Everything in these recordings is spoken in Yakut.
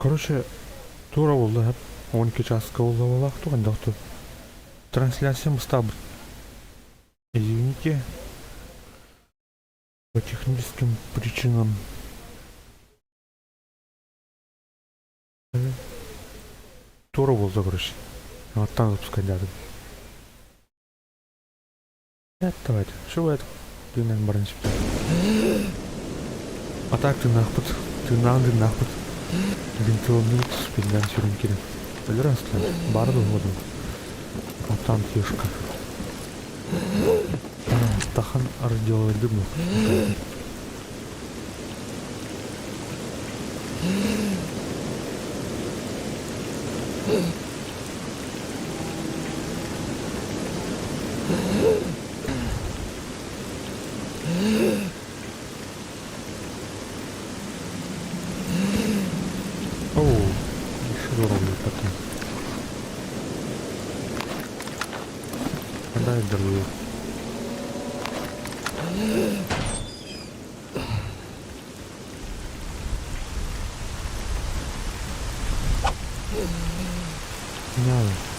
Короче, тура буолла 12 часка буолла туган Трансляция мустаабыт. Извините, по техническим причинам. Тура буолла, короче. Аттан запускать Давайте. Шубайт. Тыынан баран испит. А так тыыннаахпыт. Тыыннаан тыыннаахпыт. Винтиловный спиннэн сүрүн кирин. Өлөр астылар. Бары дуһуодум. Оттан фишка. Тахан радиолордым. Оу, еще здорово потом. Дай здоровье. No.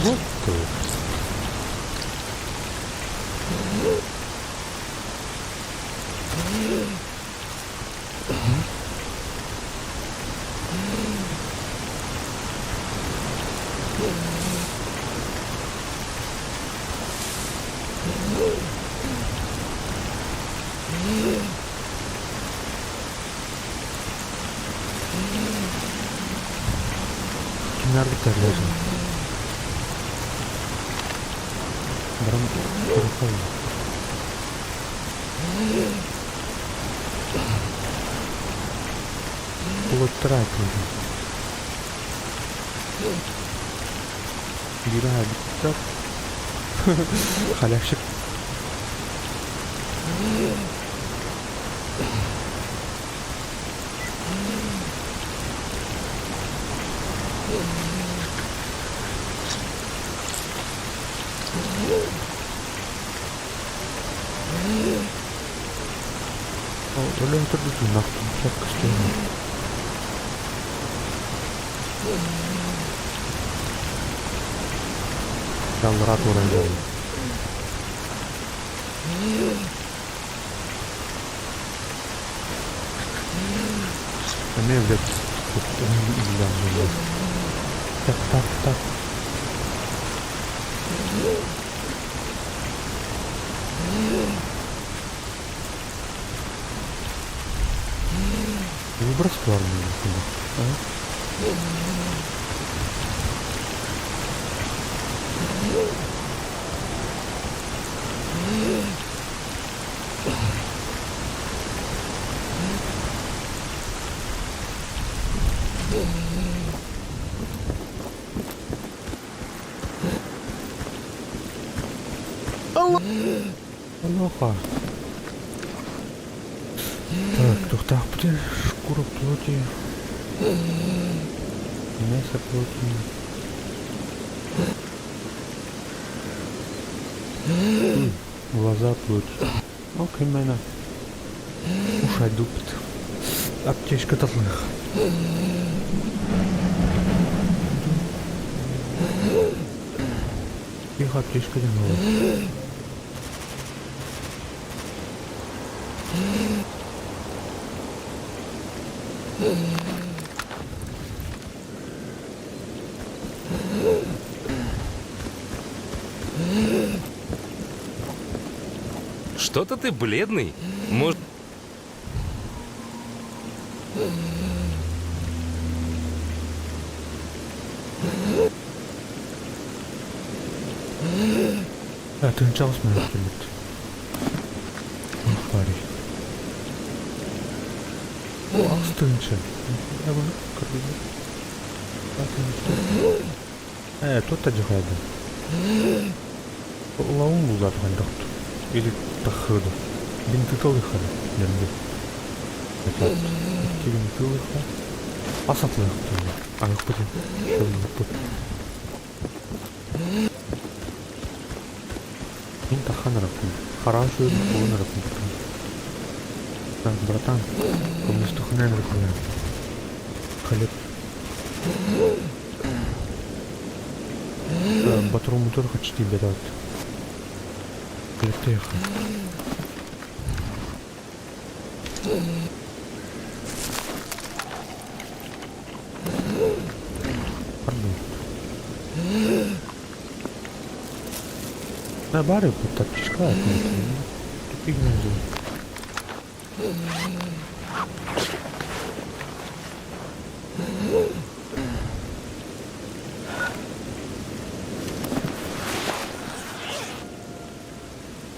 What the? Kimler biterler? Баран көрө Улуттара этилdi. Бира bitti. Халявщик. Өлөң түрдү нахтым Жалдыра тура Эмиэ блядь, Так, так, так. Выброс а? Аллоха. Так, тухтаах шкура плоти. Мясо плоти. Глаза плоти. Окей, мэна. Ушай дупит. Аптечка татлых. Их аптечка не было. Что-то ты бледный. Может... Тыынчаҕыс мүнүүттэммит. Парень. О, аҕыс тыһыынча. Тут дьахайдым. Лаун булзат хайдахту. Или тахыды. Бинтытылыхады. Дэнди. Икки бинтылыха. Асатлыхты. Аяқпыт. Шылыппыт. Мин тахан ыраппын. Хараҕа үчүгэй буолан ыраппын. Так, братан, коммунистухунан ырыппын. Хлеб. Батруммутур хочу тиийбэтэ Хлебтейха. Пардон. На бары таптичка тупик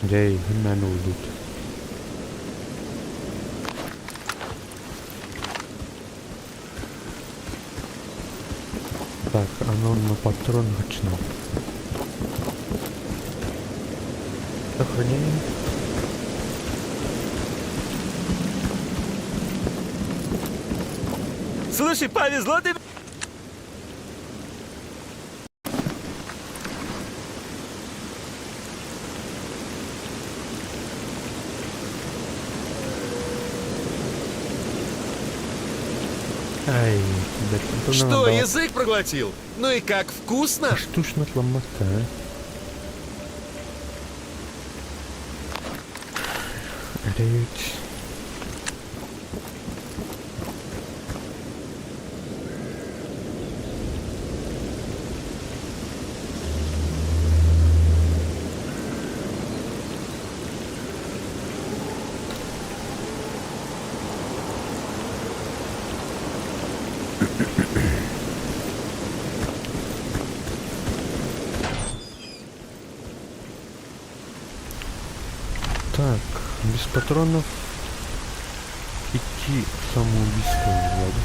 Дьэ, иһин мээнэ уйдут. Так, оно на патрон начинал. Сохранение. Слушай, повезло тебе. Ай, Что, язык проглотил? Ну и как вкусно? Штучно отломаться, а? Речь. Так, без патронов идти в самоубийство ладно.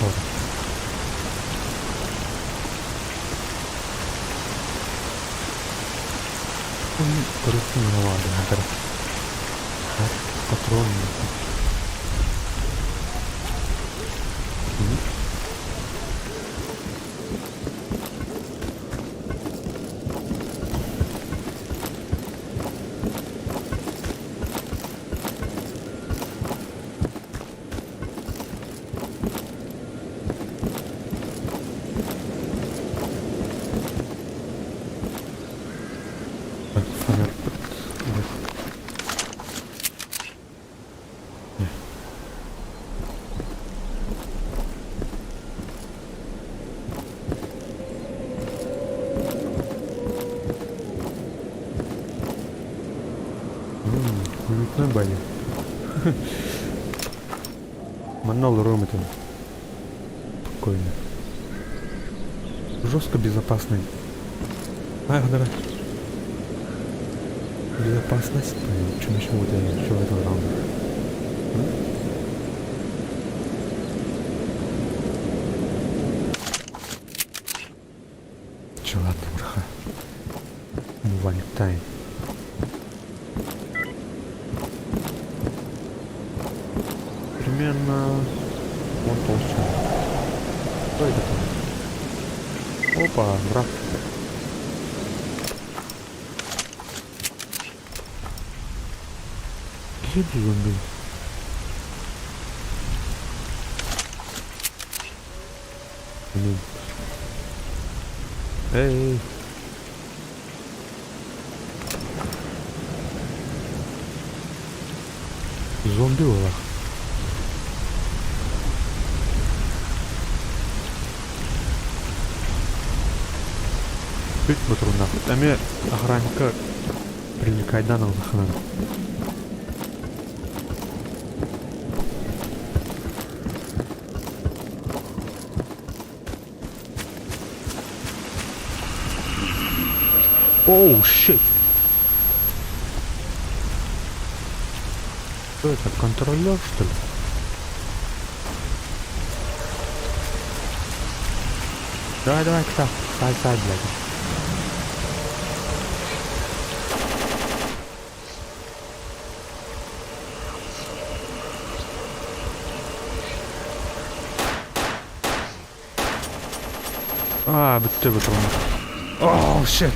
Хор. Патрон. Так, фонарь. Уютная баня. Манна олоруом этим. Спокойно. Жестко безопасный. А, давай. Безопасность. Чем еще вот я еще этого раунда? Че, ладно, браха. Валтай. Примерно вон толще. Что это там? Опа, враг. Где зомби? Блин. Эй, эй. Зомби олах. Бүт ботурунах. Эми охранника привлекайдан аллахынан. Oh shit! Что это, контролер, что ли? Давай, давай, кто? Сай, сай, блядь. Аа, бүттэ бутылым. Oh, shit!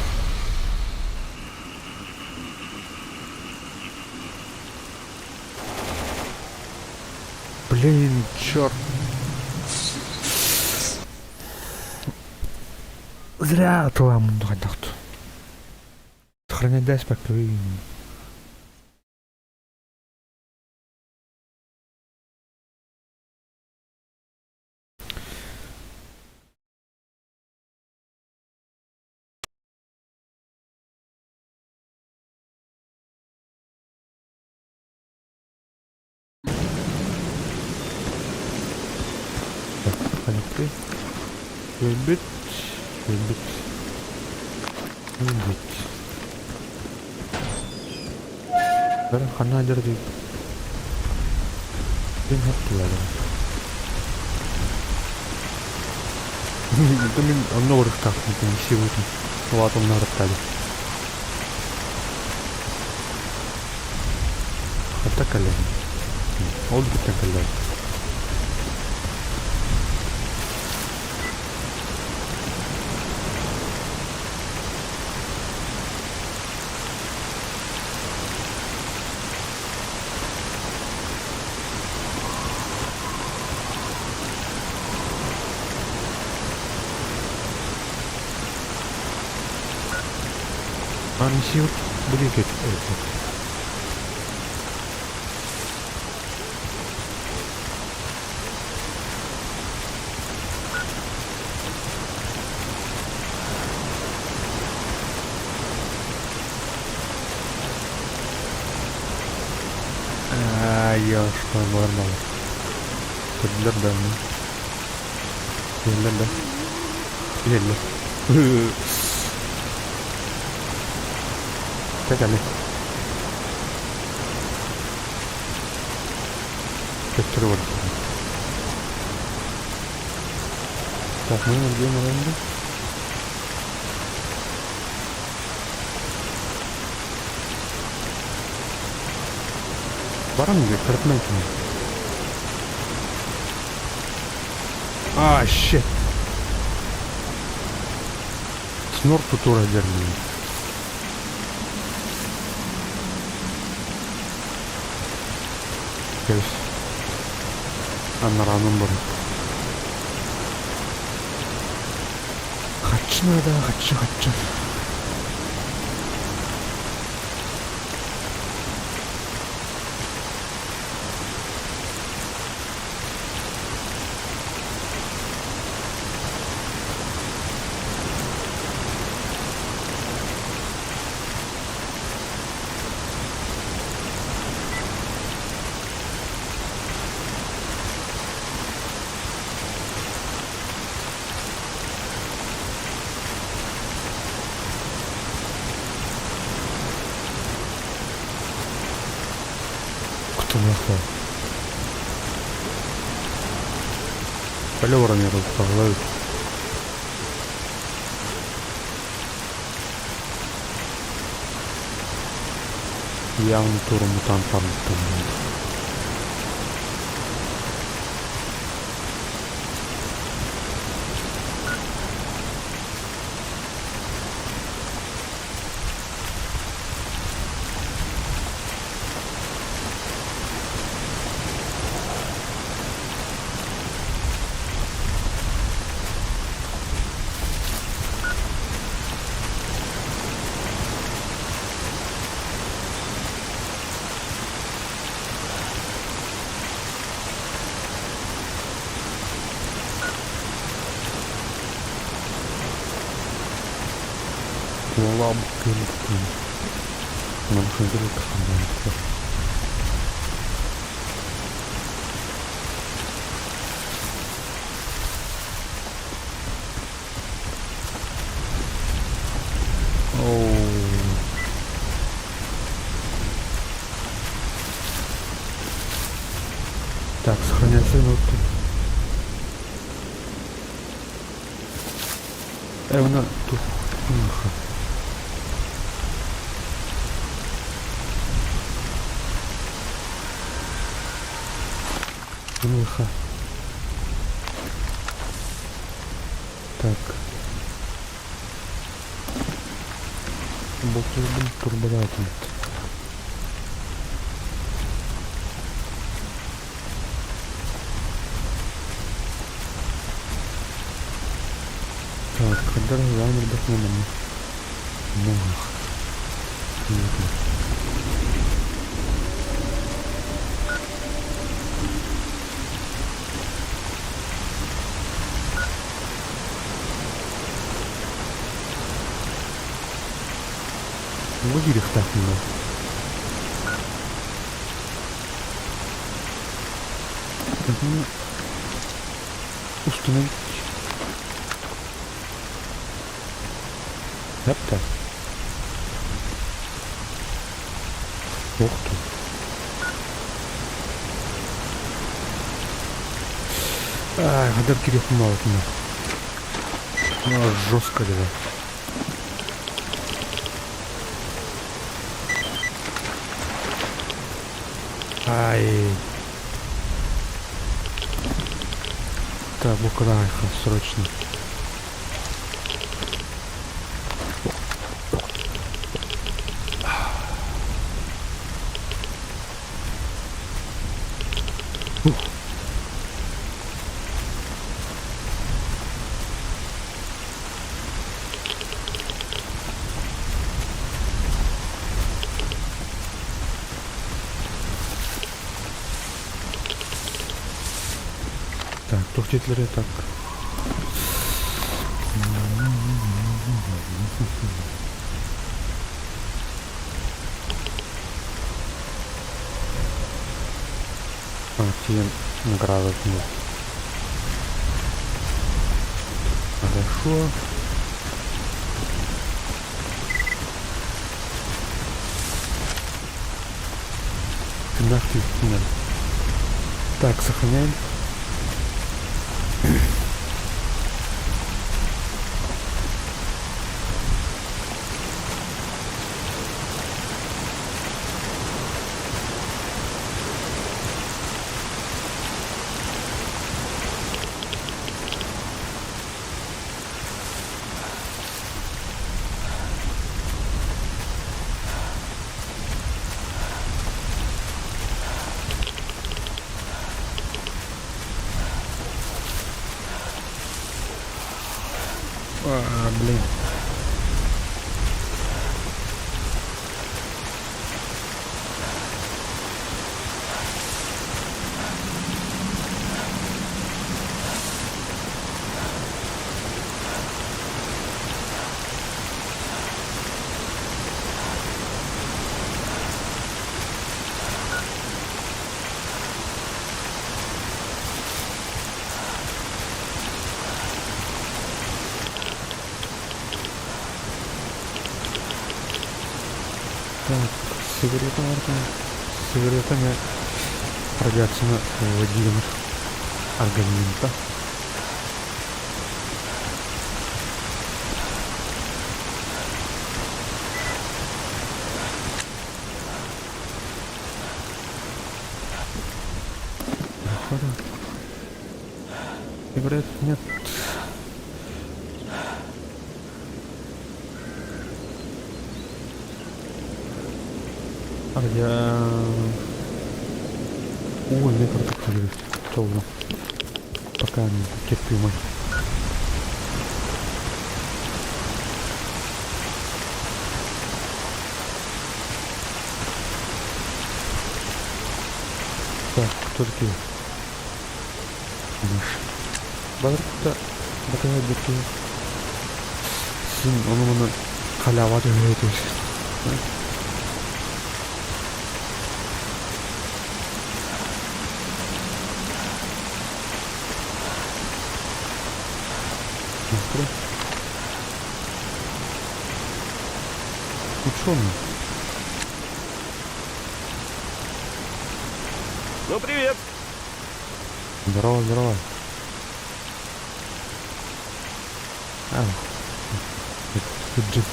Блин, черт. Зря атыламын хайдахту. Сохранять спокойно. Өлбүт, өлбүт, өлбүт, өлбүт. Бары ханна дьэрдий? Дин хаттылар. Мин онно барыктаахпын сибутун. Улаатымна барыктаады. Хатта кэллэ. Ол бүттэн кэллэ. Ан сиут будет это. Ёшка, нормал. Көрдүлэр да аны. Иһэллэр да. Иһэллэр. Кэкэли. Төттөрү барбыттар. Так, мы где мы Баран кырытмай кини. А, shit. Снор тутура дерли. Кэс. Аннаранын бар. Хаччы да, хаччы, хаччы. Кутулахла. Пале баран тағылай. Явно тура мутант там. Куола буккын. Нам хындыры кахандан. Оу. Так, сохраняйся минуту. Эвна тух. Мыха. Так. Бултуйбун турбалаатым. Так, когда разговаривали, манна. Мух. Бу киириэхтээх муна. Устунан Эптэ. Ух ты. Ай, хадar кириэхпин баҕатына. Жестко дела. Ай. Так, букарайха, срочно. Ух. Так, туох диэтилэр так. Тиийэн наградатын Хорошо. Тыыннаах Так, сохраняем. А, блин. Так, сигарета баар. Сигарета эмиэ радиацияны выводилимир организмта. Походу. Сигарет нет. А где... Ой, мне продукты Тоже. Пока терпимо. Так, кто такие? Наши. Бадрыкта батарейка бирки. Син ону маны халява түһүөтү. Ученый. Ну, привет! Здорово, здорово. А, Джип.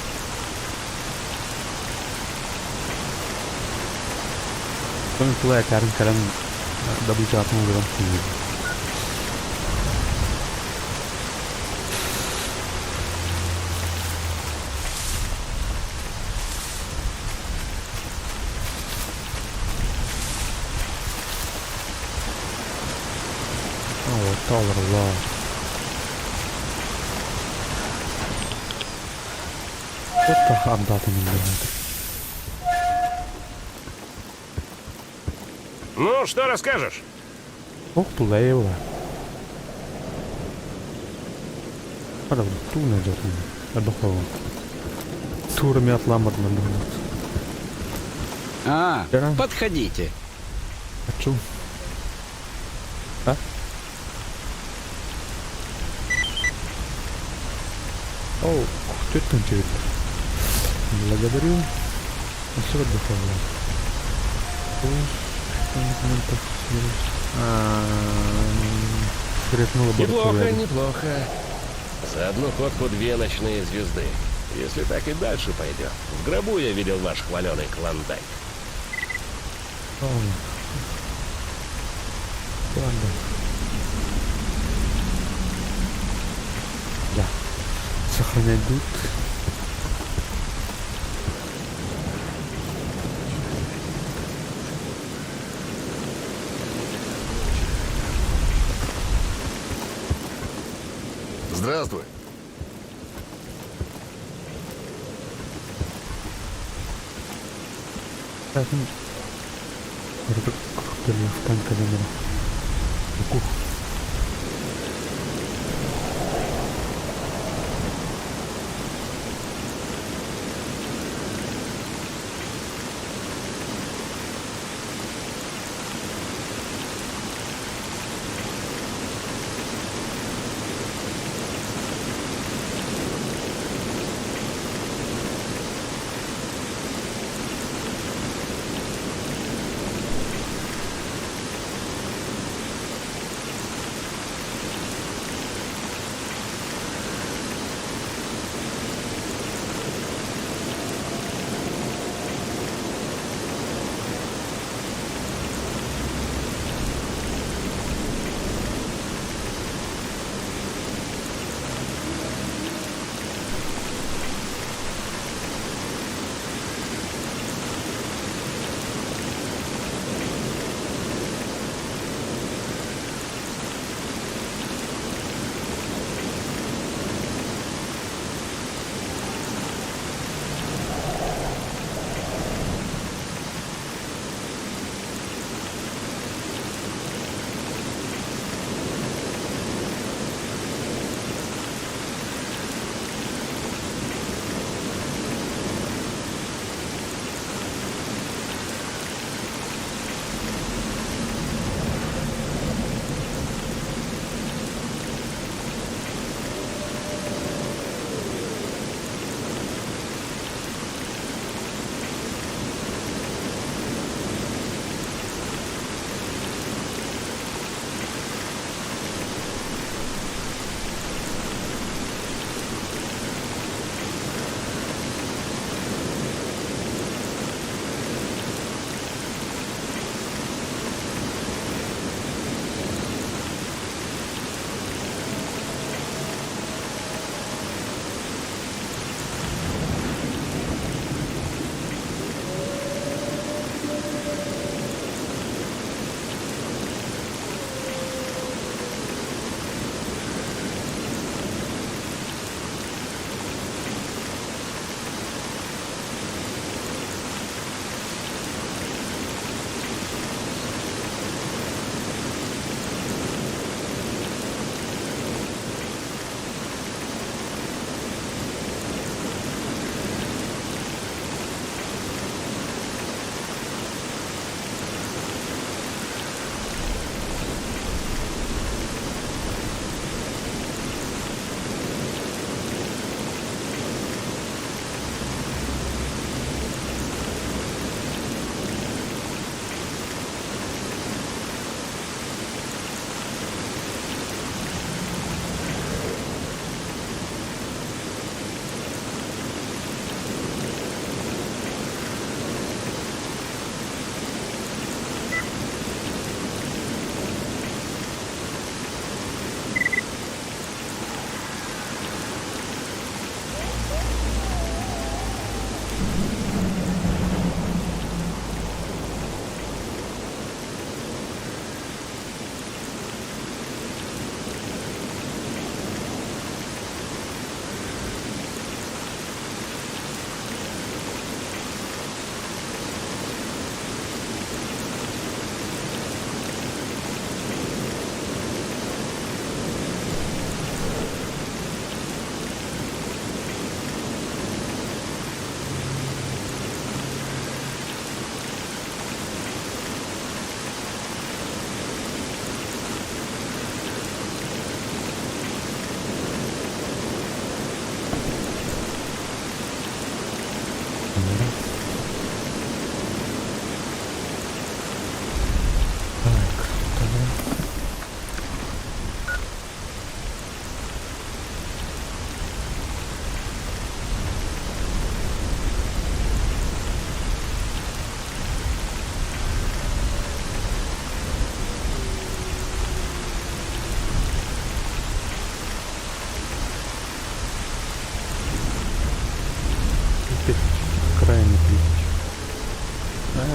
Тула этэрин кэлэн добычатын ылыран тиийдим. О, олороллор. Туох ардаатын иллэһээтэ. Ну, что расскажешь? Ох, тулайыла. Правда, ту найдет он. Турами отламарна будет. А, Да. подходите. Хочу. А? О, кто это там тебе? Благодарю. Спасибо, духовно. Секретную Неплохо, лабораторию. неплохо. За одну ходку две ночные звезды. Если так и дальше пойдет. В гробу я видел ваш хваленый клондайк. Ладно. Ладно. Да. Сохранять тут. Здравствуй. Так, ну, Кухтан. Кух.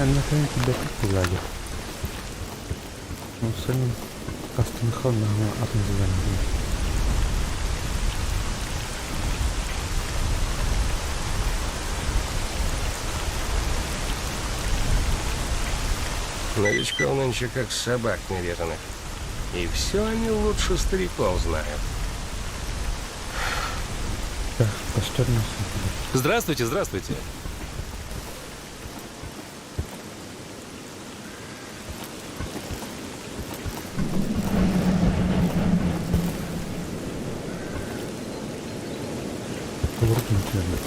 Аннакайын килбэппит буоллаҕа. Онсон астыныха наһаа атын сылдьан. Новичков нынче как собак нерезанных. И все они лучше стариков знают. Так, костер Здравствуйте, здравствуйте. Олордун түһэрбит.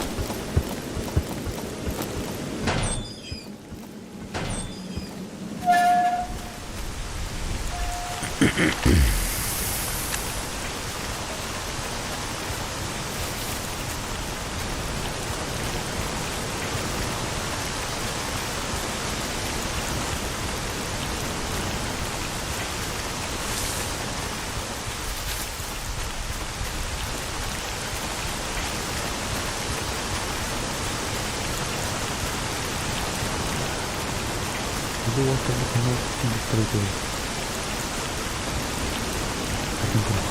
Бу уолаттарбыт наһаа киирбиттэр үчүгэй. Атын курдук.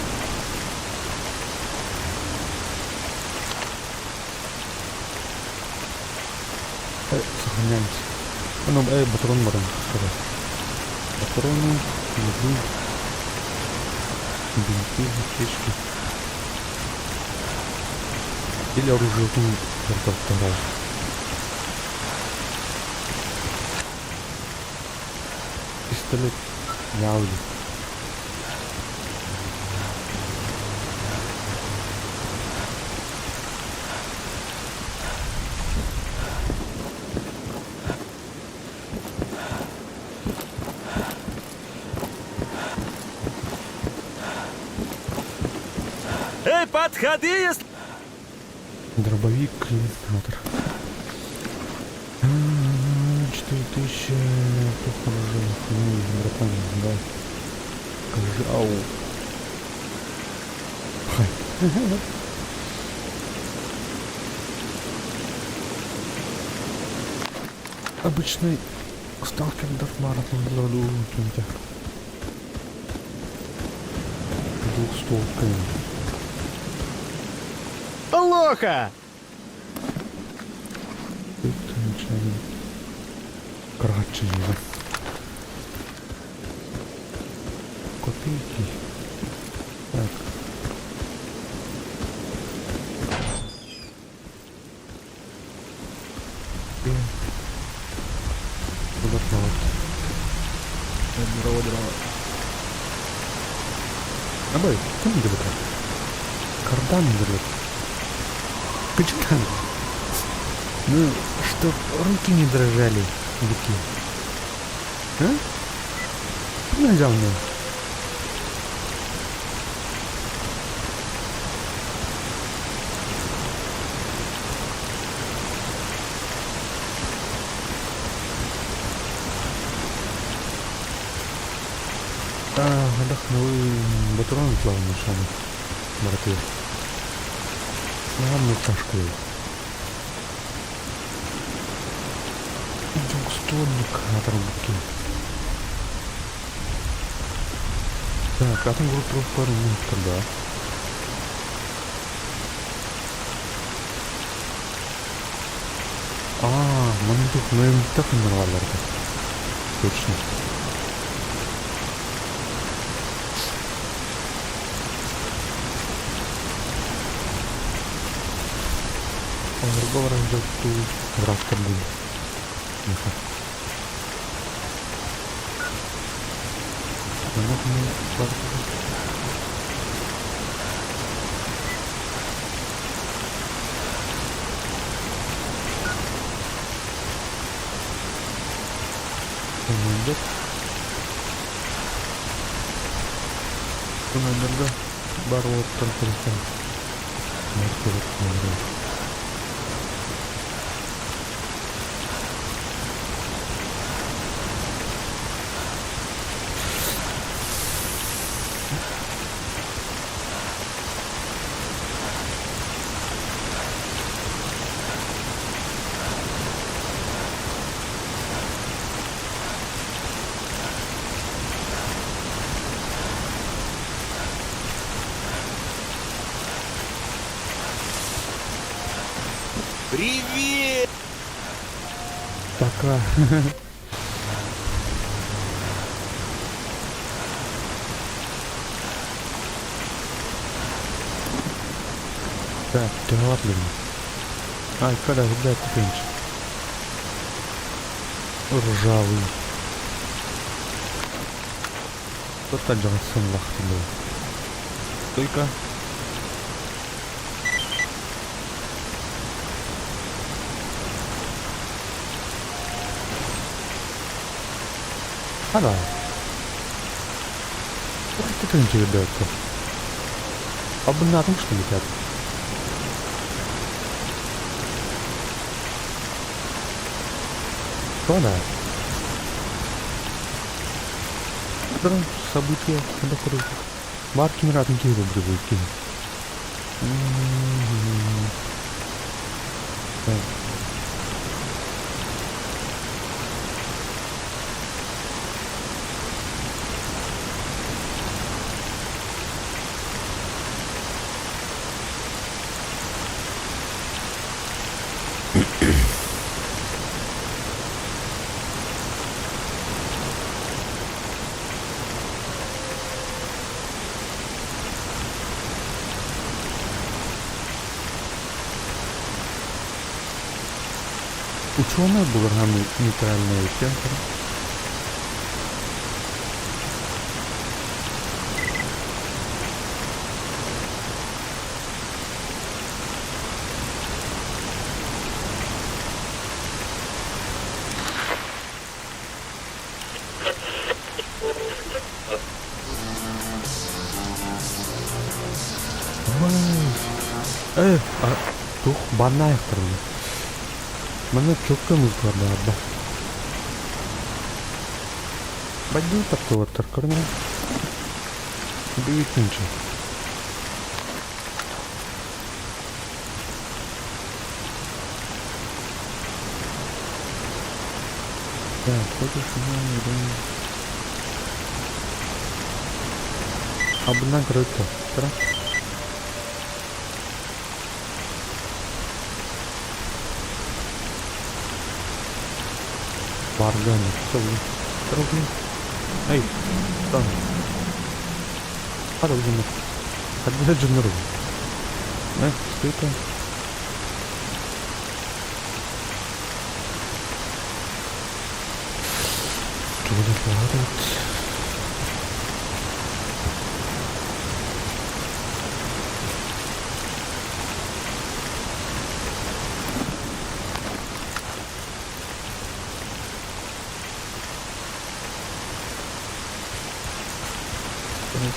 Сохраняемся. Ну, патрон баран скажи. Патроны, еду, бинты, аптечки. Или оружие тут. Пистолет Яуди. Эй, подходи, если... Дробовик, иллюминатор. 4000, плохо. Ну, братан, да. Скажи, ау. Хай. Обычный сталкер Дарт Маратон Двухстволками. Лоха! Тут начинаем Карачеева. Копейки. Так. И... Куда плавать? Дрова, дрова. Абай, кем делает? Кардан делает. Качкан. Ну, чтоб руки не дрожали, такие. А? Ну, взял мне. Отдохнули батуран плавно шаны. Мартыр. Ладно, ташку. Двухствольник отрубки. Так, а там группу пару минут тогда. А, мандук, ну им так нормально. Точно. Он другого разжал ту враг будет. Командир. Командирда бар оттан телефон. Маркер. Привет! Пока. Так, төһө Ай, когда видать тупенчик. Ржавый. Кто-то Джонсон был. Только. Hala. Это ребята. Абонатом что летят? Что да? События круто. Маркин ратники выбривают. Так. Ученые буларганы нейтральные центр. Э, а, тух баннаахтарбын. Манна чокка музыка баарда. Баддыы таптылаттар көрүнэ. Бүүтүнчү. Так, хочешь Абынан көрөттө. Тара. Барган, все, блин. Эй, там. Хада уже Хада джуннеру. Э, стойка. Чего падает?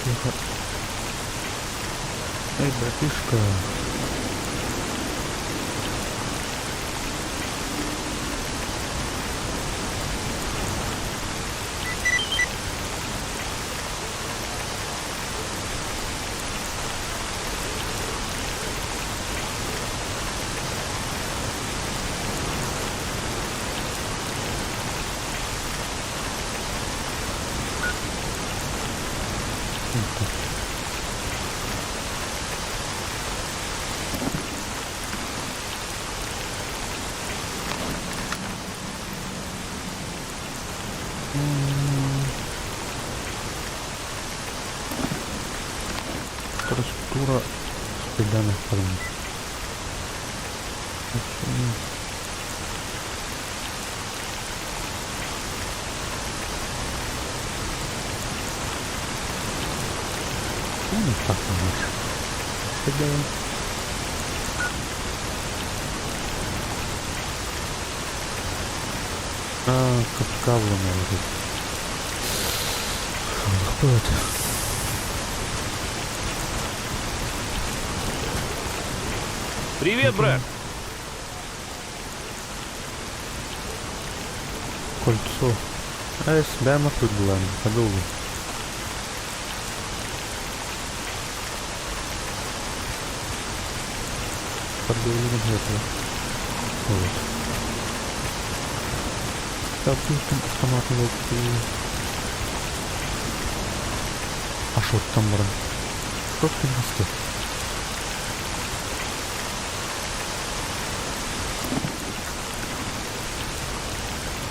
Тихо. Эй, братишка. Вот так. Структура спеданных форм. Ну, так можешь. Что делаем? А, капкавлы надо. Кто это? Привет, брат! Кольцо. А я себя нахуй была, подолгу. Подолгу этого. Вот. Так, там автомат А что там, брат? Что ты растет?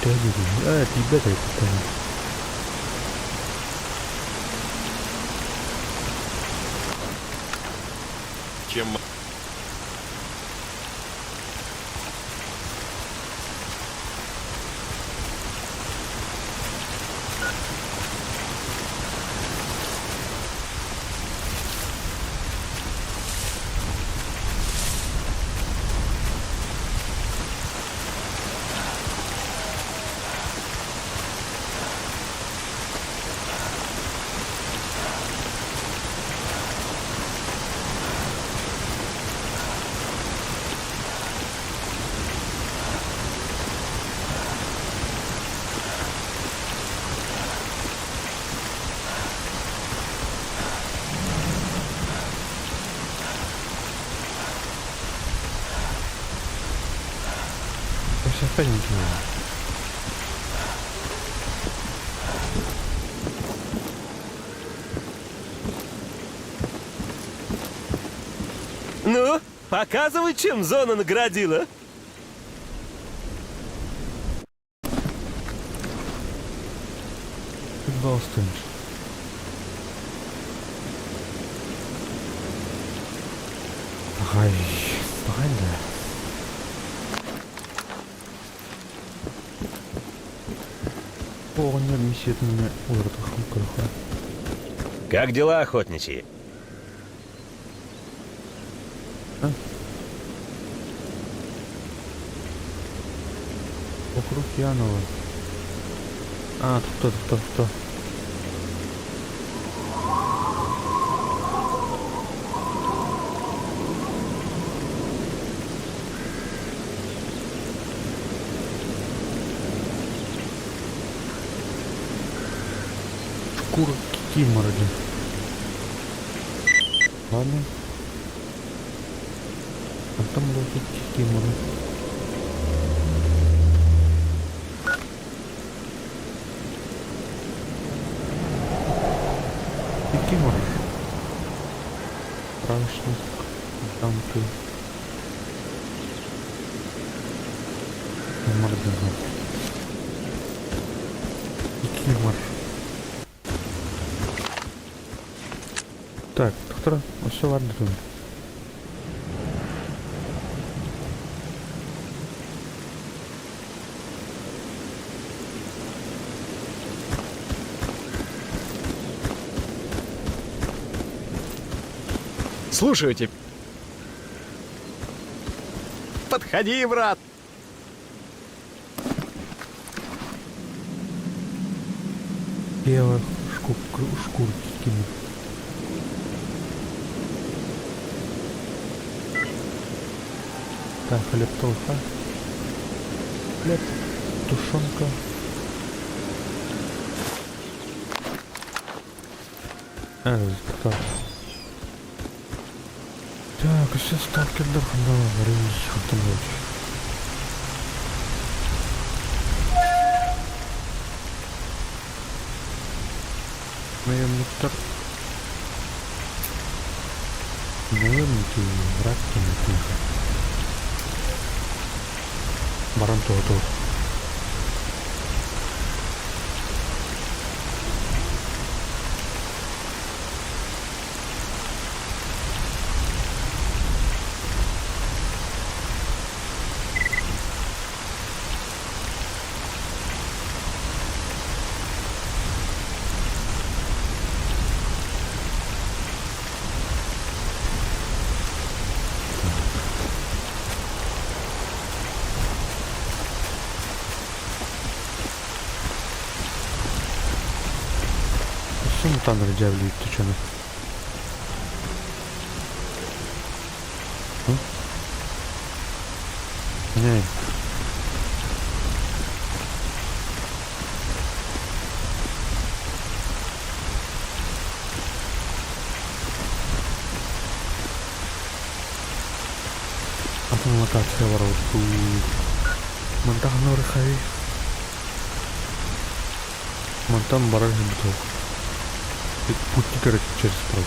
Төһө диэки? Ээ, тиийбэт эбит. Чем Өссө ничего. Ну, показывай, чем зона наградила. Boston. Ай, правильно. Оҕонньор миссиятын уларытыаххын көрөххө. Как дела, охотничьи? А? Вокруг Янова. А, тут кто, тут кто, Шкура кикиморы. Ладно. Потом будут кикиморы. Кикимор. Страшник. Замки. Мордыга. Кикимор. Так, доктор, все ладно тут. Слушаю тебя. Подходи, брат. Белых шкур кикимор. Так, хлеб толха. Хлеб, тушенка. А, так. Так, все сталкердар ханна хантан Наемниктар. Наемники, враг киммит. Баран туһу. Сумтан дьявли түчөнө. Не. Атын локация бар Мантах норхай. Мантан барар буток. Пути, короче, через проход.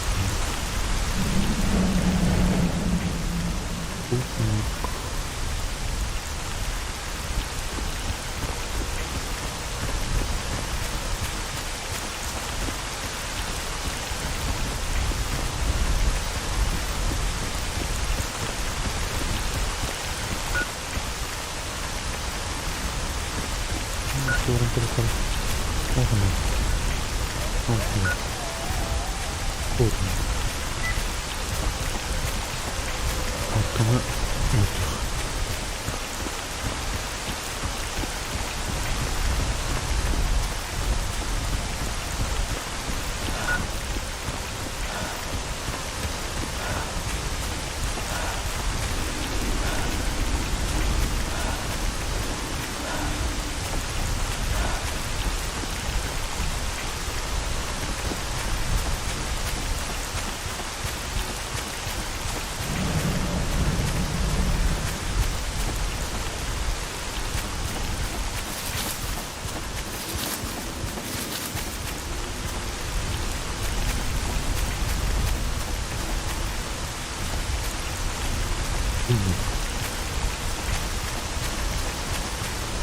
Путник. Картаны мөлтөх.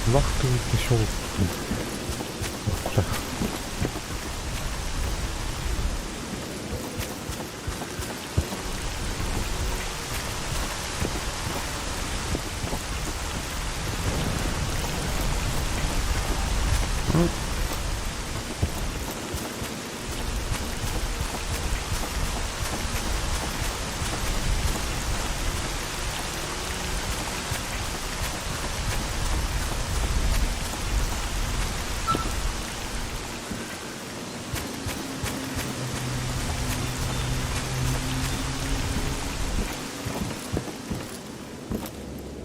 Вахтовый поселок. Куда?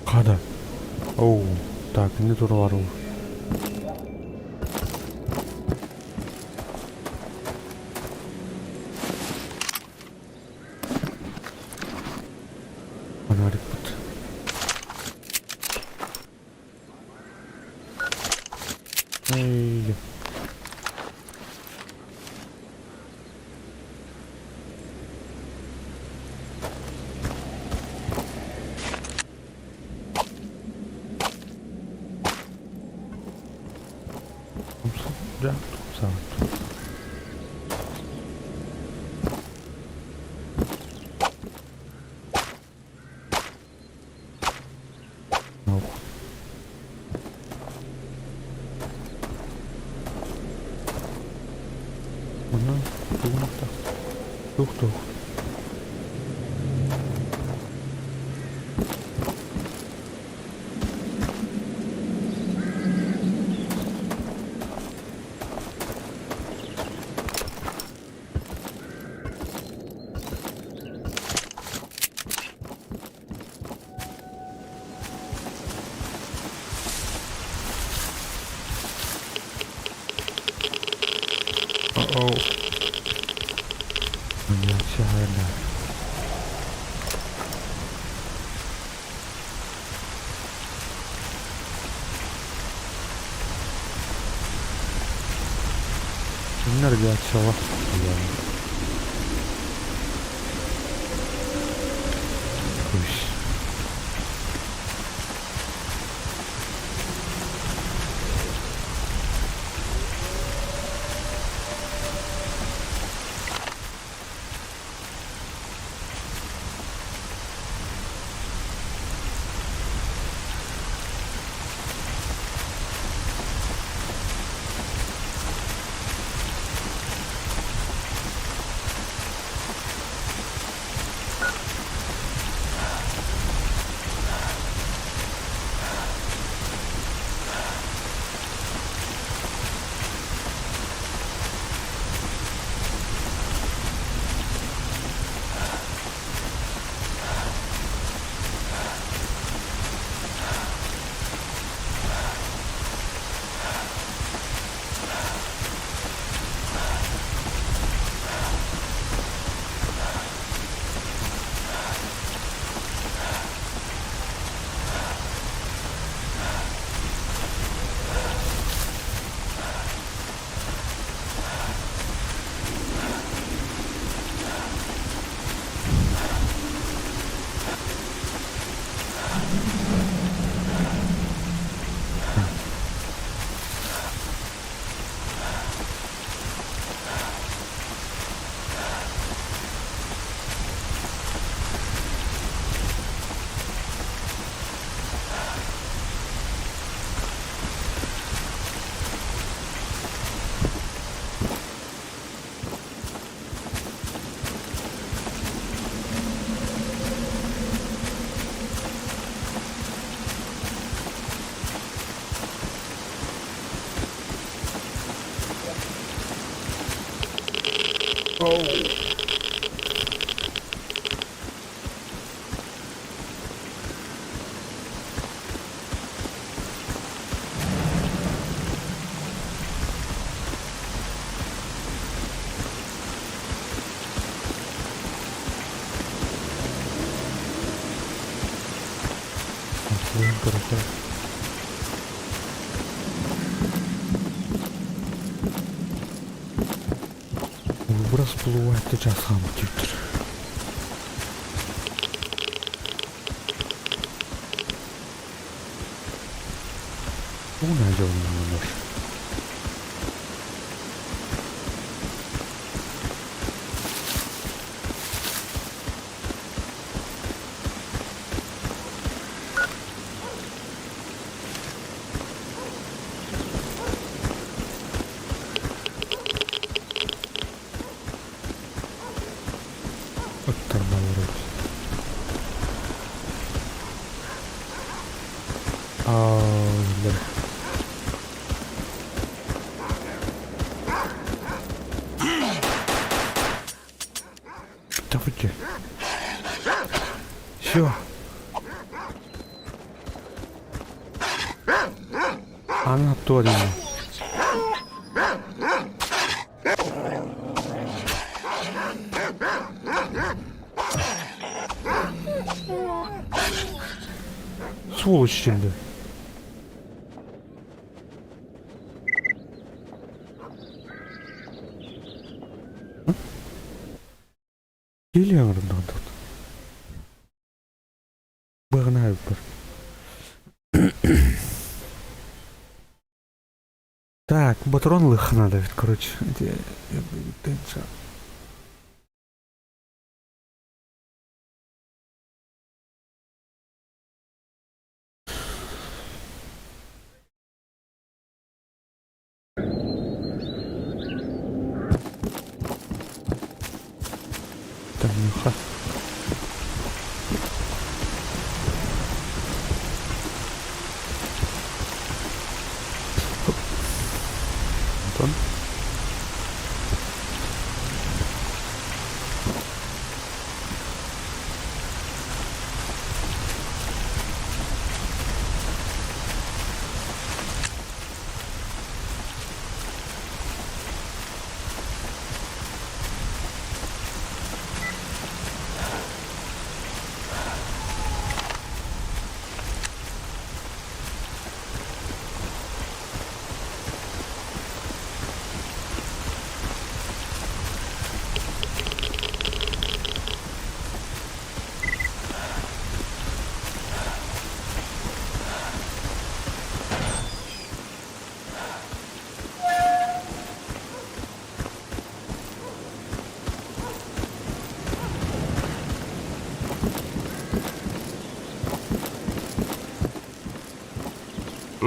Хада. Оу, так, не турвару. Фонарикпыт. Эй. Дьэ, саҕат. Манна тугунахтаах туох-туох Uh-oh. Начально. Энергия Пусть. Оу. Выброс плывает сейчас сам титр. Уна нож. Ыттар баллар эбит. Аа, биллэр. Давайте. Все. Анатолий. Сволочь şimdi. Geliyorum тут. Быгнаю Так, батрон лых надо, короче. Так, муха. Антон.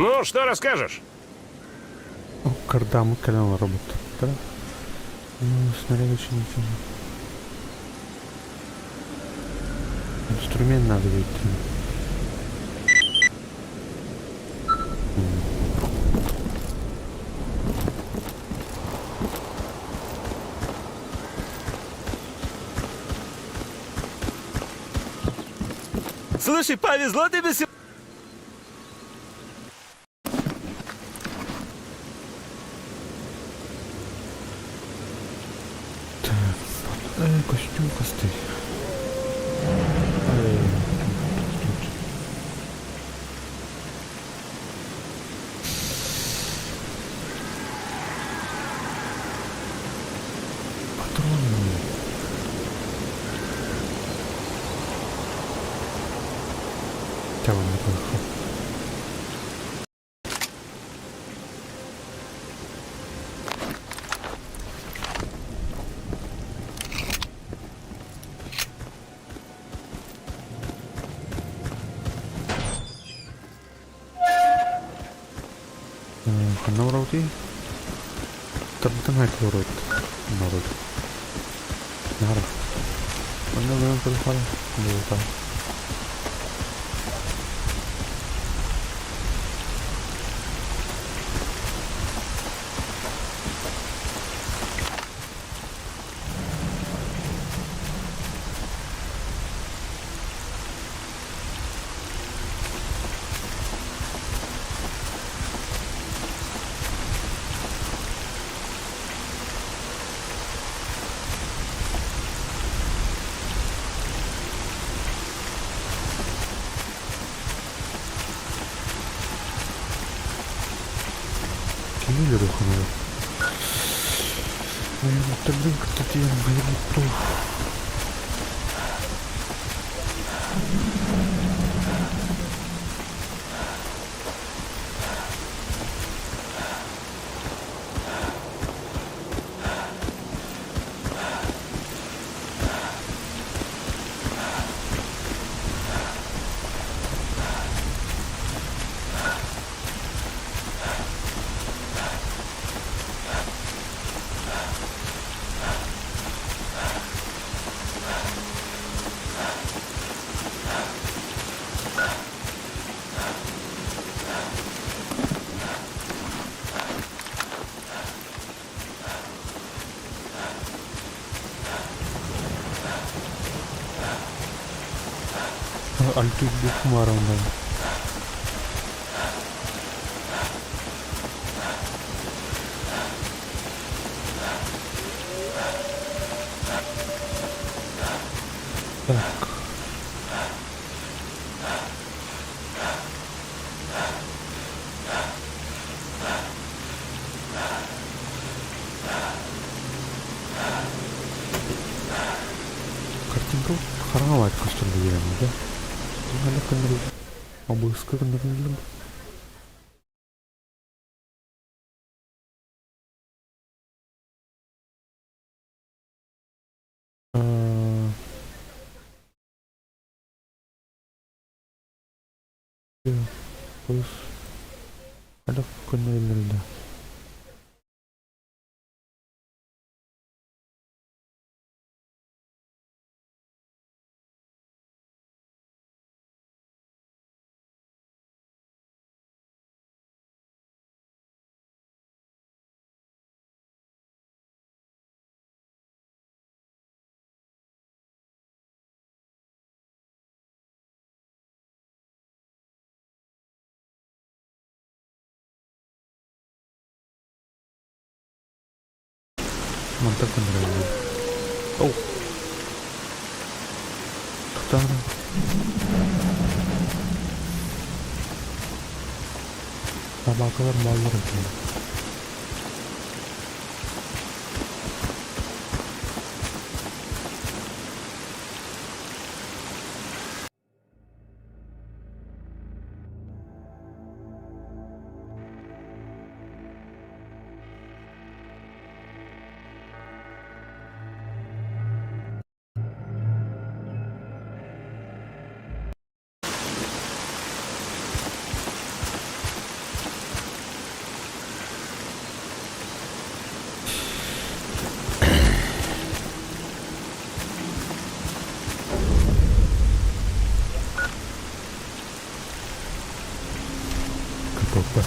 Ну, что расскажешь? О, кардам кэлэн робот. Да? Ну, снаряд очень ничего. Инструмент надо ведь. Слушай, повезло тебе сегодня. Так, костюм костыль. Тут. Патроны. Тява не плохо. Ханна ураути? Тардын урут. Народ. Нара. Онно мен телефон буолта. Өлөрүөххүнэ. Айанаттарбын кытта тиийэн хайабыт дуу? Altitude മാറുന്നുണ്ട്. Так. Картинка хараҥалаат көстөр диэм да. Ханнык гыннар обыска гыннар. Плюс хайдах көннөрүллэр да. Мантан көннөрөллөр. Оу. Тохтоон. Табаакылар бааллар эбит. КПП.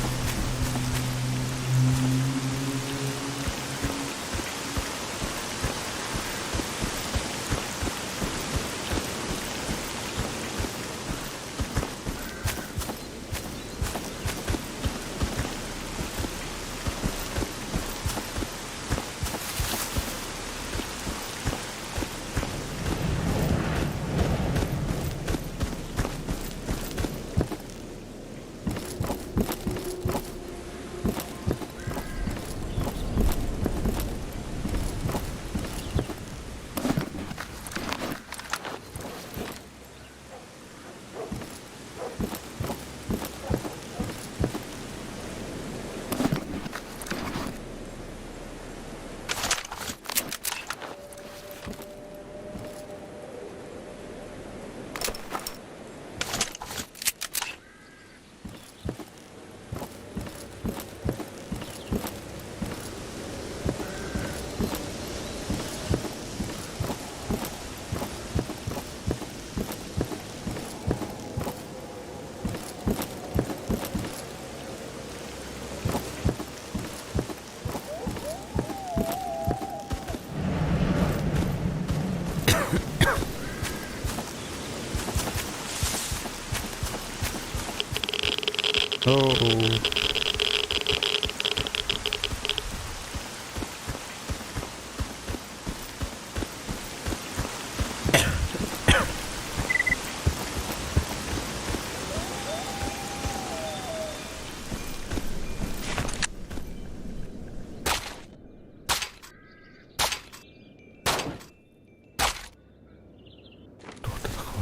Оо.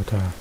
Туһата.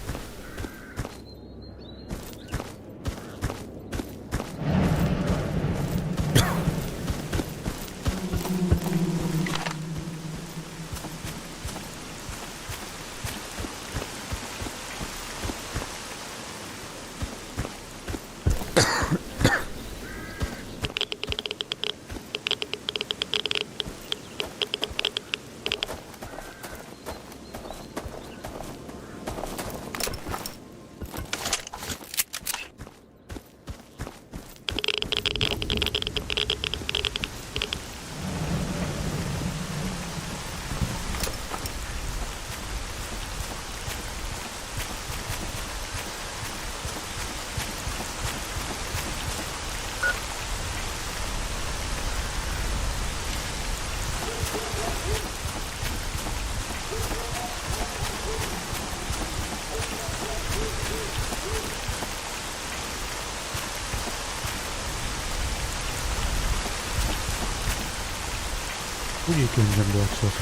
Бу диэки өннөр буолсуох.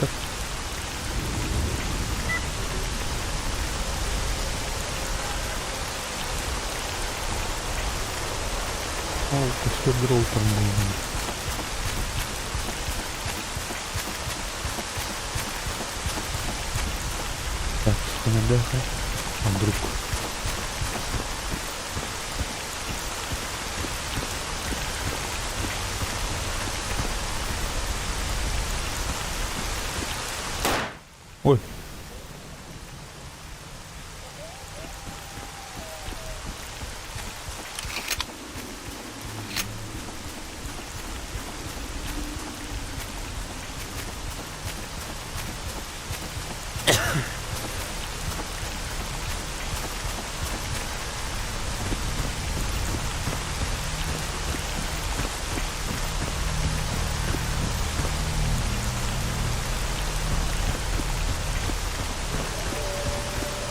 Так. Ол көстөр бір ол Так, вспоминаю, а вдруг? Ой.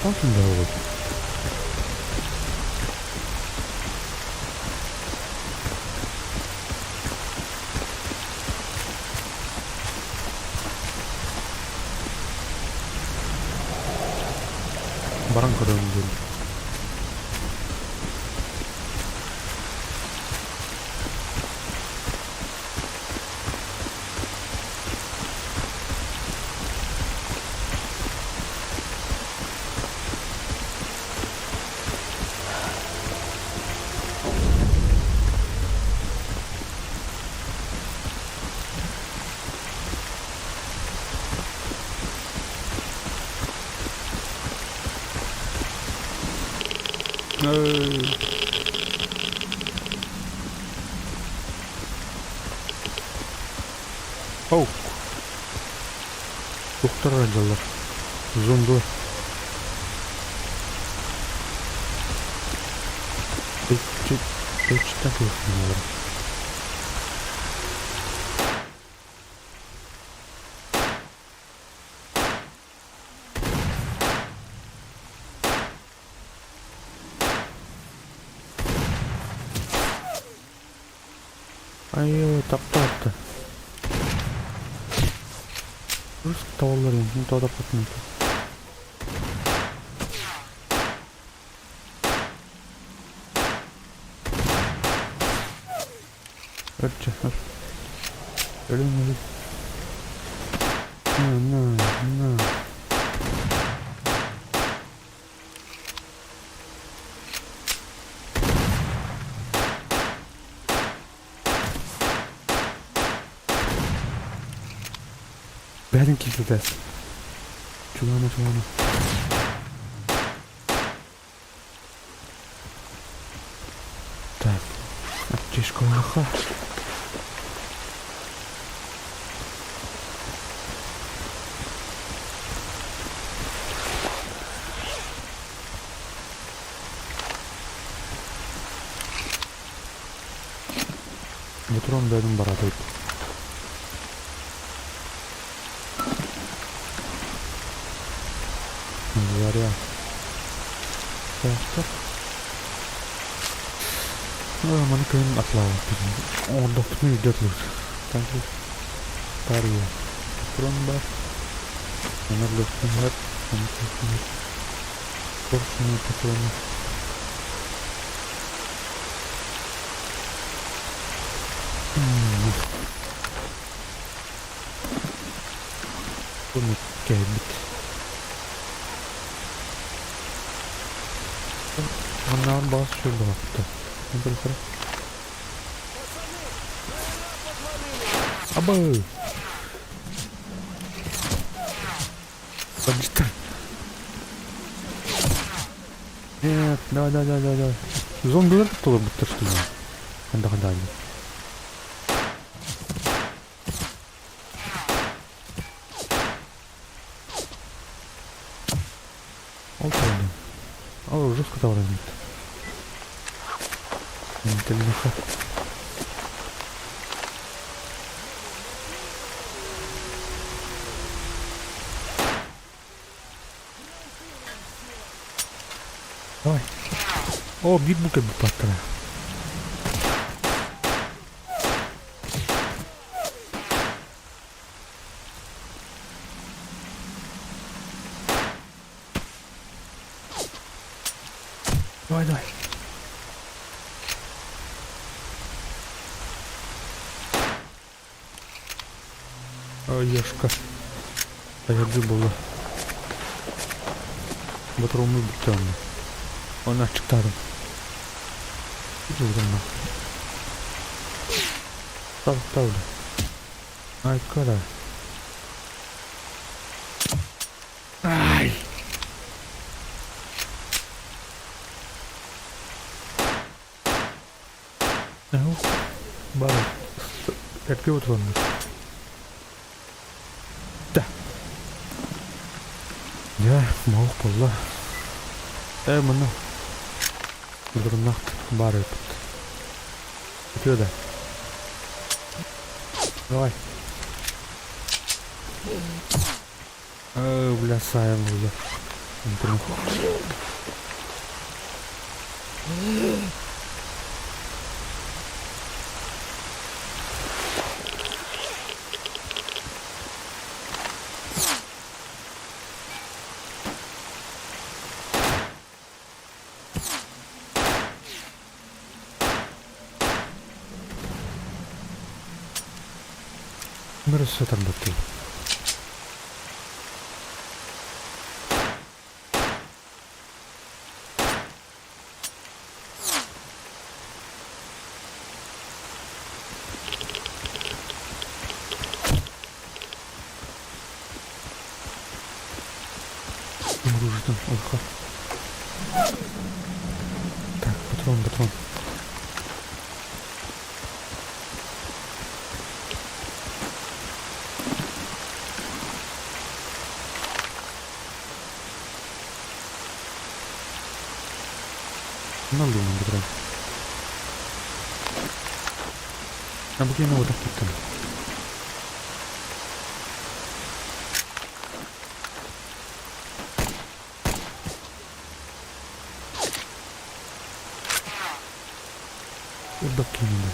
Talking about Баран көрөм диэн. Оу. Тухтар дьаллар. Зомбилар. Тэйчиттэн кыахтаналлар. Айыы, таптаатта. Табаллар мин тоҕо Өлчө, өл. Өлүн, өлүн. На, на, на. Бәрін килдэ. Чулана, чулана. Так, аптечка Ботурон бәрін барады. Заря. Так, так. Маны кыһын атлаабыт. Оҥордохпутуна өйдөт лут. Так, тария. Патрон бар. Манарлыктанар, Поршни патроны. Bunu кэһэйбит. Маннаан баас сүрбэҕэттэ. Абы! Бандиттар. Нет, давай, давай, давай, давай. Зомбилар толорбуттар что ли? Ханда ханда. Ол турду. Ол жестко тавранит. Интеллиха. Давай. О, биир бу кэлбит бааттара. Давай, давай. Ешка. Таһырдьа буолла. Ботуруоммут бүттэ онно. Онно аччыктаатым. Тал Айка Ай! Бары эргэ утураннар. Да. Дьэ, моһох буолла. Ээ, манна утуруннахт баар эбит. Үтүө да. Давай. Ээ, бля, сайын буолла. Мөрөс сытар баттыы. Оружие охо. Так, патрон, патрон. Надо патрон. А буквально вот так тут. Куда кинули?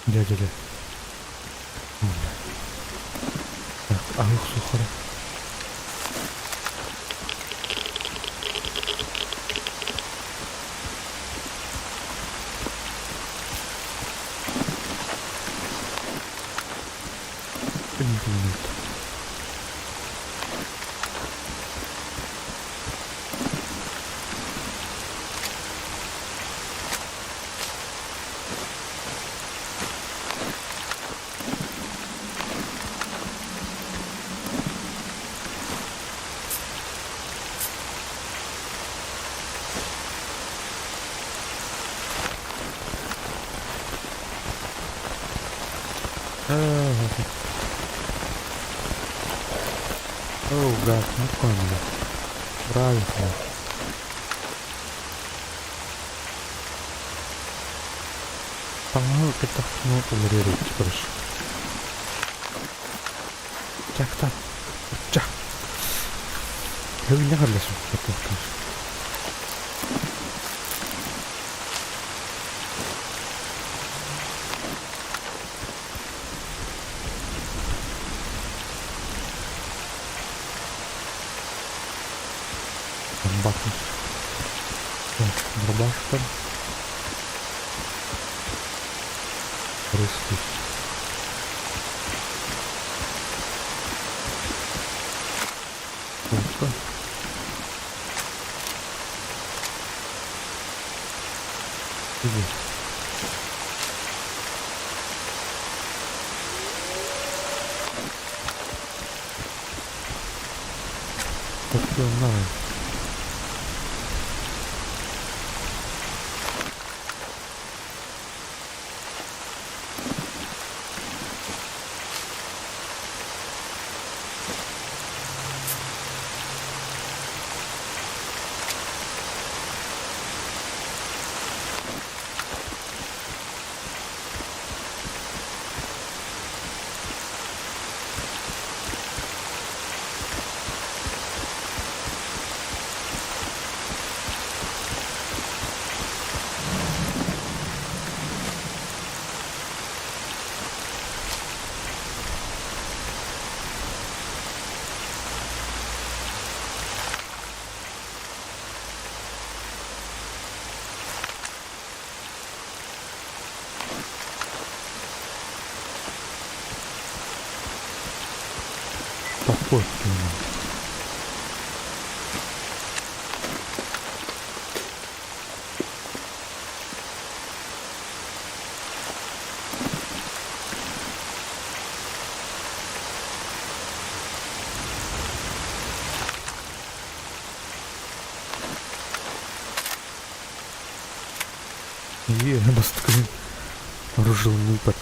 Дядя, дядя. Так, аһыах сухара. Минут. Oh god, ну камера. Правильно. Таҥаһы кэтэхпинэ уларыйар короче. Так, так. Ча. Хөвүнэ харласым. Бахнуть. Так, дробаш там. Русский. Пушка. Иди. Патроннар. Топор кинул. Е, бастыкы оружейный выпад.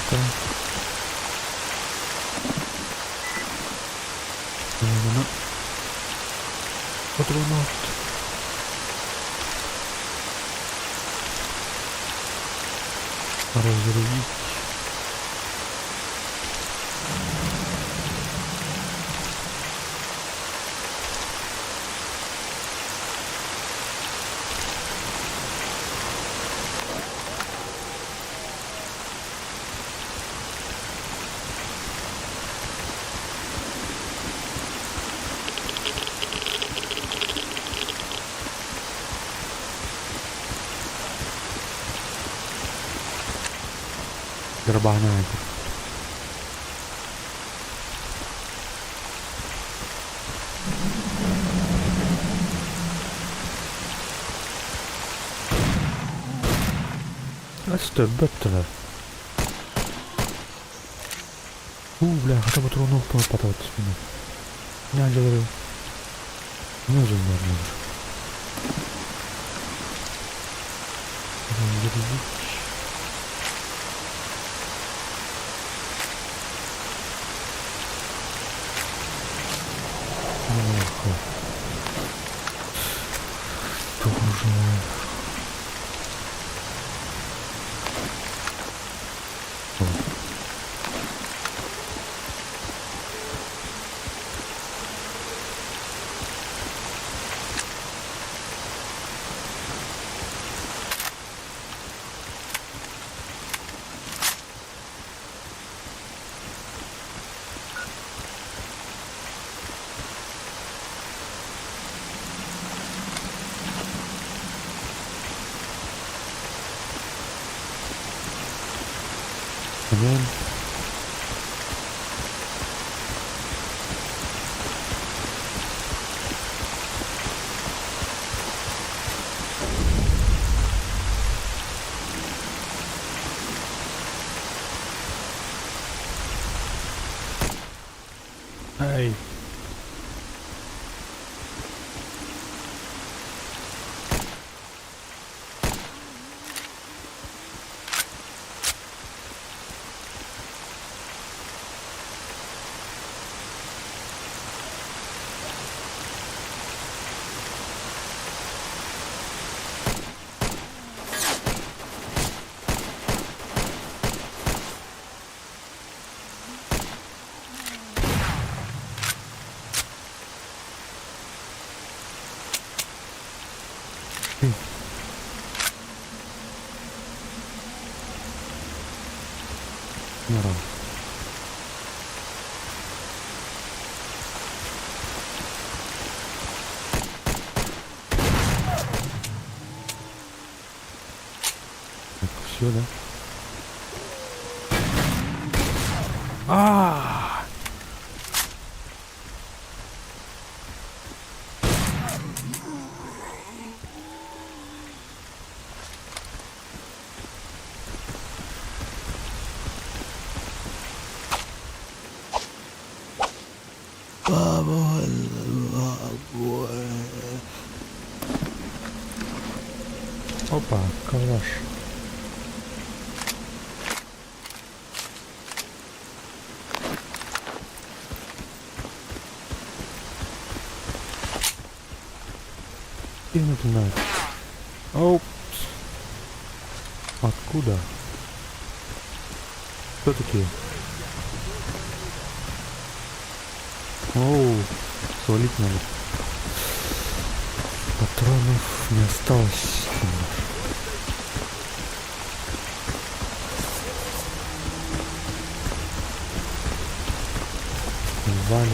Так. Воно. Патронат. Разрулить. Грабана. Астырбаттылар. У, бля, хотя бы тронул попадать в спину. Не говорю. Нужен, наверное. Разрядить. Ох. Тоже. О. Меняем. Ай. Народ. Так, все, да? А! Опа, калаш. И начинает. Опс. Откуда? Кто такие? Оу, свалить надо. Патронов не осталось. Валим.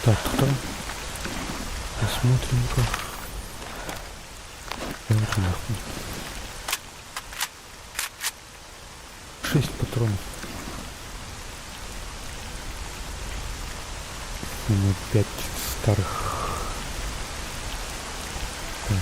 Так, кто? Посмотрим-ка. Шесть патронов. У меня пять старых. Так.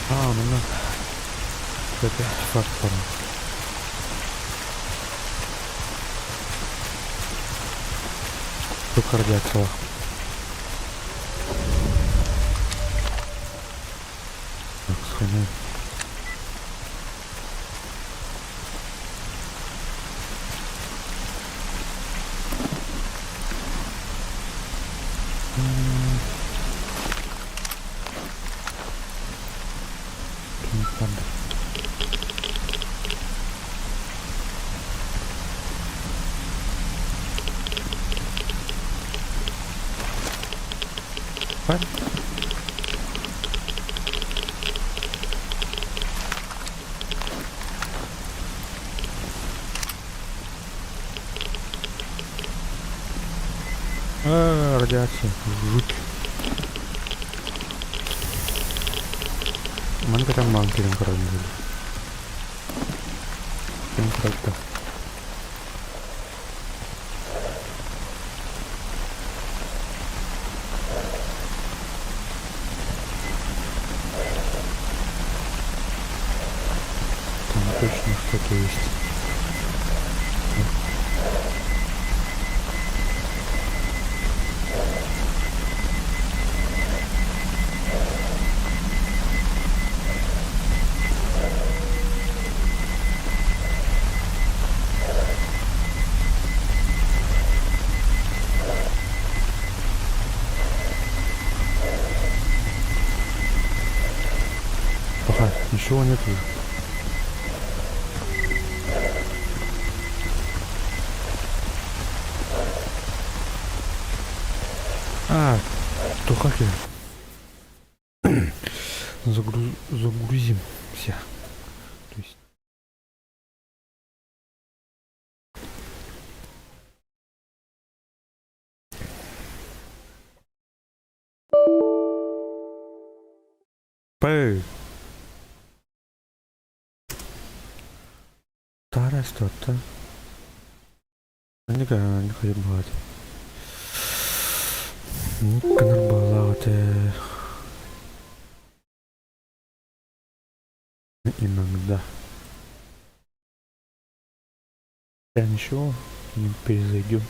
Аа, манна это артефакт баар. Только радиациялаах. Так, сохраняем. Надо. Правильно? А, радиация. Жуть. Манна кэтэн баҕан киирэн көрөн көрдө. Там точно что-то есть. Пока. Ничего нету. А, туха кэлэн. Загрузимся. То есть П. Старая что-то. Никогда не хочу бывать. Никогда была Иногда. Я ничего не перезайдем.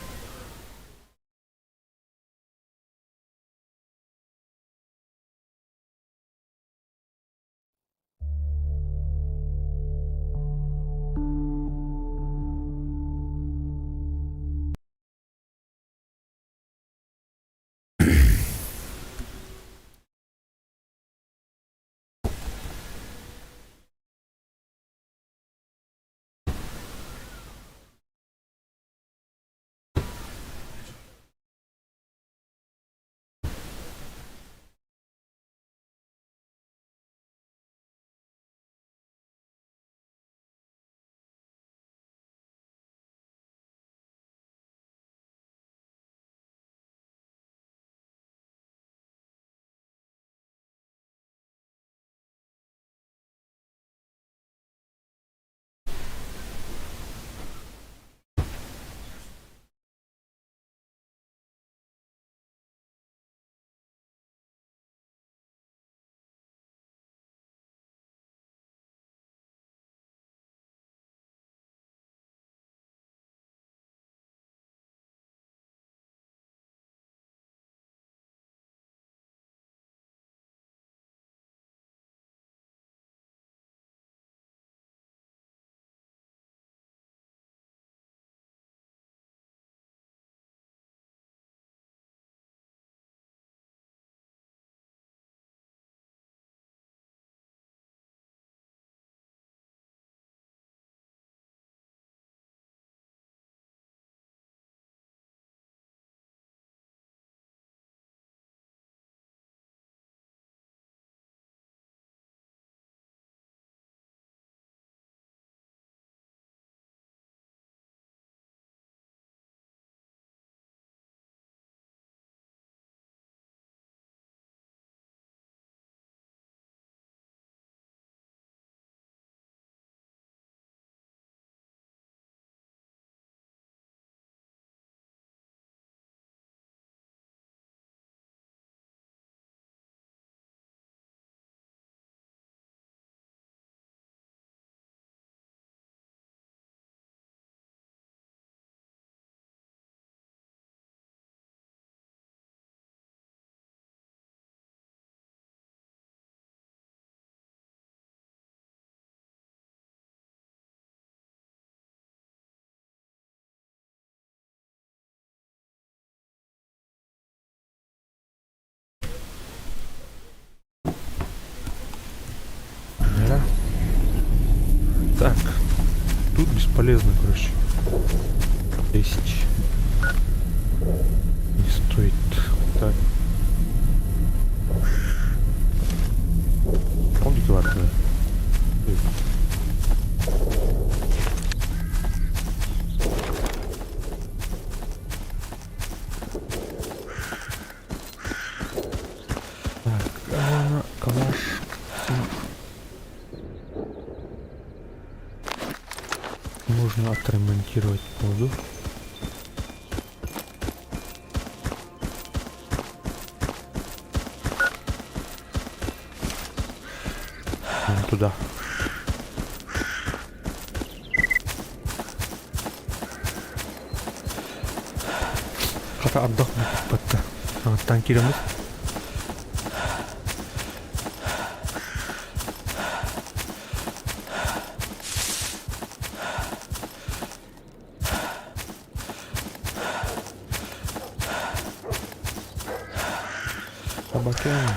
Да. Так. Тут бесполезно, короче. Есть. Не стоит. Так. Помните, ладно. Так, калаш. Нужно отремонтировать воду. Вон туда. Хата отдохнуть батта. Танкиремит. Табакен.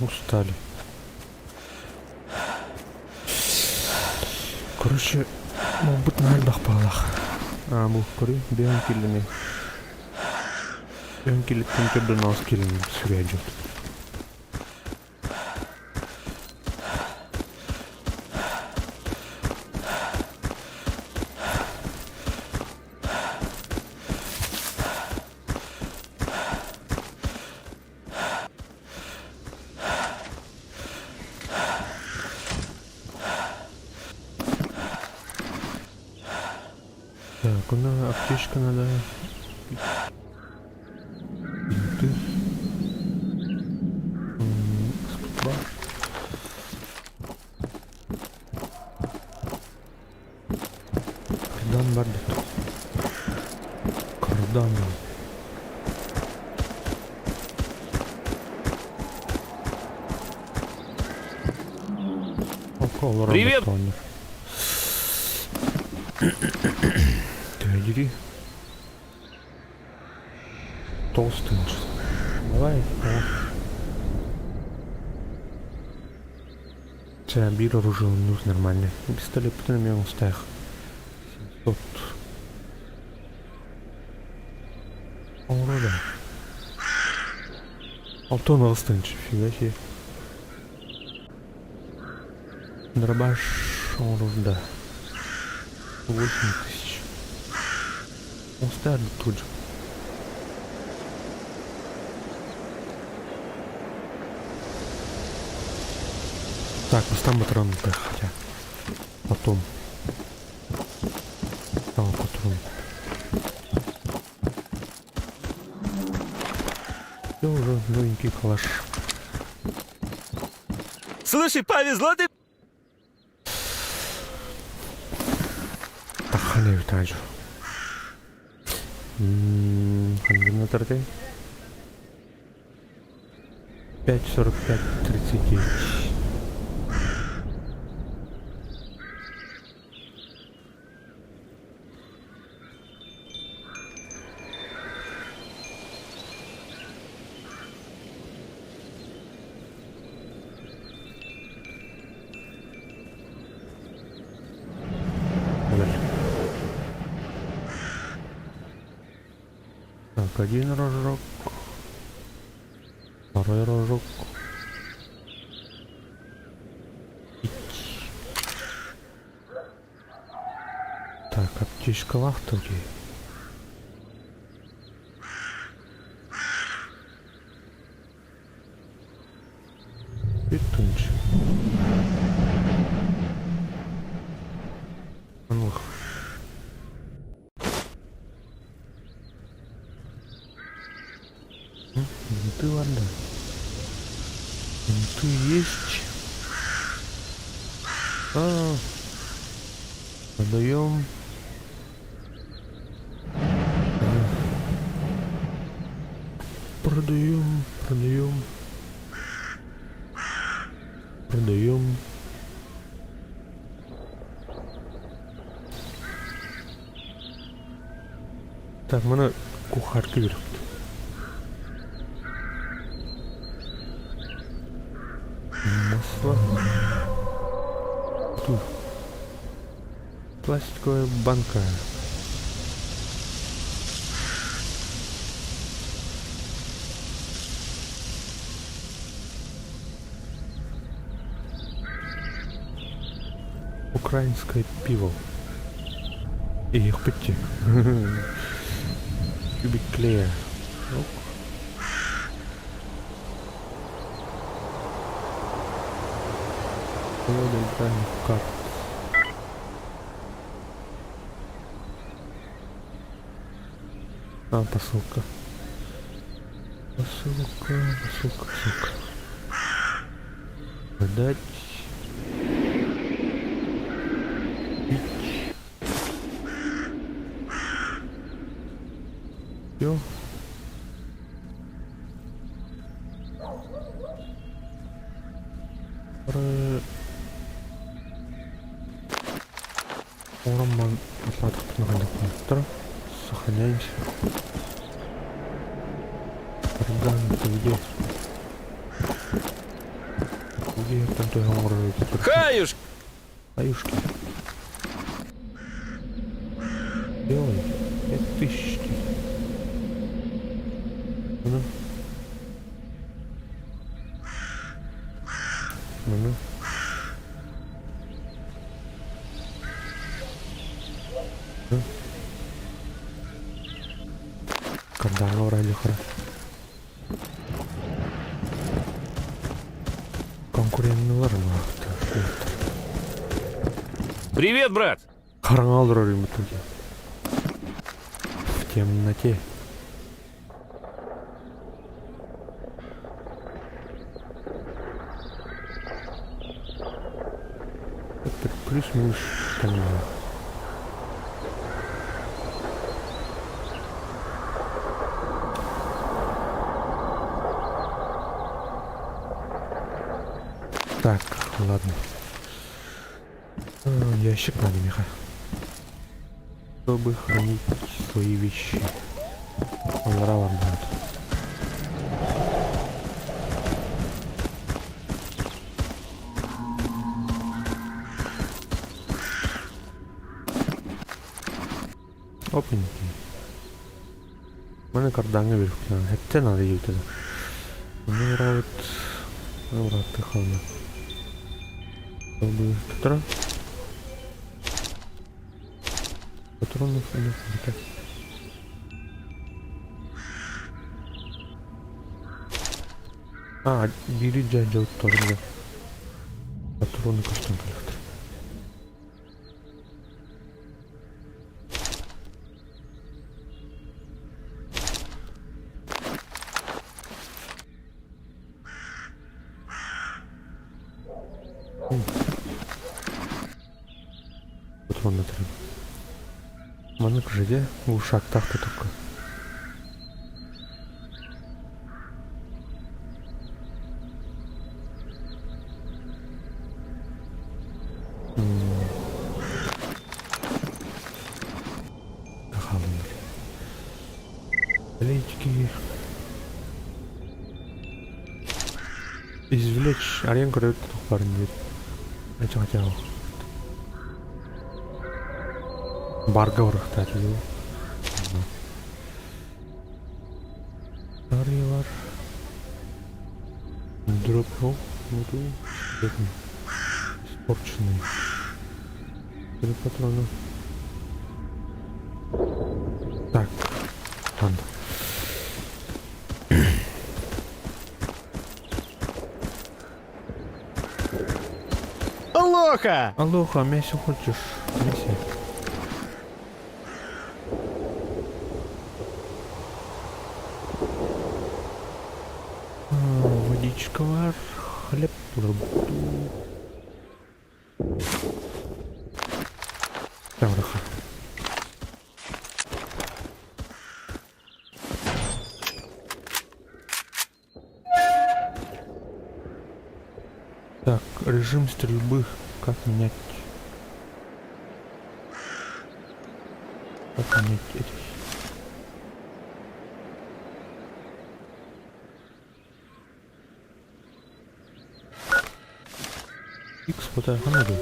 Устали. Короче, буолбут наһаа элбэх баҕалаах. Аа, бу көрү, биэһин киилэни. Биэһин киилэттэн төрдөн аҕыс киилэни сүрээ дьон. Так, у нас аптечка надо. Бинты. Спутба. Кардан бар бит. Кардан. Привет! Дери. Толстый. Давай. Чэ, биир оружие оннук нормально. Пистолеппытын эмиэ оҥостоох. 700. Оҥоро да. 68 тыһыынча, фига себе. Дробаш оҥорор да. 8 тысяч. Оҥостоор тут же. Так, бастаан патрон хотя. Потом. А, патрон. Все уже новенький калаш. Слушай, повезло ты Таххана эбит Ханна 5.45 39. Так, один рожок. Второй рожок. Ить. Так, аптечкалаах дии. Бүттүнч. Оннук. Бинты ладно. Бинты есть. А, продаем. Продаем, продаем. Продаем. Так, маны кухарка берет. Масло. Тут. Пластиковая банка. Украинское пиво. И их пить. Кубик клея. Ок. Колода игральных карт. А, посылка. Посылка, посылка, посылка. Продать. Купить. Все. Ороммон атлаатахпытына Сохраняемся. Орган, это где? Биһиэттэн төһө оҥорор эбит. Хаюш! Аюшки. Делай. 5000. Ну. Ну. Ну. Кардаҥҥа урайлыхара. Конкуренныылар улааттар. Привет, брат! Хараҥа олорор в В темноте. Это плюс-минус понимаю. Так, ладно. Э, ящик надо, Миха. Чтобы хранить свои вещи. Нравом будет. Опаньки. Маны кардаҥҥа биэриэхпин Эттэ надо диэбитэ да. Ону ураабыт бырааттыы хаалла. Патрон. Патронов нет. А, бири дьадьа тоже. Патроны көстөн кэлэхтэр. Патроннар Маннык уже глушактаах тутукка. Хаалыннар. Леечки. Извлечь арен көрөбүт тохпарын диир. Ачаҕа Барга барыахтаах дуу. Арыйалар. Дроп буду испорченный. Три патрона. Так, ладно. Алоха! Алоха, мясо хочешь? Мясо. А, водичка бар, хлеб буду. Тавраха. Так, режим стрельбы. Как менять? Как менять эти? X вот надо.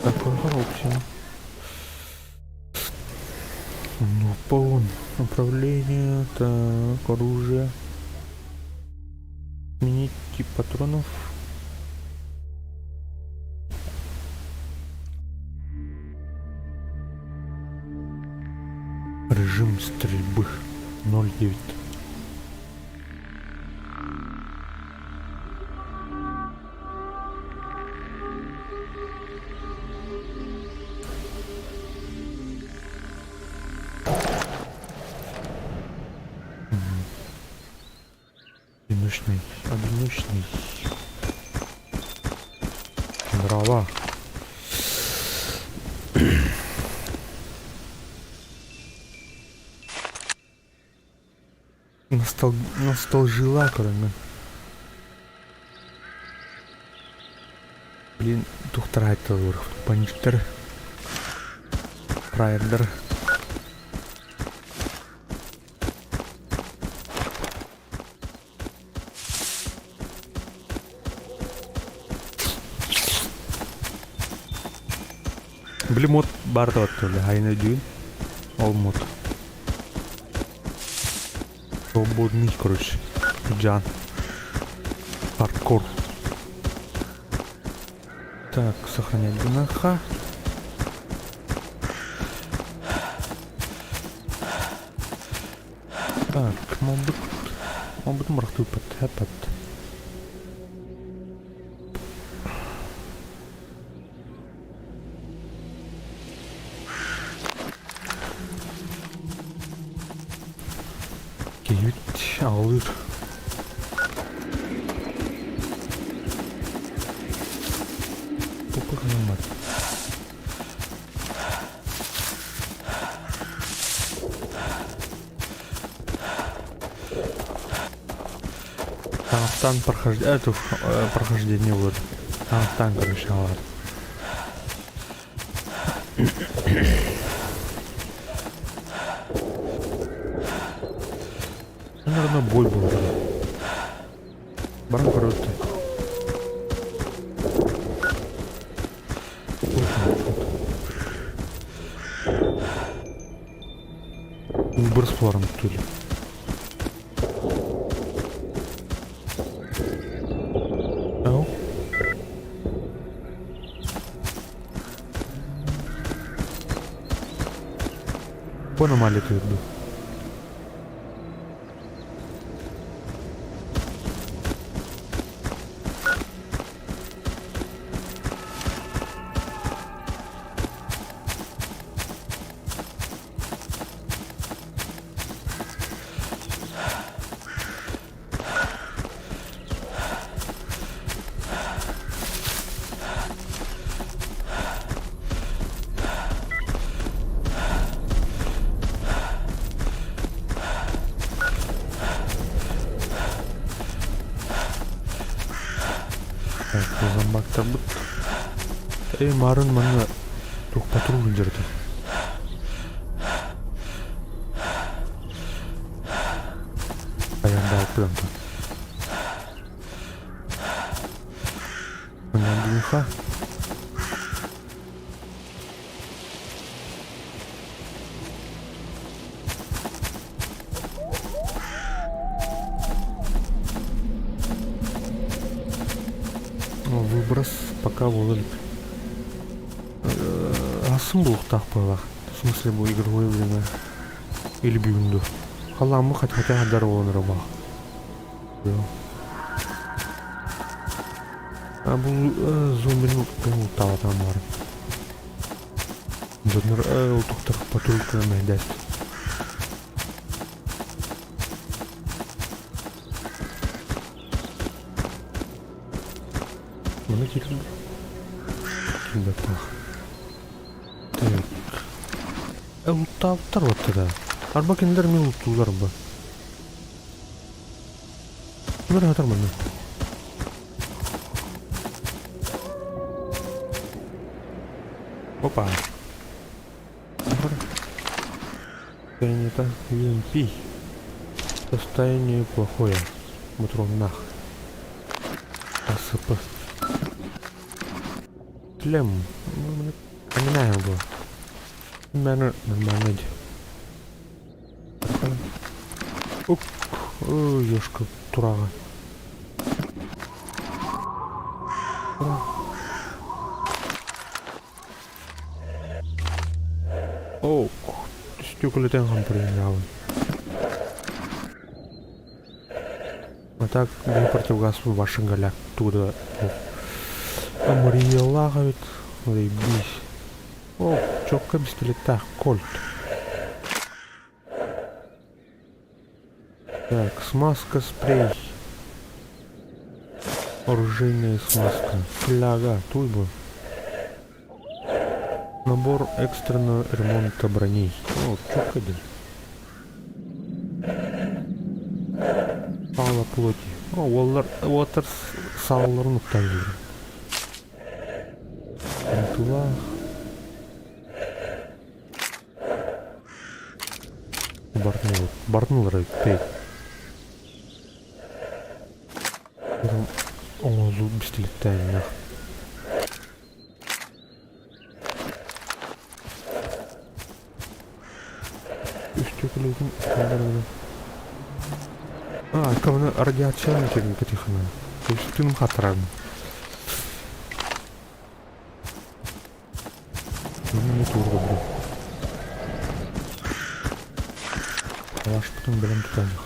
Так, option. Ну, полон. Управление, так, оружие. Сменить тип патронов. Режим стрельбы 0,9. Одиночный, одиночный. Дрова. Настал, ностальжила, кроме. Блин, тухтарайталар, панчтер. Фраердер. Били мод баар да баттылы хайын өйдүүн. Ол мод. Свободный, короче. Джан. Хардкор. Так, сохранять гнаха. Так, мобут. Мобут мрахтупат, хэпат. Киһибит аҕалыыр. Туппа гынаммат. Таҥастаан прохождение, прохождение вот. Таҥастаан короче аҕалар. Наверное, бой был. Баран короче. Выброс баран түл. Ау. По аномалии ты иду. Зомбактарбыт Эй, марын манна туох патруль сылдьар Айандааппыт онтон. Манна Выброс пока буолар Асын булуохтаах буоллах. В смысле бу игровое время или бүгүн дуо? Халааммы хотя хадар буолан эрэ баах. А бу зомбини ултаабатаҕым баар. Дьоннор ултуктар патруль мэһдэс. Маны киирбэт. Киирбэт Так. Ултаабыттар баттара. Арба кинилэр эмиэ ултуулар ба. Кимэр аһатар манна? Опа. Принято UMP. Состояние плохое. Мутроннах. АСП. Тлем. Поменяем его. Наверное, нормально. Ук. Ой, ёшка, турага. О, стеколетен хампырыҥнаабын. А так бу противогаз вашын галяк туда Амриялаах эбит заебись. О, чокка пистолеттаах кольт. Так, смазка, спрей. Оружейная смазка. Фляга, туйбу. Набор экстренного ремонта броней. О, чокка один. Сало плоти. О, уоллар, уолаттар сааларын уктан жүрү. Тулах. Бартын бартын пей. Оҥоһуллубут пистолеттээҕиннээх. Төлөбүтүн кэллэрбин. А, кому радиация тихо. То есть тыным хатарарым. Мин туурга Алашпытын бэлэм тутаных.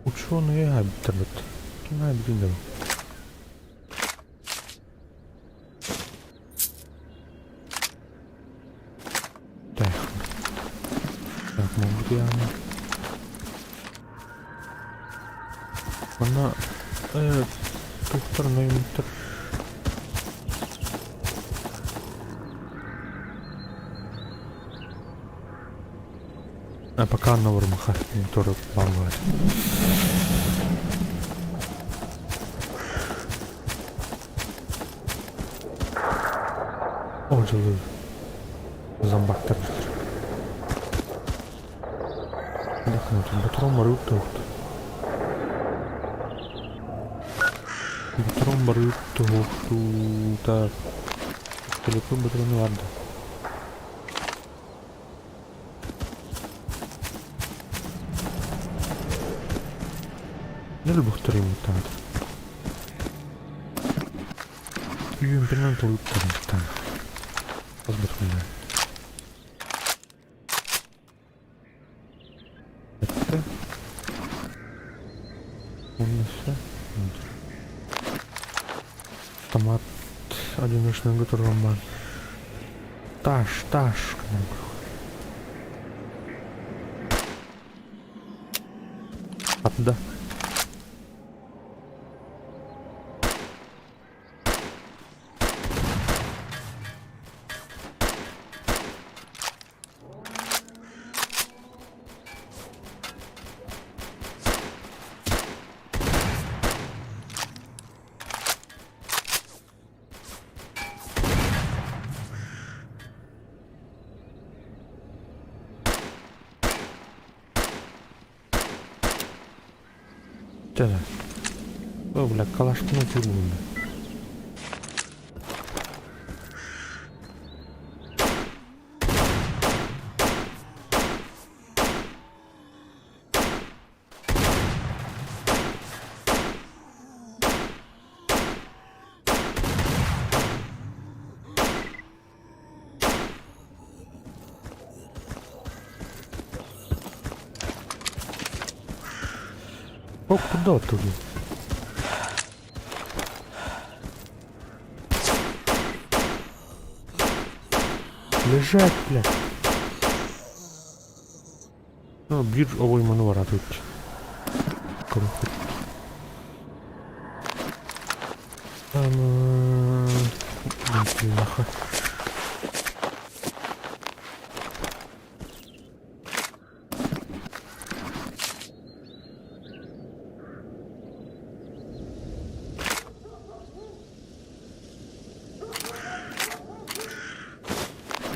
Ученые абиттарбыт. Ким абитин да. Так. Так, могут я... Манна тухтар ноймуттар. А пока нормаха тоже баллар. Ол жылы зомбактар жүр. Патрон барыып туохту. Патрон барыып туохту. Так. Телефон патроны бар да. Ne бухтарым там. Үйүмпинен толуктарым там. Азбатхунда. Это полностью автомат одиночный роман. Таш, таш. Оттуда. Чэ, о, бля, калашпын ытыыбын. О, куда ты? Лежать, блядь. Ну, бир обойманы бар тут. Там...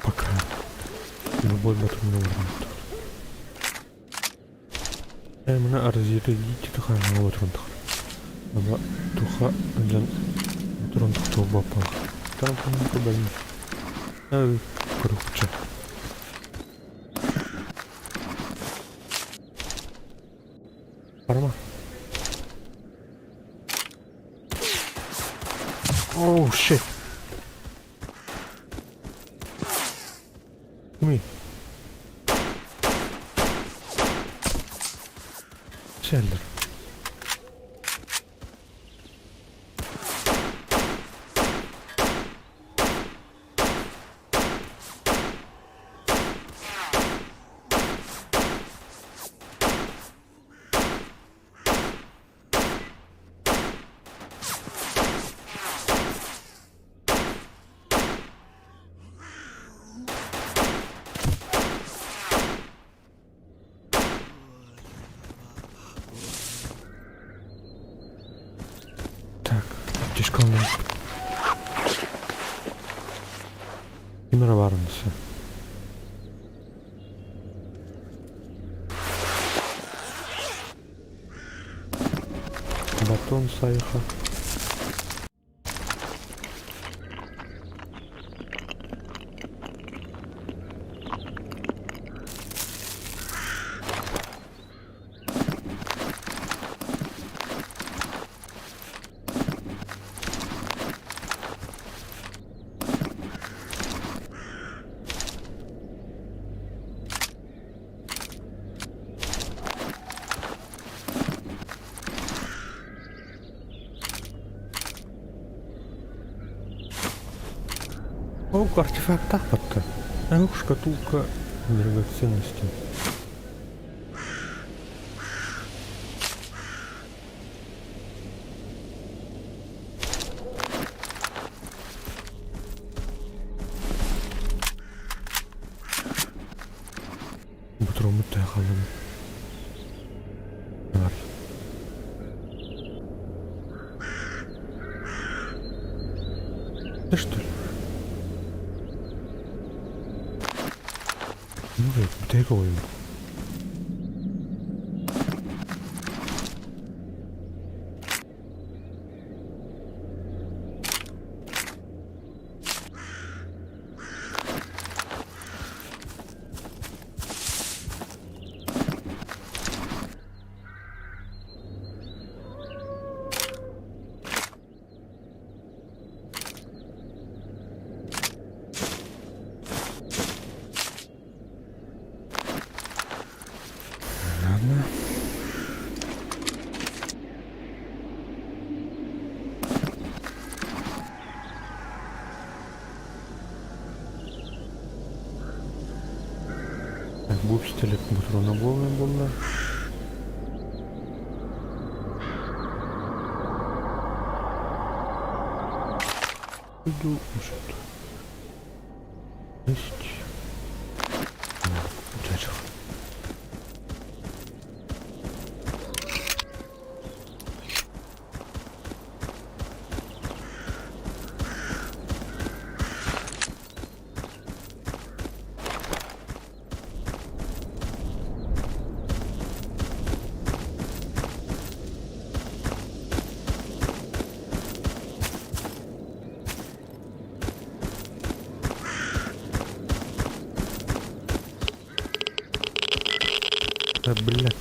Пока. Любой батон Мына разъедите туха батон туха. Туха батон туха бапа. Там там Короче. Барма. Oh shit. Come here. Сэллер. Так, аптечканы Ким эрэ баарын өссө. Батон сайха. Ох, артефактаах батта. Ох, шкатулка драгоценностей. Ботуруоммут төһө хааллыбыт? Бар. Ты что ли? Ну, бүтэһик оҕойум. Ладно. Так, бу пистолет патрона буолла. Иду, может. Есть. Удачи. Да, блядь.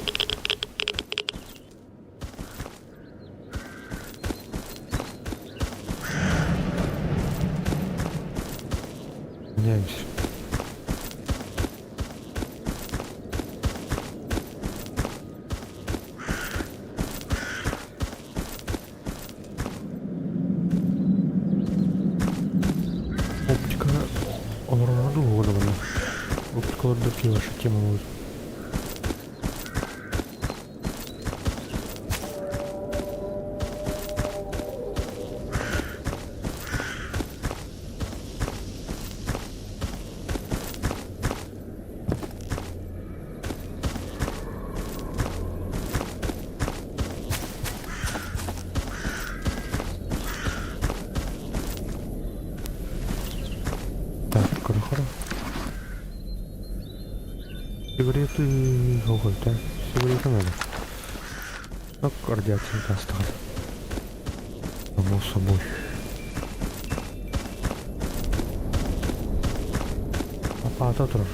Меняемся. Оптика олорор дуу уода Оптикаларда ваша тема будет. Так, хорошо. Сигареты... Ого, да? Сигареты надо. Ну, радиация осталась. Само собой. Апа, турар.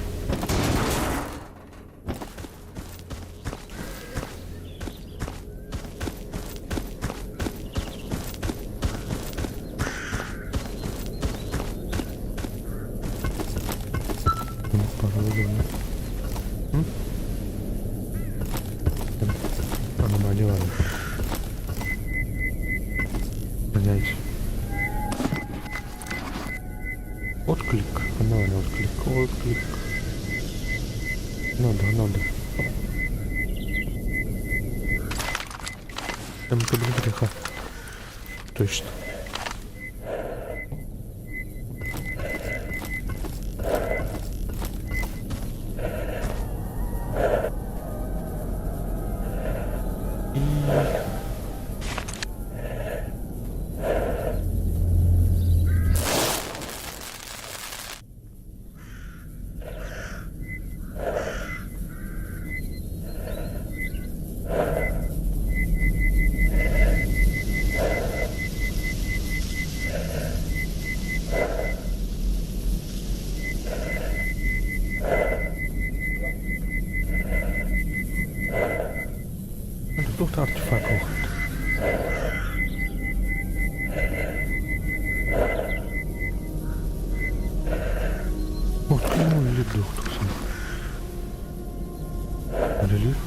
Ну, пожалуй, да. М? Аномалия, ладно. Меняйте. Отклик. Надо отклик. Отклик. Надо, надо. Там греха. Точно. И... Туох да артефакт суох. Отклик дух. Үлэлиир.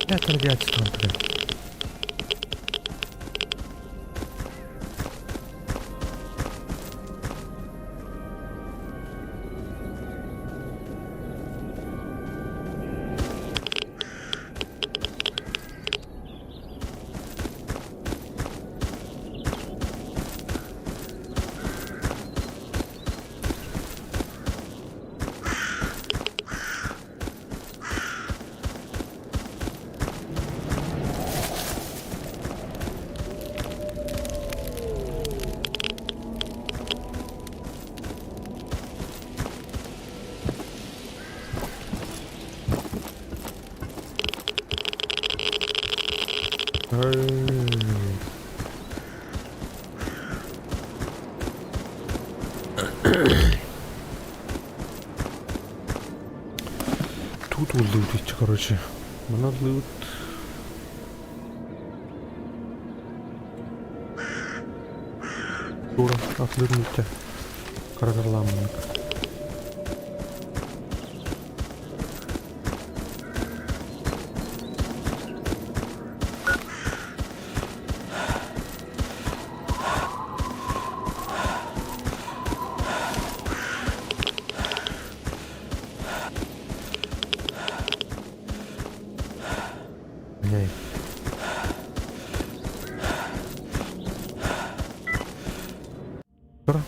Это радиация там. Тут лут, короче. Манна лут. Тура, отверните. Карагарламник. Гоняй. Тура.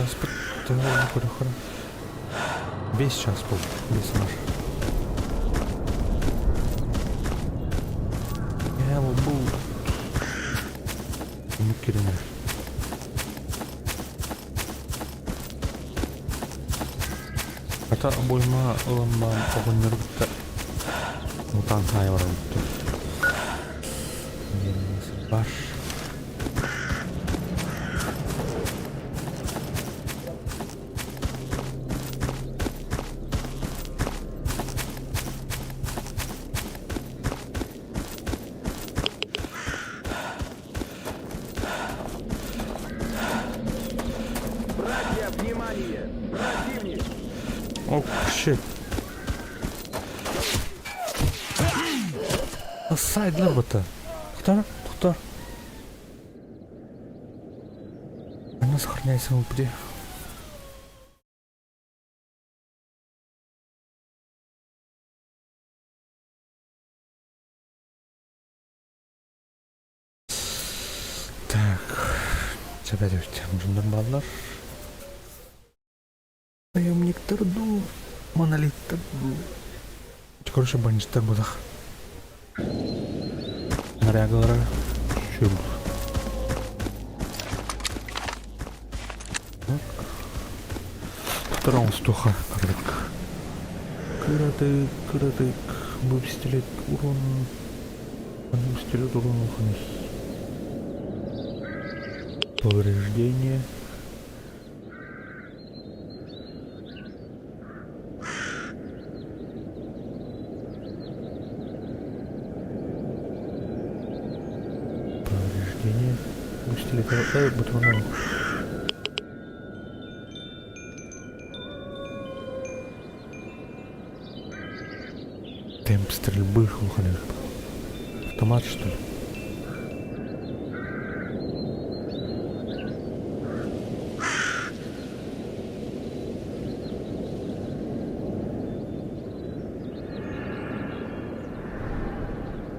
Чааспыт көрөххө 5 час буолбут, 5 наар. Ээ, бу Түмүк киирэн эрэр. Хата обойма ылан баран оҕонньору кытта мутаан хаайа барабыт. Бар. Братья, внимание! Противник! Oh shit. Сайдлар бата. Тоқтар, тоқтар. Она сохраняется в где? Так, чэ дьоннор бааллар. Наемниктар дуу, монолиттар дуу. Короче, бандиттар буолах. Нарягалара шүр. Так. Втором стуха кырдык. Кыратык, кыратык. Бу пистолет урон. Бу пистолет урон уханыс. Повреждение. Повреждение. Бу пистолет патронов. Темп стрельбы улахан Автомат, что ли?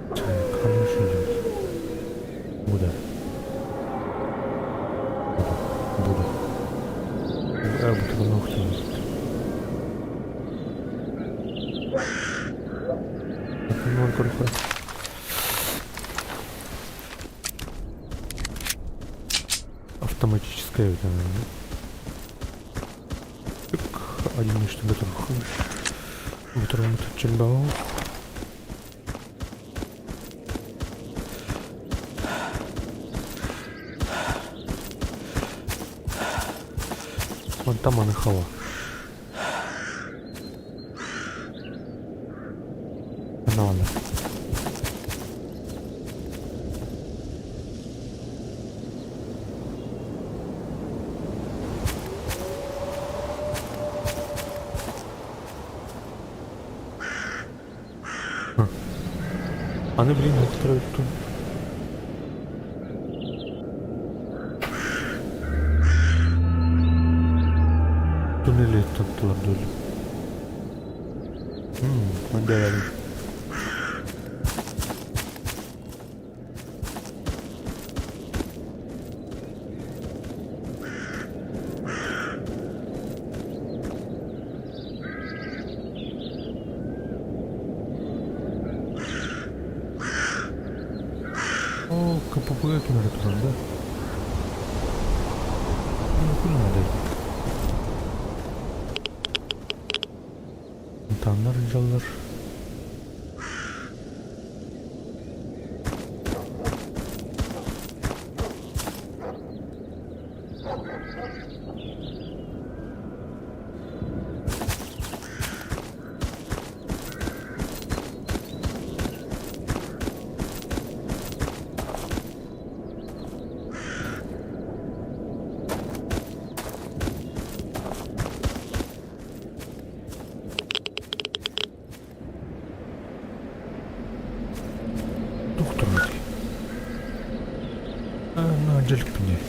Так, хорошо идет. Буду. Буду. Буду. Буду ногти. Автоматическая один что готов. Готов чембау. Вон там он и хава. Она. Аны блин охторо тут. Туннели туттулар дөл. Мм, О, КПП кимэр турар да? Ну, хуй надо. Фонтаннар дьаллар. Доктор Дьэликпиний?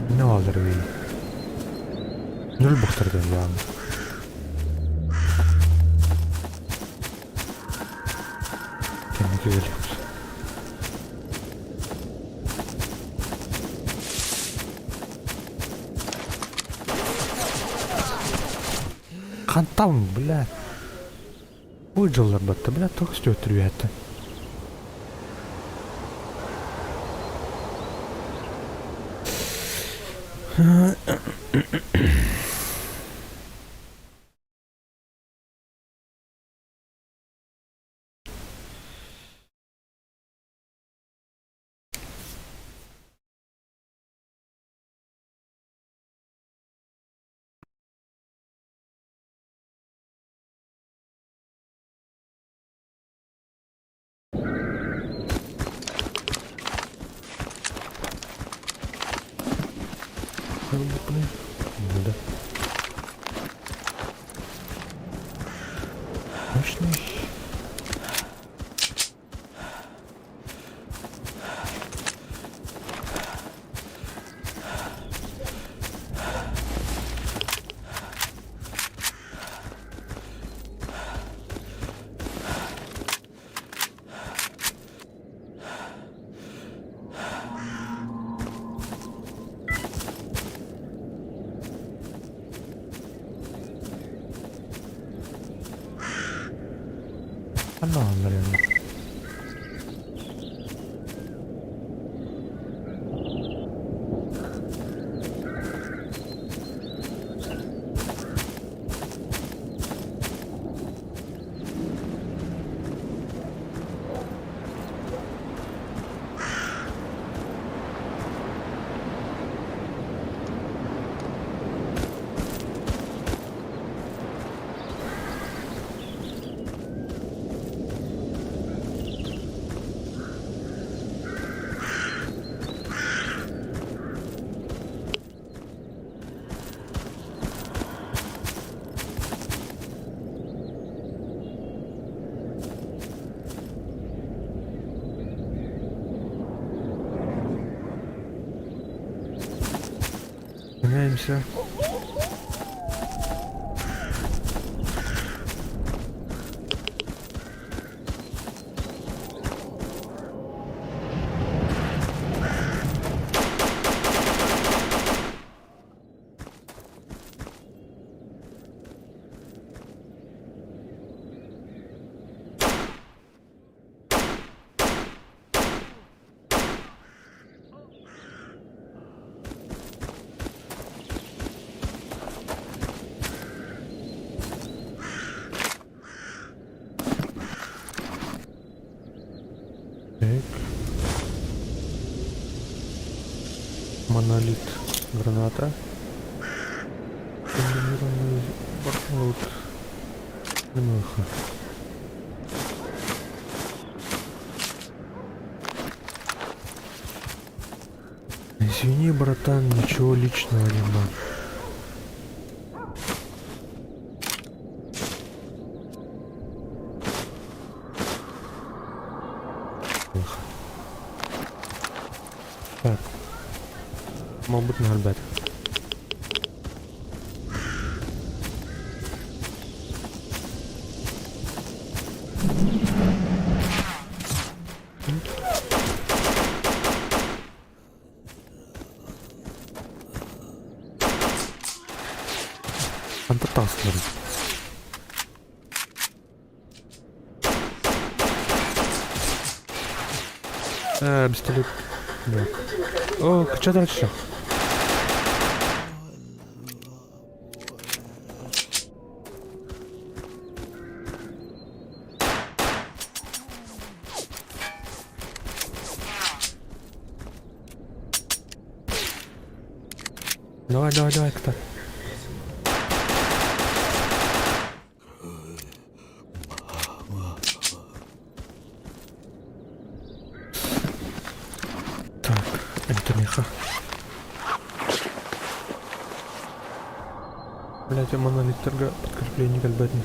Не баалар эбий? Нүл бухтардан яам. Кэнники кэлиэхпит. Там, блядь. Бу дьыллар батта, блядь, тоҕо көстүбэттэр үөһэттэн. Да. Мощный. Ханна бааллар Меняемся. Так. Монолит граната. Комбинированный вот. Немного. Извини, братан, ничего личного нема. Так. Мабуть, на Альберт. Антатаслер. Пистолет. Нет. О, что дальше? Давай, давай, давай, кто? Так, это меха. Блять, монолит торга подкрепление кальбатни.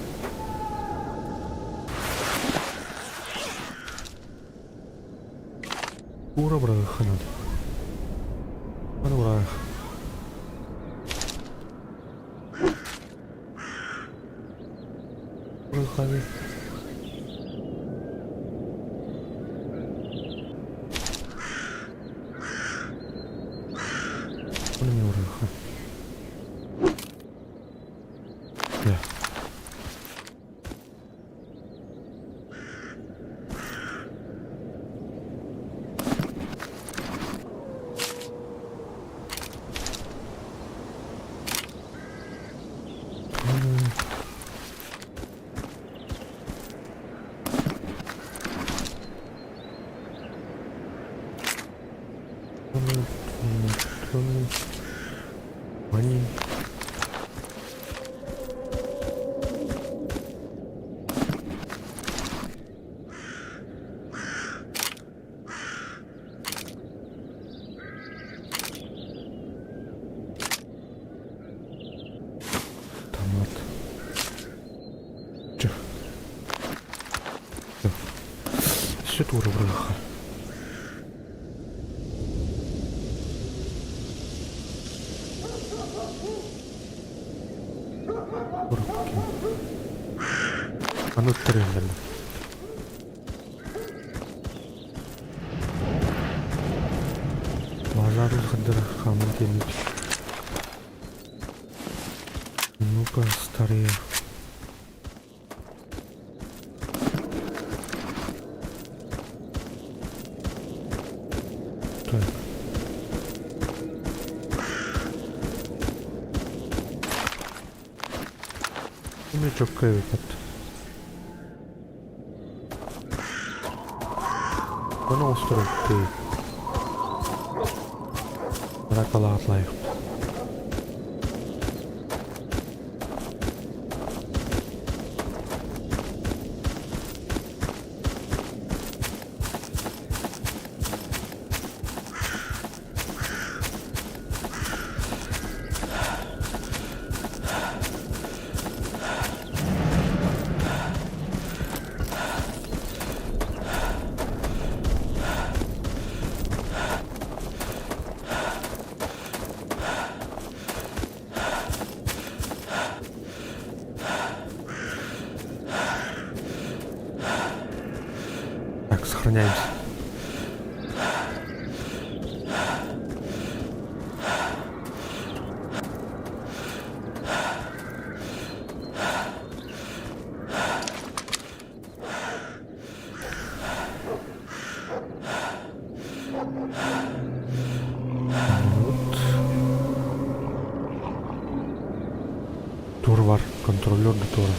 Ура, браха надо. Ура. Браха. Money. Томат. Чэ. Все тура быраха. Аны ыттарыыллар. Базар хаддара хааман тиэммит. Ну-ка, старые. Так. Эмиэ чокко эбит. Ону оҥостор эбиппит. Ракалаат лайыхпыт. Так, сохраняемся. Вот. Тур бар, контролер да тура.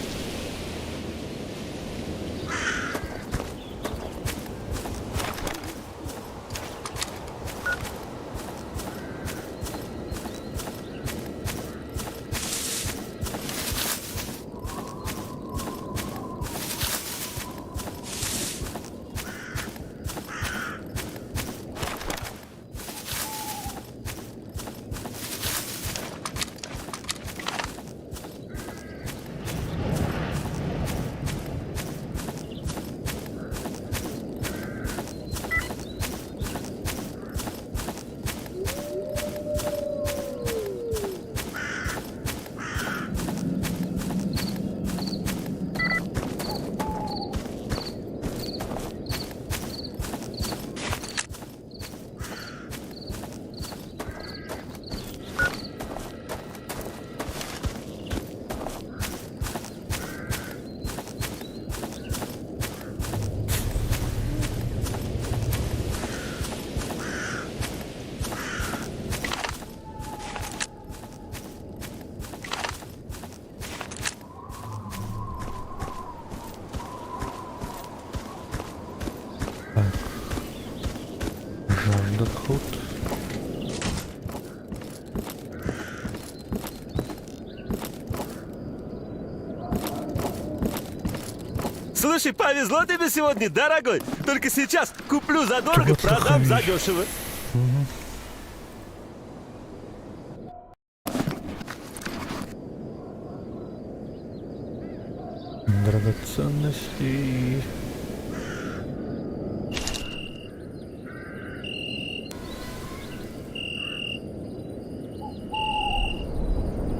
Так. Жандерхут. Слушай, повезло тебе сегодня, дорогой. Только сейчас куплю задорого, Вот продам такой. задешево. Драгоценности.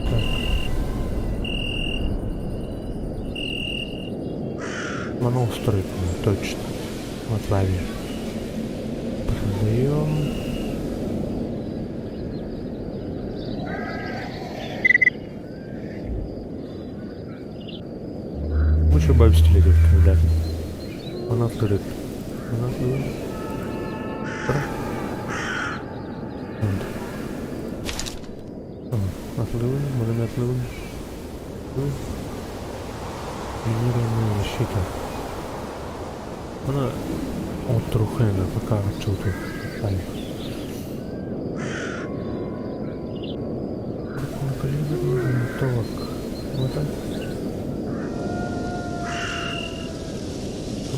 Так. Монострой, точно. Вот лови. Продаем. Лучше бабстили тут, ребят. Она отлырит. Она отлырит. Отлываем, можем отлываем. Минированная защита. Она от Трухена пока что тут.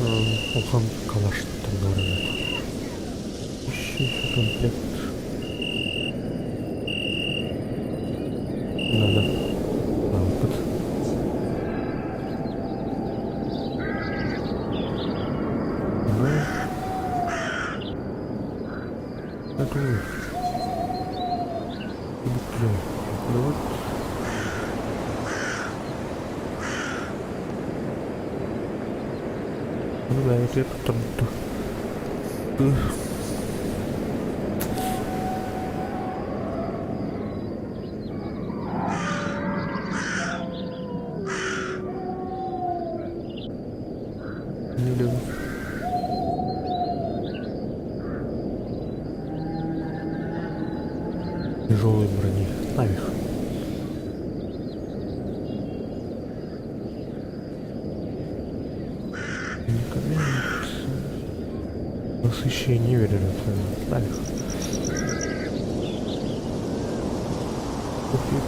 Улахан калаштар баар эбит. Еще комплект. Надо. Опыт. Ну, это Ну вот. Ну да, это я потом. Не Тяжелой брони. Наверх. Медикамент. Насыщение вероятно. Наверх. Ух, ух,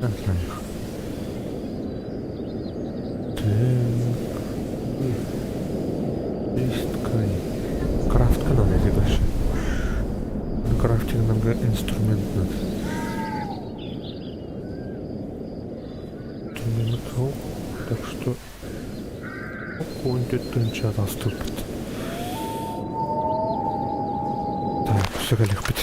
Наверх. Так. Есть ткань. Крафтка надо дальше. На крафтинг нам инструмент надо. Инструмент так что 14 астырбыт. Так, все кэлиэхпит.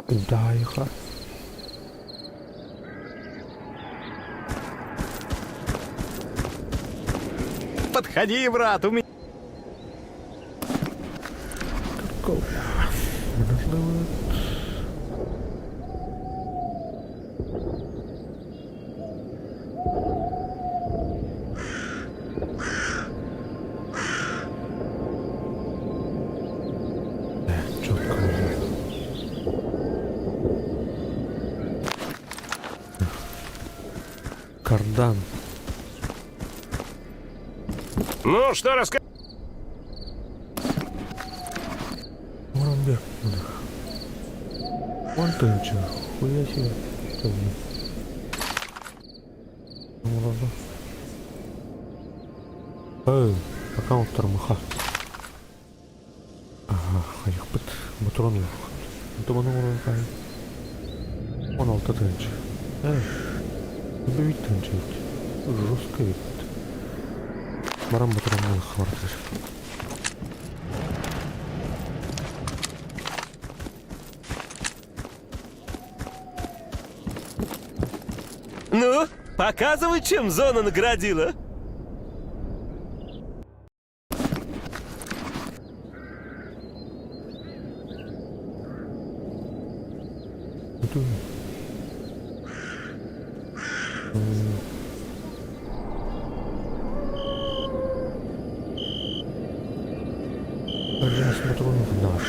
Куда Подходи, брат, у меня... Нужно Четко уже. Кардан. Ну, что расскажешь? Мурамбек. Вон ты че, хуя себе. Ладно. Эй, аккаунт мыха. Ага, хайықпыт. Патрон yok. Онто маны оҥорон 16 тыһыынча. Эй, бит тыһыынча ведь. Жестко ведь. Баран патрон хватит. Ну, показывай, чем зона наградила. Это... Раз патронов наш.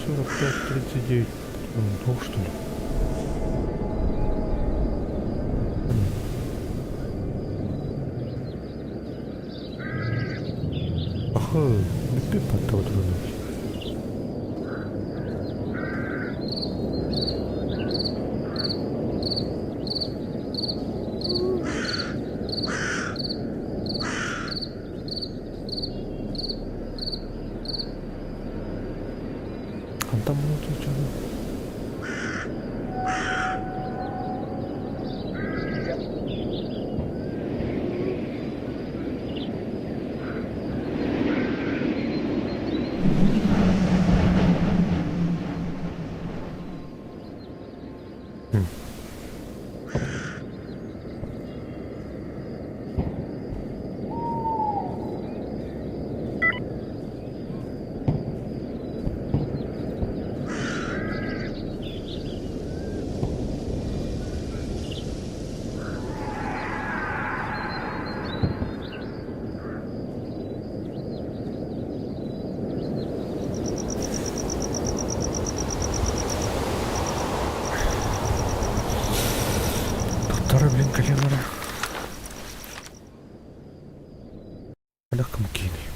45, 39. Двух, что ли? Ага, ты патроны. Хантан bunu tutacağım. Сотору блин кэлиэм эрэ. Легкому кииний.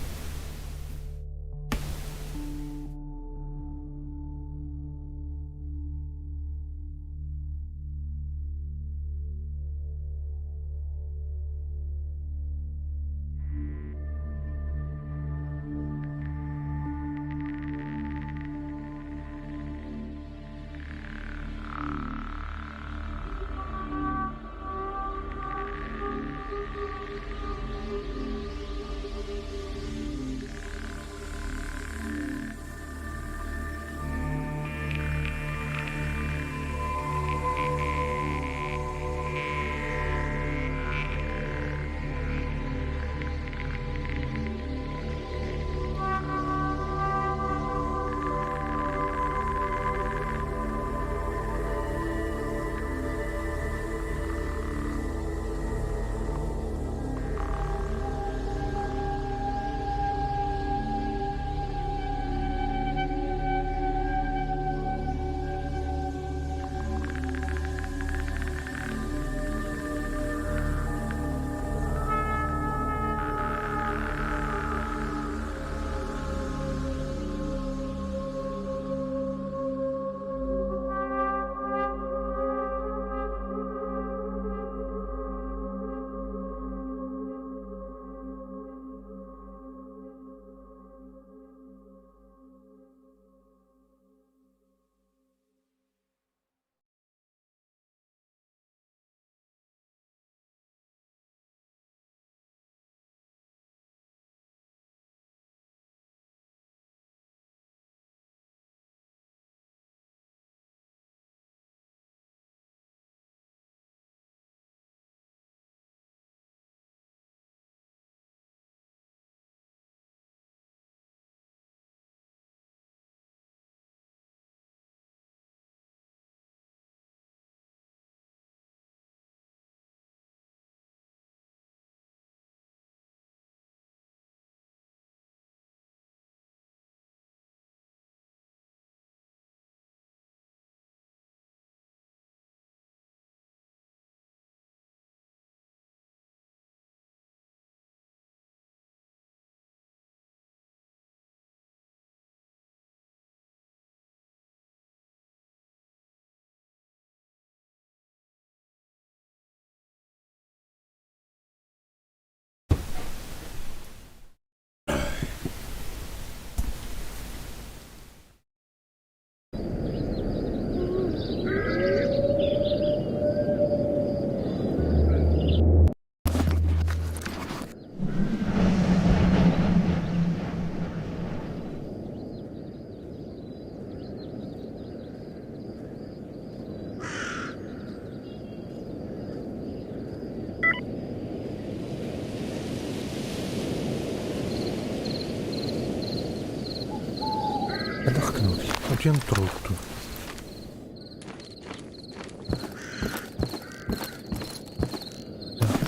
Хайдах гынабытый? Утуйан туруохтун.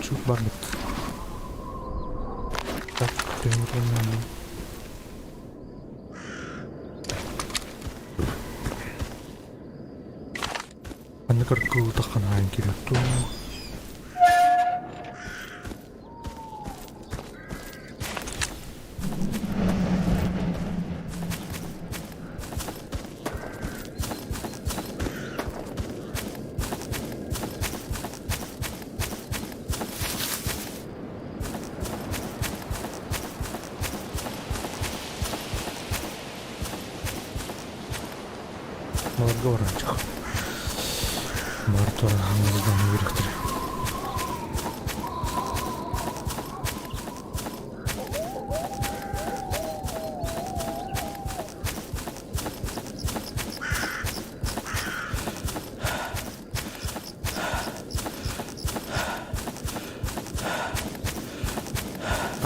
Чук барбыт. Так, Маннык аргылытаххына аайын киирэр дуу? Маларга барааччы. Мартора хаҥалардан үөрэхтэрэ.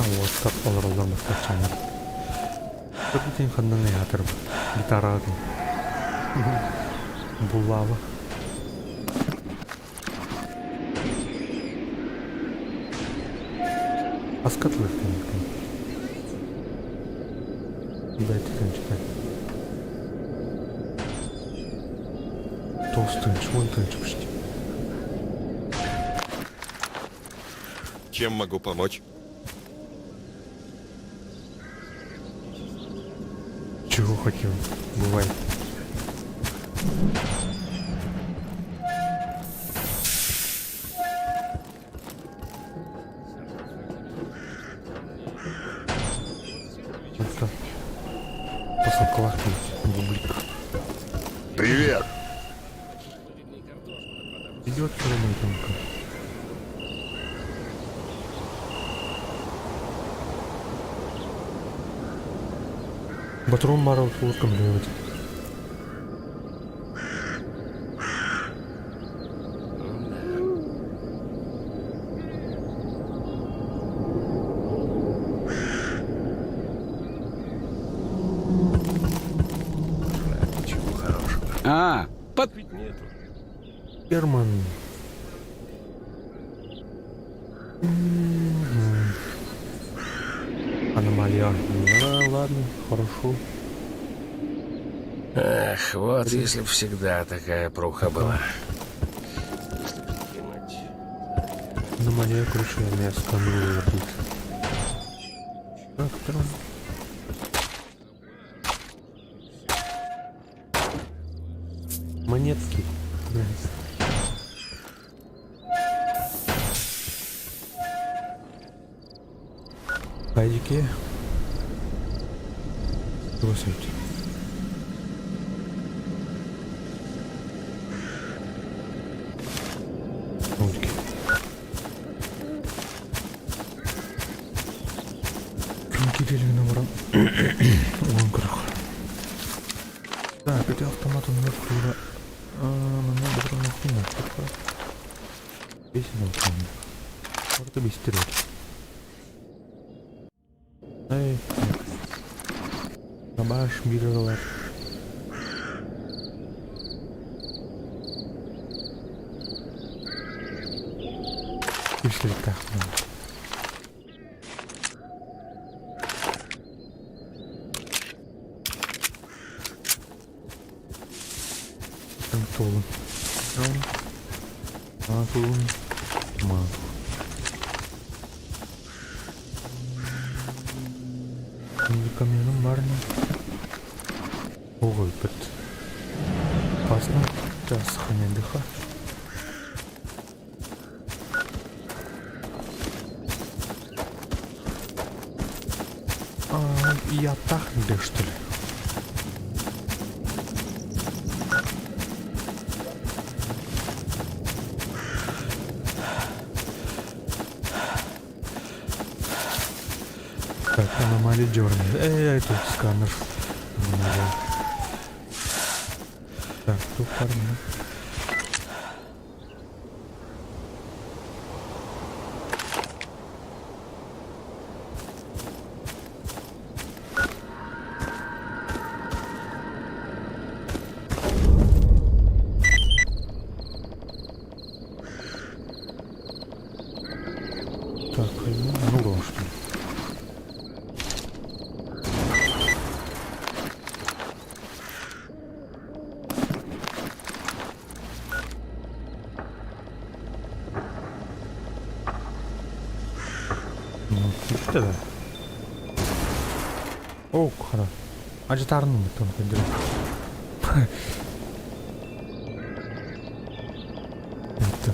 Уоттар олороллор махтаччаннар. Бүтүн ханнан ыйаатарбыт гитараҕытын буллаабы Аска тылыктан Дайте тынчытай. Тоғыз тынч, он тынч почти. Чем могу помочь? Чего хотел? Бывает. Это посылкалаах бублик. Привет! Идет Романтенко. Батрон Марл көмөлөбүт. Ничего хорошего. А, под... Ведь нету. Герман. Мгм. Аномалия. Ну, ладно, хорошо. Эх, вот если б всегда такая пруха была. Если б закинуть. Аномалия, короче, я сканую будет. Так, второй. Монетки. Блядь. Пайдики. Бросайте. Мультики. Кирилл номером. Вон крах. Так, эти автоматы у меня тура. Манна бутырмахтын Бесин автомат. Орта бестер. Ай. Набаш биралар. Кирсиликтаах. Туолун. Маатуун. Маату. Каменным барным. Ой, бит. Опасно. Да, сохраняй дыха. А, я так где что ли? Так, аномалия дернет. Эй, тут сканер. Аномалия. Так, тут парни. Так, ну, ну что ли. Ну, это да. О, хара. Ажитарны там көндөрө. Это.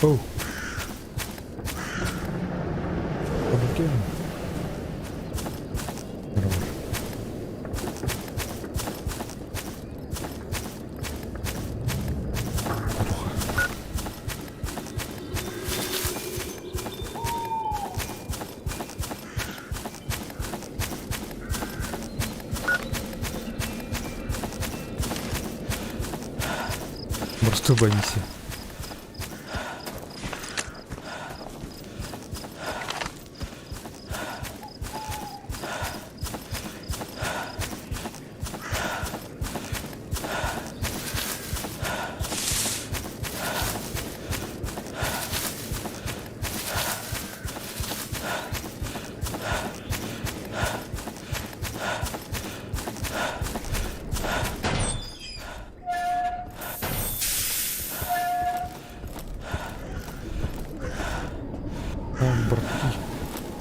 Оу. Помоги. Хорош. Плохо. Просто боимся.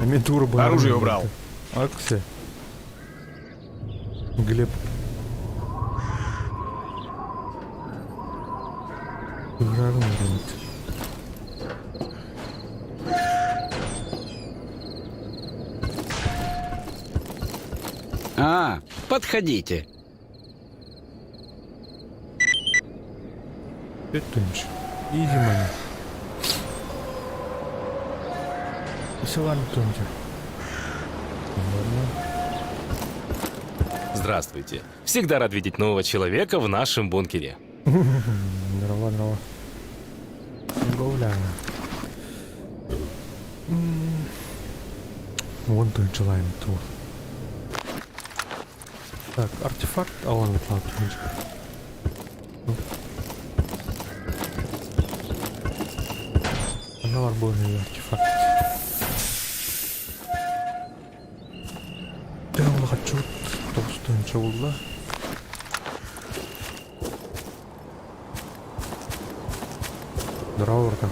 Эмиэ тууру быһааран Оружие убрал. Акция. Глеб. Ыһырарын бараммыт. А, подходите. Өттүнч. Easy money. Ысылан тунча. Здравствуйте. Всегда рад видеть нового человека в нашем бункере. Здорово, здорово. Говля. Вон той желаем тур. Так, артефакт Алан Клаудович. Аналар буолар артефакт. Тыаллахаччыбыт тоҕус буолла. Здорово, братан.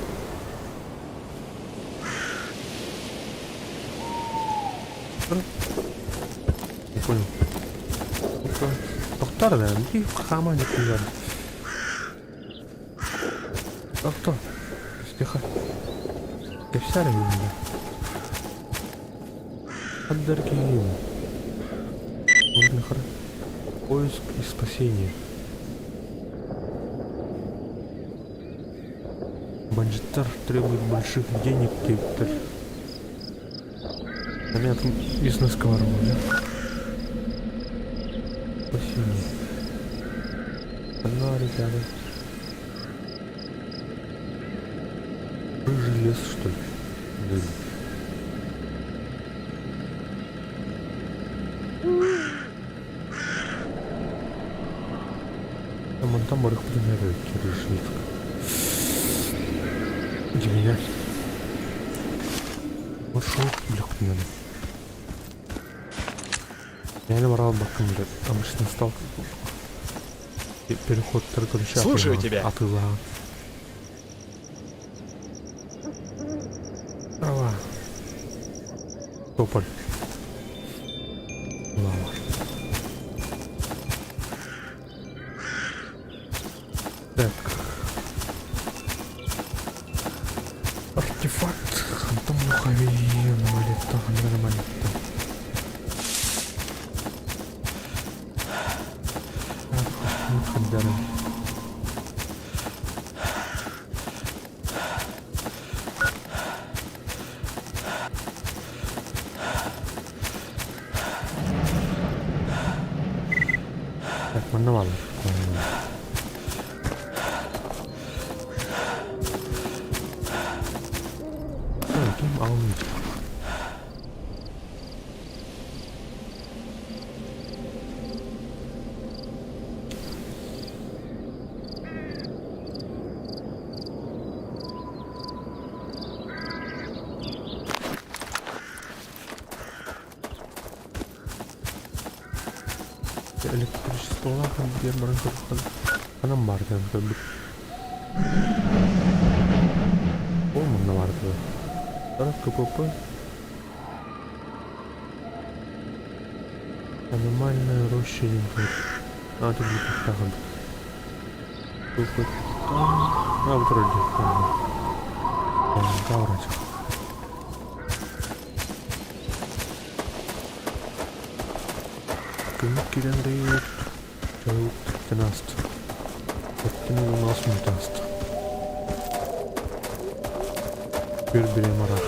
Не понял. Ну-ка. Тохтор, да, и хама не куяр. Тохтор. Тихо. Кэпсээр да. Аддаркиин. Поиск и спасение. Бандиттар требует больших денег диэбиттэр. Эмиэ бизнеска барабын да? Спасение. Ханна ребята? Рыжий лес, что ли? Да. Мантан барыахпытын эбит рыжий леска. Дьиҥинэн. Маршрут билэхпин Реально барал баккын блядь. Обычно стал переход короче Слушаю тебя. Атыылаан. Трава. Тополь. Лава. Так. Артефакт. Хантон мухави малетта, малетта. Хандаран. Так, манна бааллар. Ким алын Электричестволаах диэн баран көрөххө ханан баар диэн көрбүт. Ол манна баар дуо? КПП Аномальная роща диэн туох. А, тут бүтүөхтээх эбит. Тут А, вот вроде. Да, вроде. Күммүт киирэн эрэр. Дьолуттан ааста. Оттон уонаас мүнүүтэ ааста. Бір бириэм араах.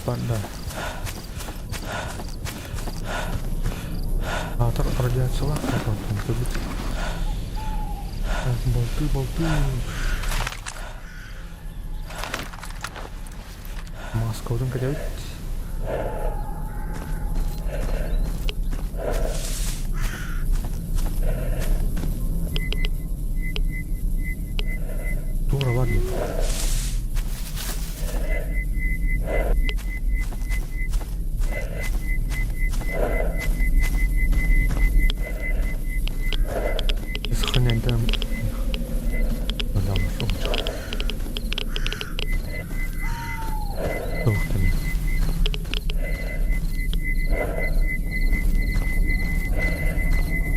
Empat dah. Радиациялаах патронтан көрбүт. Болты, болты. Москвадан кэлэбит. Тура бар дии. Сохраняем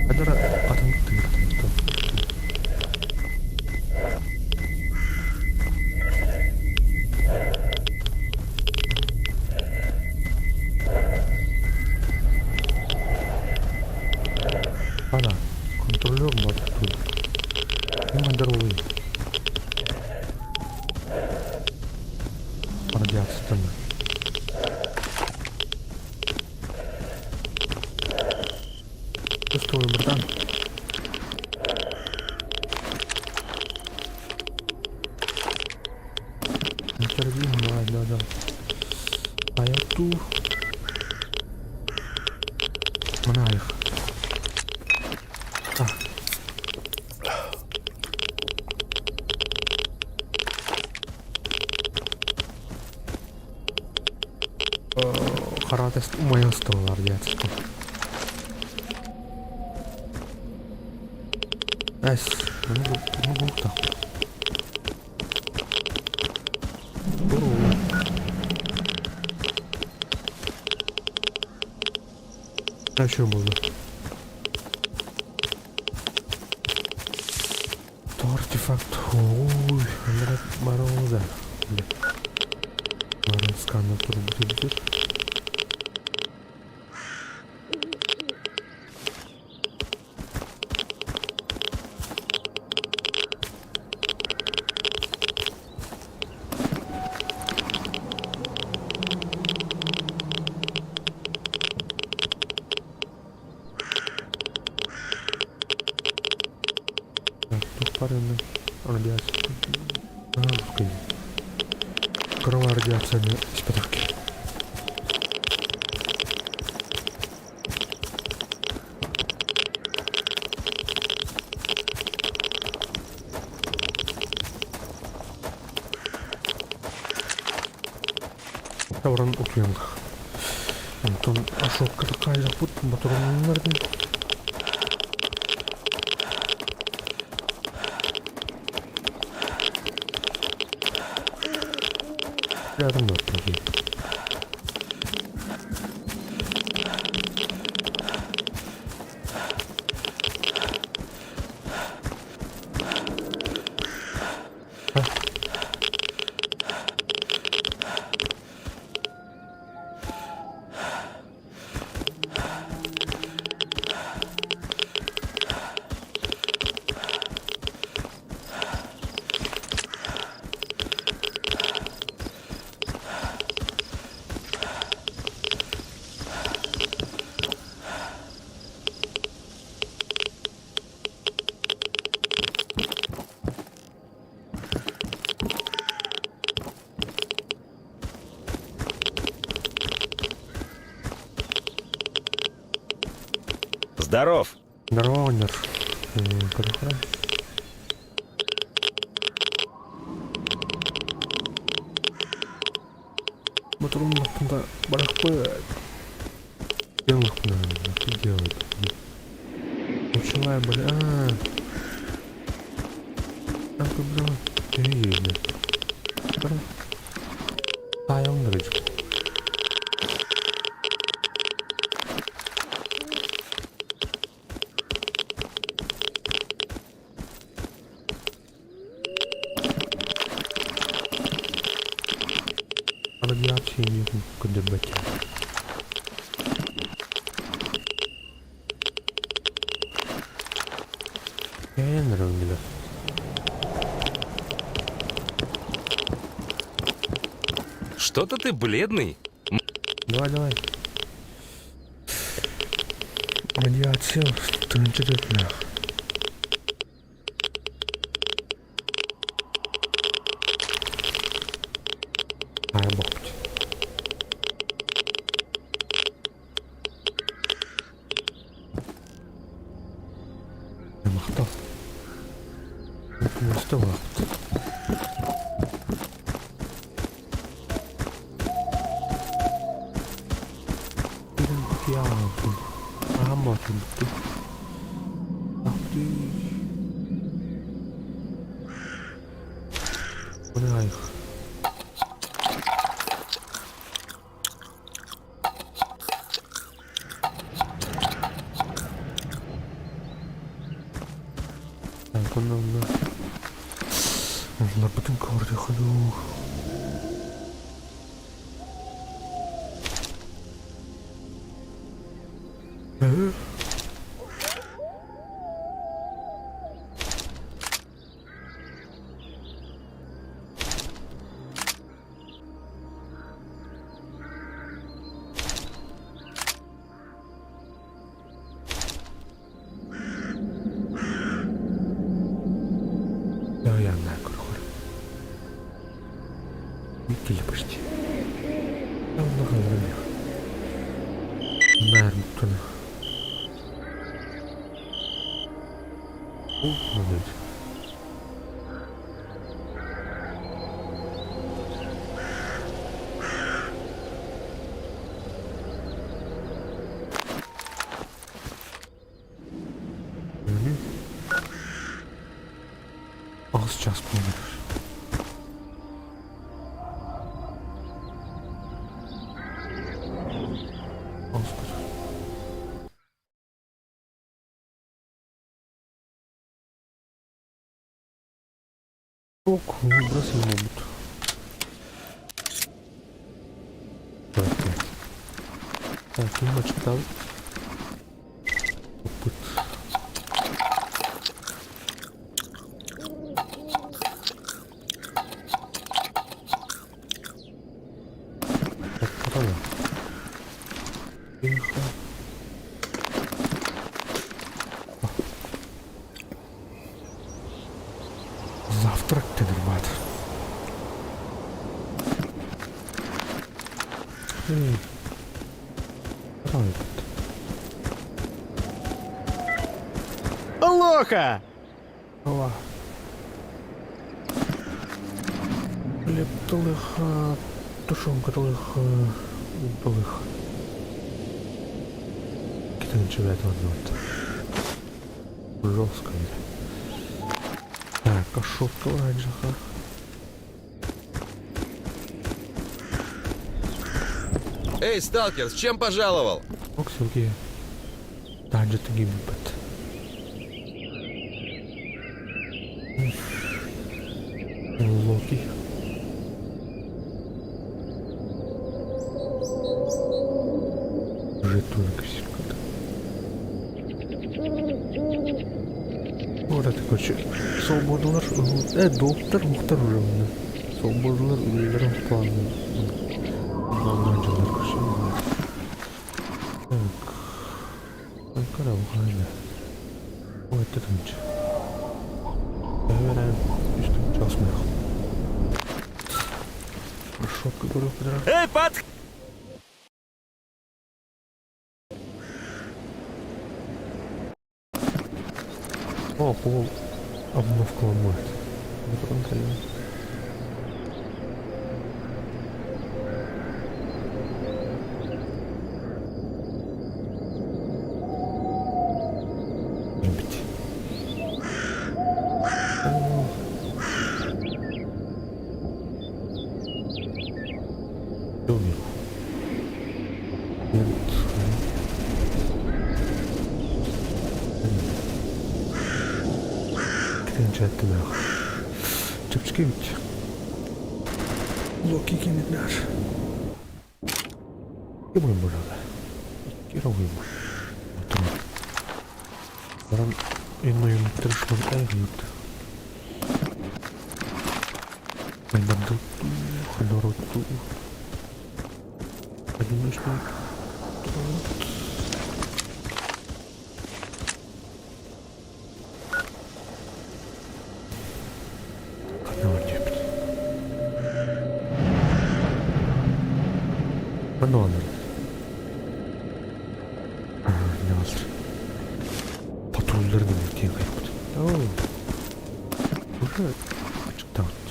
Хадара атын тыыртан. Ана, контролер бар тут. Здоровый. Радиация. Чувствую, братан. Интервью, давай, да, да. А я ту. Мына их. А. Харатес умайын столлар диэт. Эс, ну бухта. А что было? Артефакт. Ой, мороза. Сканер тоже будет. Так, тут парень радиация. А, пускай. Кровая радиация не испытавки. Тавран утуянг. Антон ошибка такая запут, батуруннардын. Рядом вот такие. Здоров! Здорово, Нер. Подохран. Моторун лапында барахпы. Делах ты делает. Лучевая бля. А. Там бля. Эй, бля. Тайон. Радиации нет КДБ. Что-то ты бледный. Давай, давай. Радиация. Тыһыынча төрүттээх. Бохпут. Махтал. Муоста улааппыт. Оннуларбытын көрдөххө дуу. Аҕыс чаас буолар. Аҕыс Ок, выбросим могут. Так, немножко Опыт. Так, потом. Тихо. Завтрак тэнэрбаат. Лоха! Ла. Хлеб талыха, тушенка талыха, талыха. Китанчевет вот. Жестко. Так, кошовка оранжеха. Эй, сталкер, с чем пожаловал? Ок, Сергей. Таджи гиббет. Локи. Жетоны косилка. Вот это, короче, свободалар, долгтар, мухтар уже мына. Свободалар, үлелер планы. Главный короче. Так. Анкара ухайна. Ой, это тынч. Выбираем. Үстүн часмых. Шотка көрүп кыдырар. Эй, под... О, пол обновка ломает. Это контролирует. Любите. О. Домик. Нет. Китенчаттынах. Чэпчэки эбит. Локи киминнэр. Икки бұрады. Икки роғым. Отырмын. Баран энэ юниттер шмон эгют. Майбанду ханороту. Одиночный. Манна бааллар. Не бааллар. Патруллар да тиийэн кайбыт. Уже ачыктаабыт.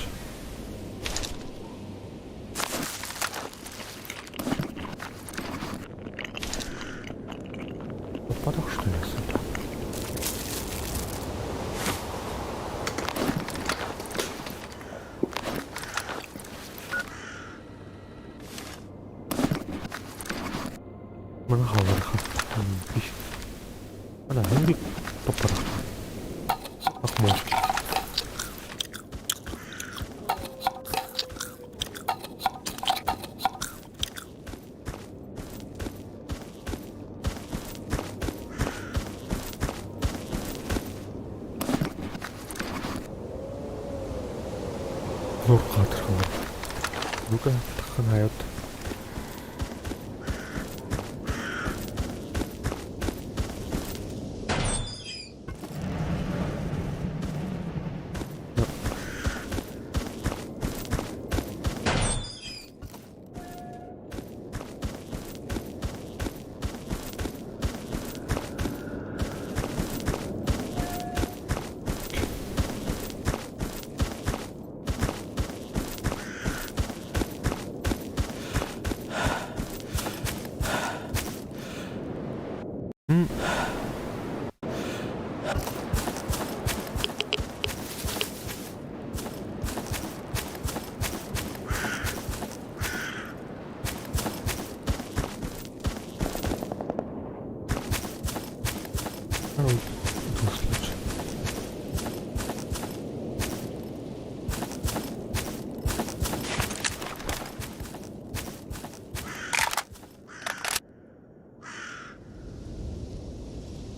Подох, что ли, отсюда? Маны хаалларха. Биш. Ана, хинги топпарах. Акмол. Лор хаатырхалар. Ну-ка, таххан хайат.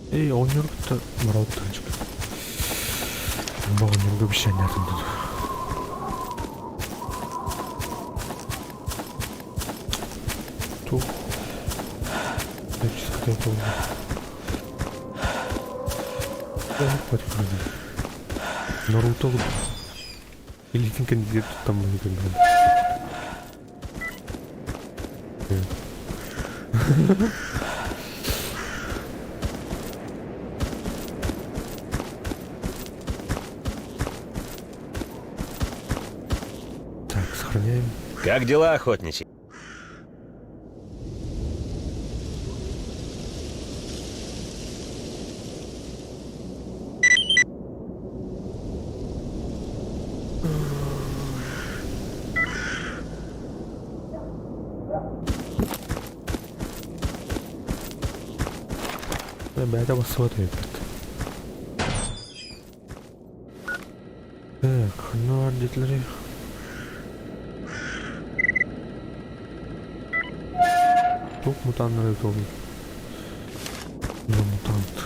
Эй, оҕонньору кытта баралыттан чык. Оҕонньорго бишэннээтин дуу. Туох Наруто илиитин кэннигэр туттаммын көрбүтүм. Так, сохраняем. Как дела, охотничий? Бэйэтэ бассыбат эбиппит. Так, ханна баар диэтилэрий? Туох мутаннара эбитэ Мутант.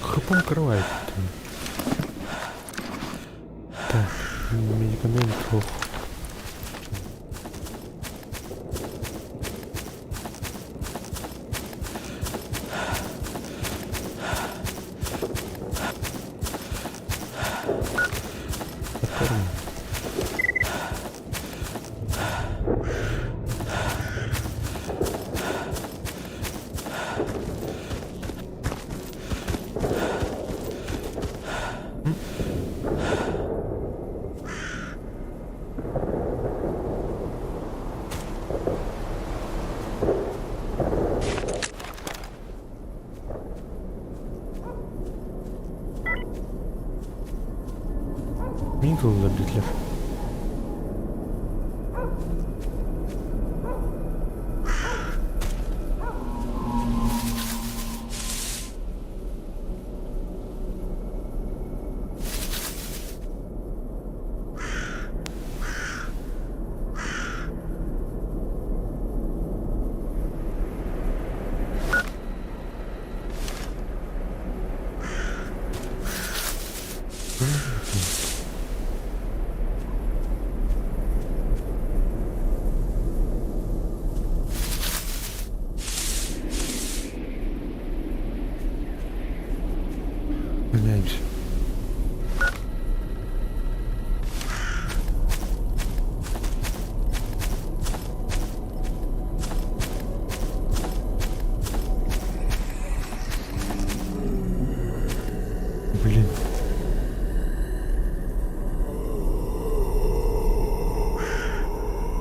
Хрупом крывает. Так, медикамент. Ох. Покормим. Мин тыллар диэтилэр.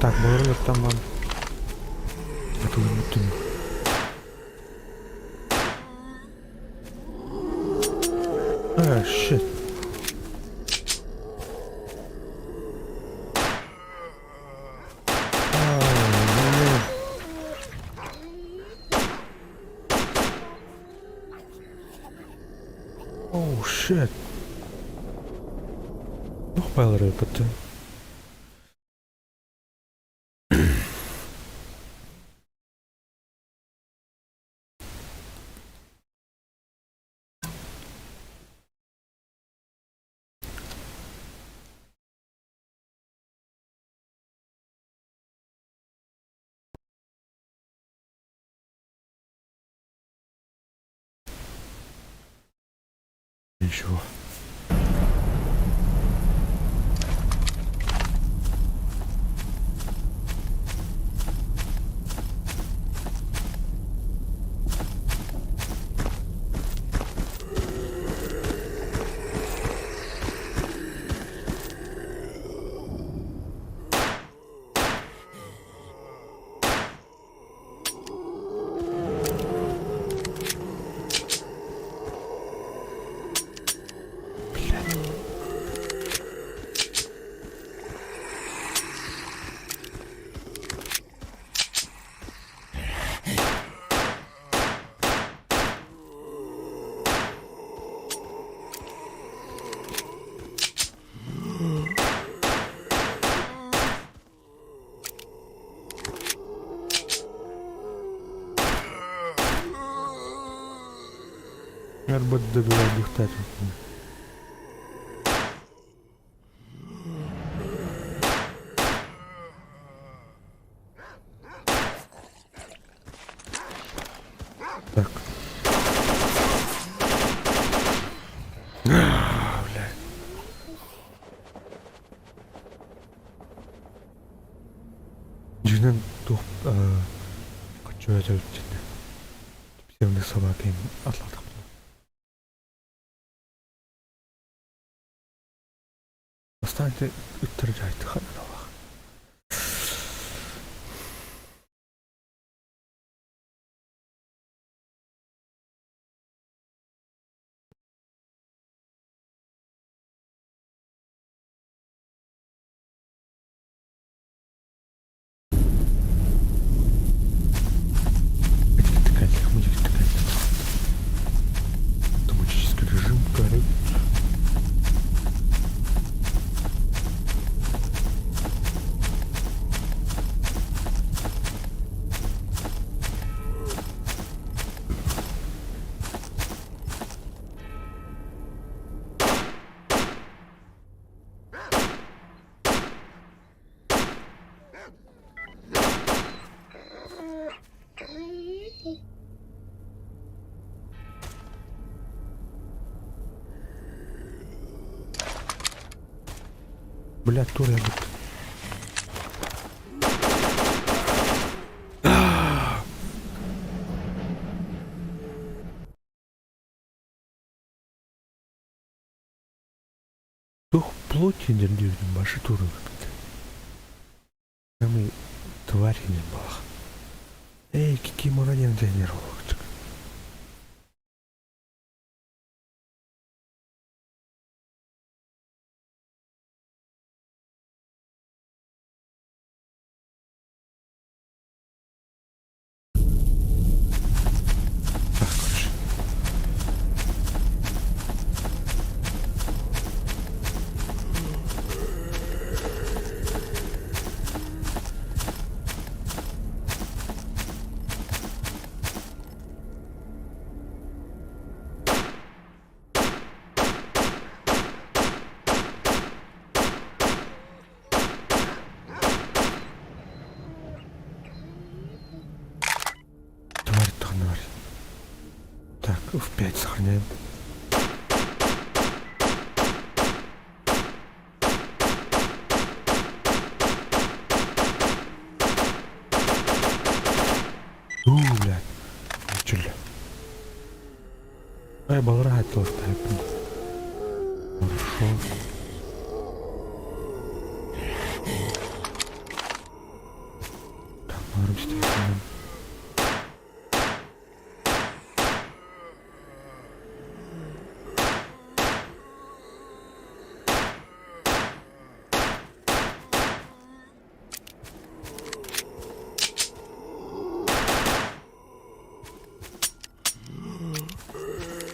Так, баларын ыттан бан. Атылым бүттүм. Ah, shit. Oh shit. Туох баалары ыппыттын? Ничего. Арбат добивать Так. Бля. Дьиҥинэн туох хаччы эбит Псевдо собака атлатахпына. Бастаан ыттар дьаайтыха аналах. Автоматический режим горит. Бля, тур я бут. Туох плоть диэн диэбитим башы турук эбит. Самый тварь диэн буолах. Эй, кикимора диэн тренер буолуохчук. Так, короче. Тварь тварь. Так, F5 сохраняем. У, блядь. Чүл. Ай, балра Хорошо. Мстительным.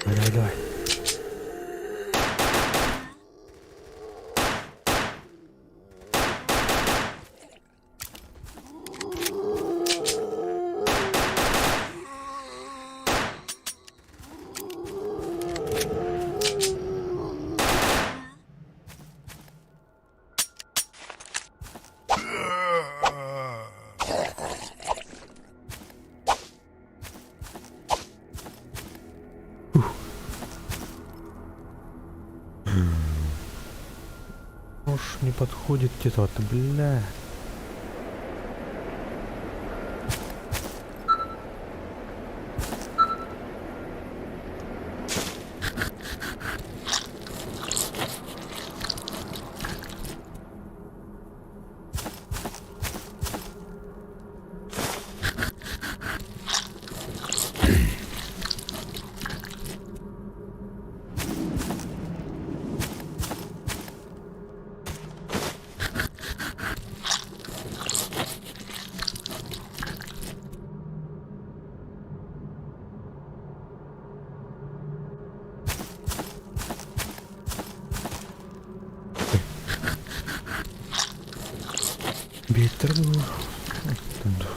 Давай, давай, давай. Нож не подходит где-то, бля. Биэттэр дуу? Оттон дуу?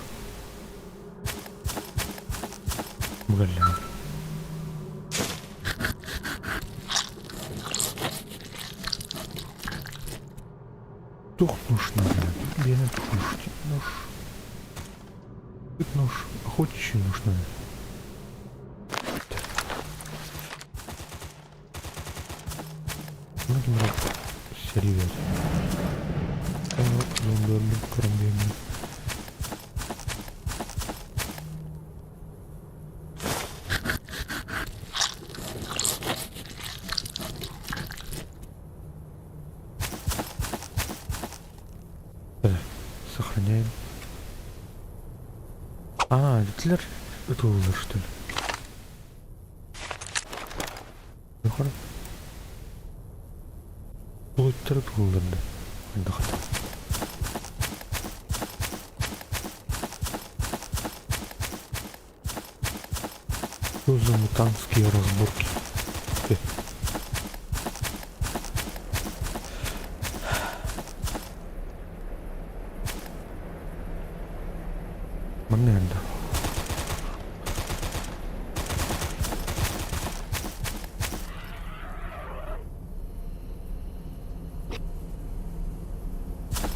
Бу кэллэҕим. Туох нож надо? Биэнэ туох нож? Нож. Тут нож. Охотничий нож надо. Серьезно. Сохраняем. А, Гитлер это умер, что ли? Ну, Bulutları kullandı. Что за мутантские разборки? Манна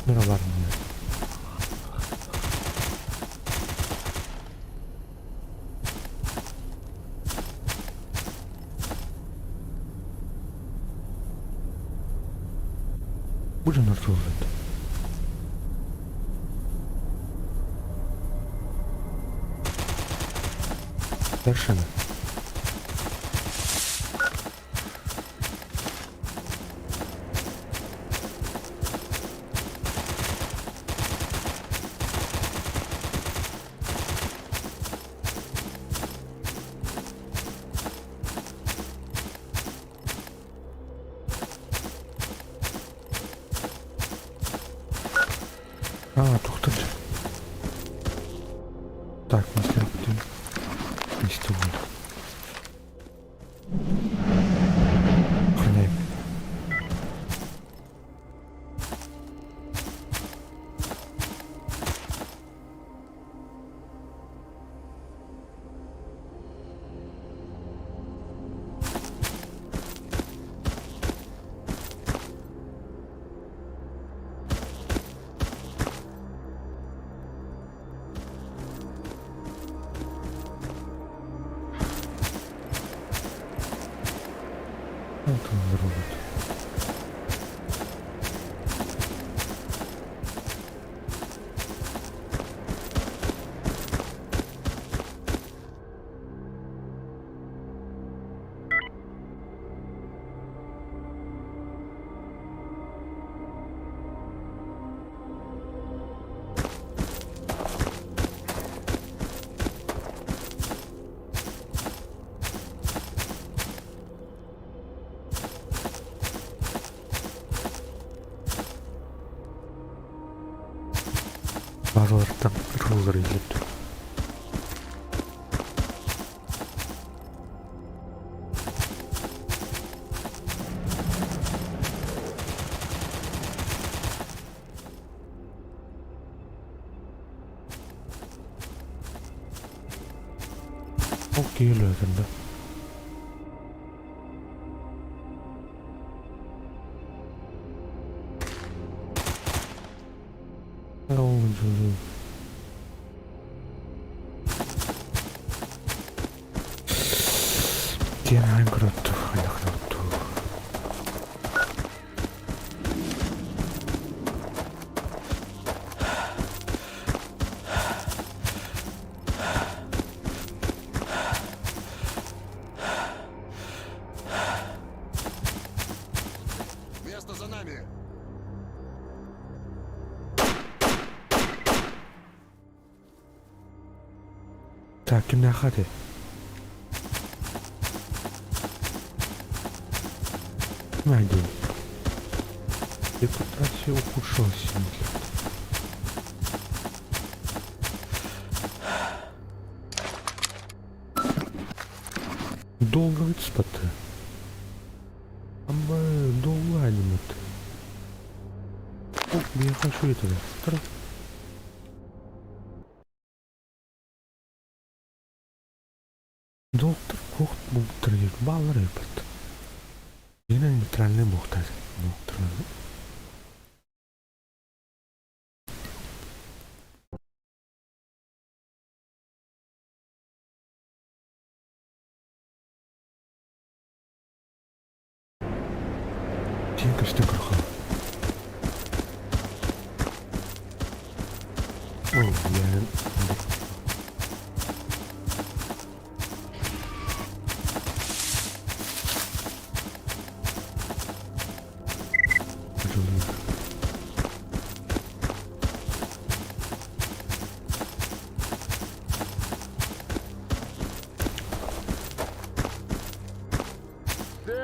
Merhabalar. Бу дьоннор туоллар. Совершенно. А, тухтар. Так, мистер Мистер Охраняем. Базалартан ырыллар иһиллэр. Ол киһи өлөөтүн да. Диэн аан көрөттү, хайдах көрөттү. Место за нами! Так, кимнээххэ этэй? Найдем. Репутация ухудшилась сильно. Долго выспаты. Амба долго анимат. О, я хочу этого. Доктор кух бултар баллар эпат. Yine нейтральный бухтар. Доктор. Киэҥ көстөн көрөхө. О, я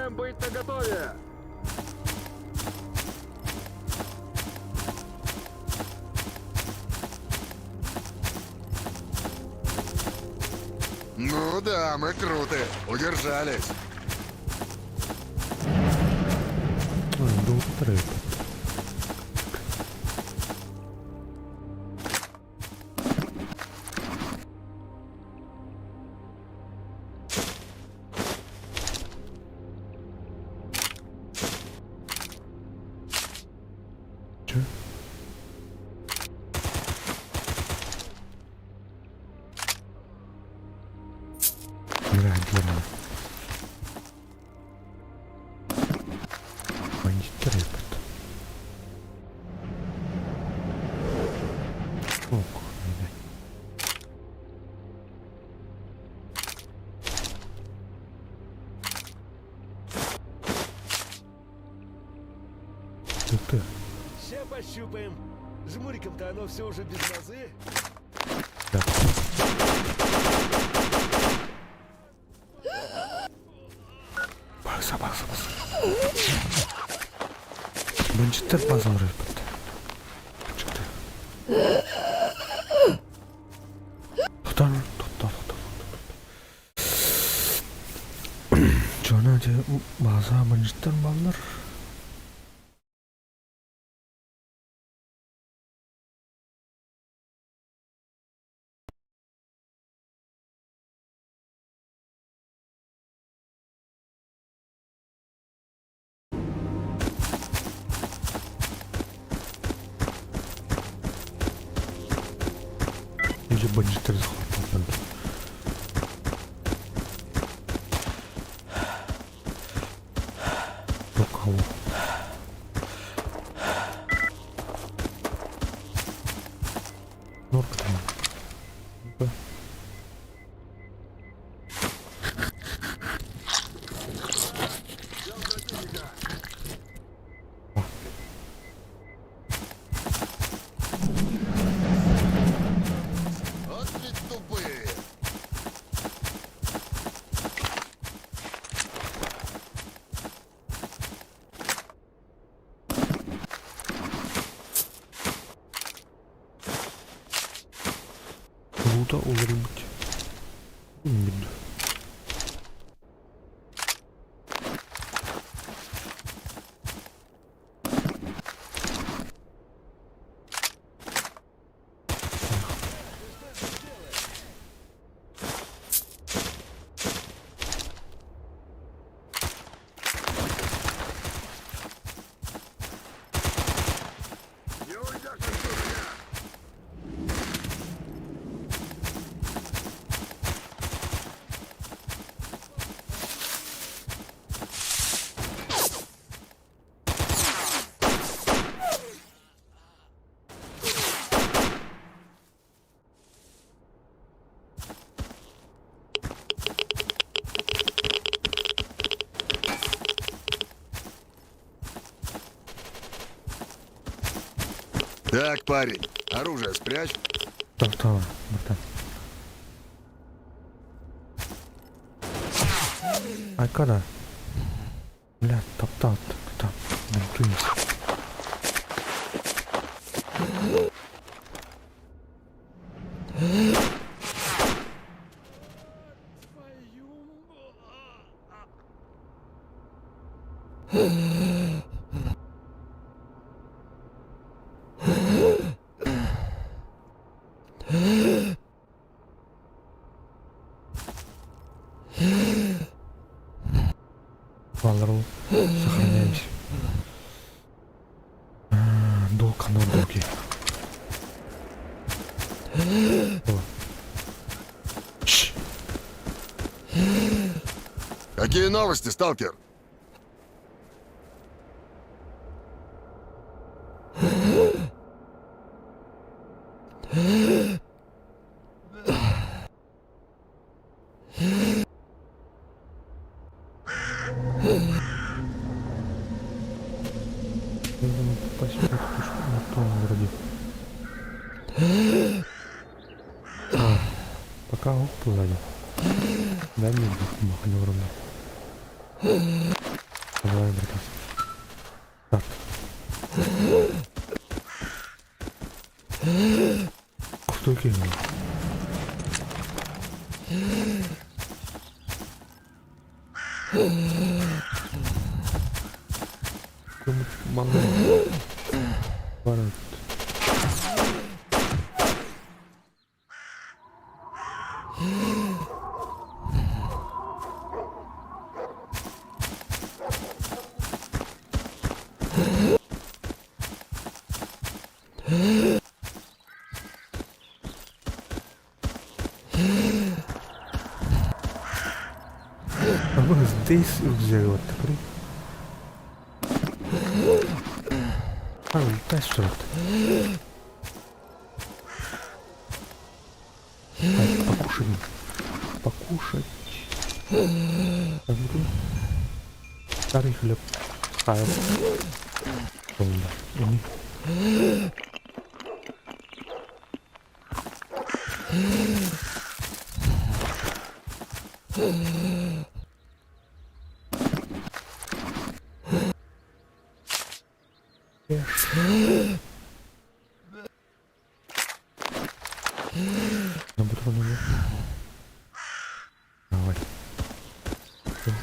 Всем быть наготове! Ну да, мы круты. Удержались. Доктор Че? Реагировал. Бандиттар эбит. Ох, Ты. Ща пощупаем. Жмуриком-то оно все уже без лозы. Так. Баса, баса, баса. Бандиттар базалар эбит. Чыкты. Тоқтар, тоқтар, тоқтар. Дьоно дьэ база бандиттар бааллар. Или бандиттар захватывают. У кого? Норка там. Ну-ка. О. Вот ведь тупые. Лута уларыйбыт. Билбит. Так, парень, оружие спрячь. Тохтоо, братан. Айкада. Бля, таптал, таптал. Бунтуйся. Валру. Сохраняемся. Долг на долги. Какие новости, сталкер? Нужно попасть в эту на том вроде. А, пока оп, сзади. Дай мне махню вроде. Давай, братан. Старт. Кто кинул? Манна барат. А здесь взял теперь. А, дай сюда. Так, покушать. Покушать. Так, Старый хлеб. Ставим. Эш. На патроны. Давай. Так.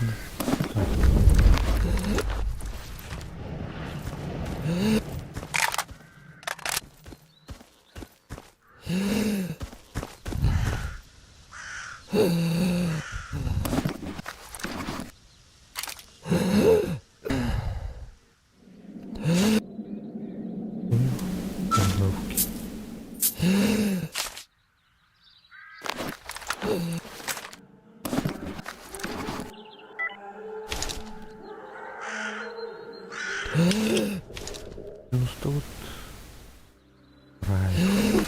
Руки. Ну что вот правильно.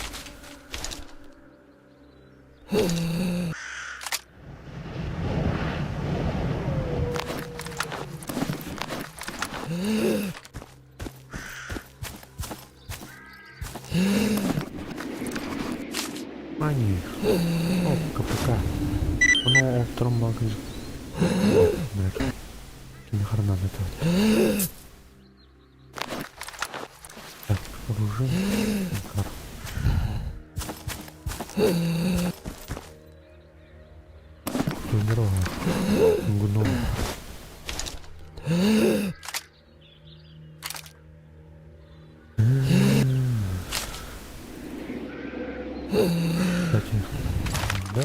Они. Оп, КПК. Ну, он втором банке. Блядь. Нахрена это. Так, оружие. Кар. Здорово. Гном. Кстати, да?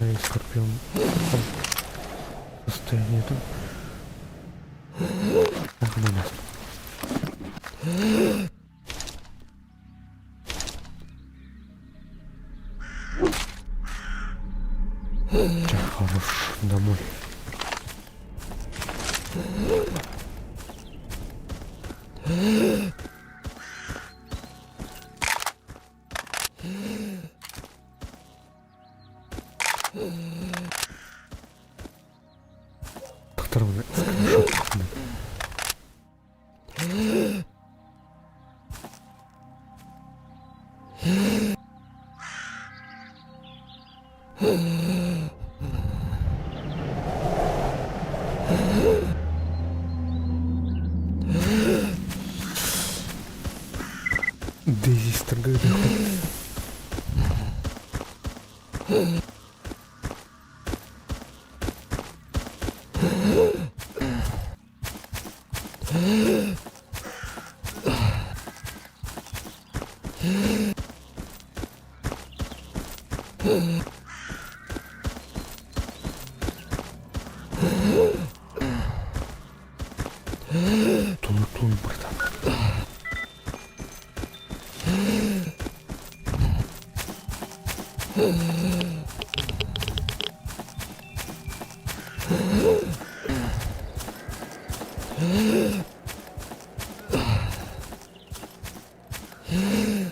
Эй, Скорпион. Состояние там. Так, на нас. Хорош, домой. Второй скриншот. Дейзи строгает. Тулуй, братан.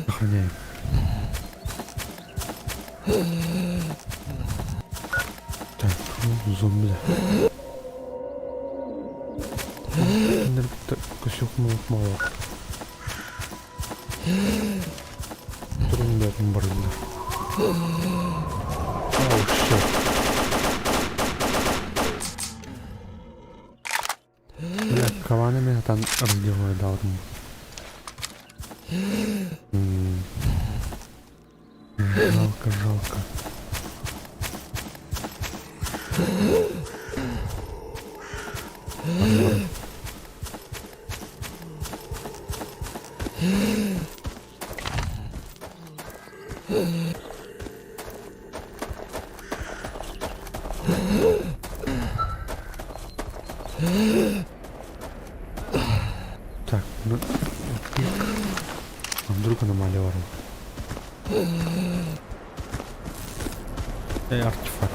Охраняем. Так, ну, зомби. Косюк мало. Турун бардылар. Оу, shit. Бля, каванами там разделываю дал Жалко, жалко. Так, ну, пик. А вдруг аномалия воров? Артефакт.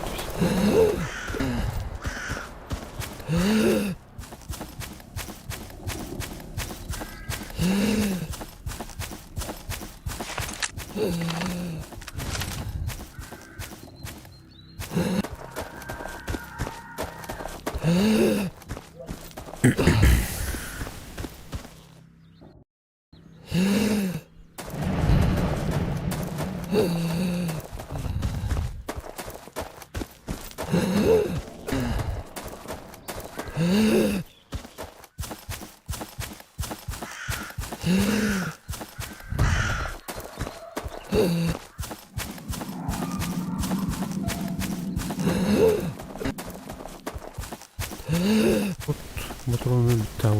Вот патроны летал.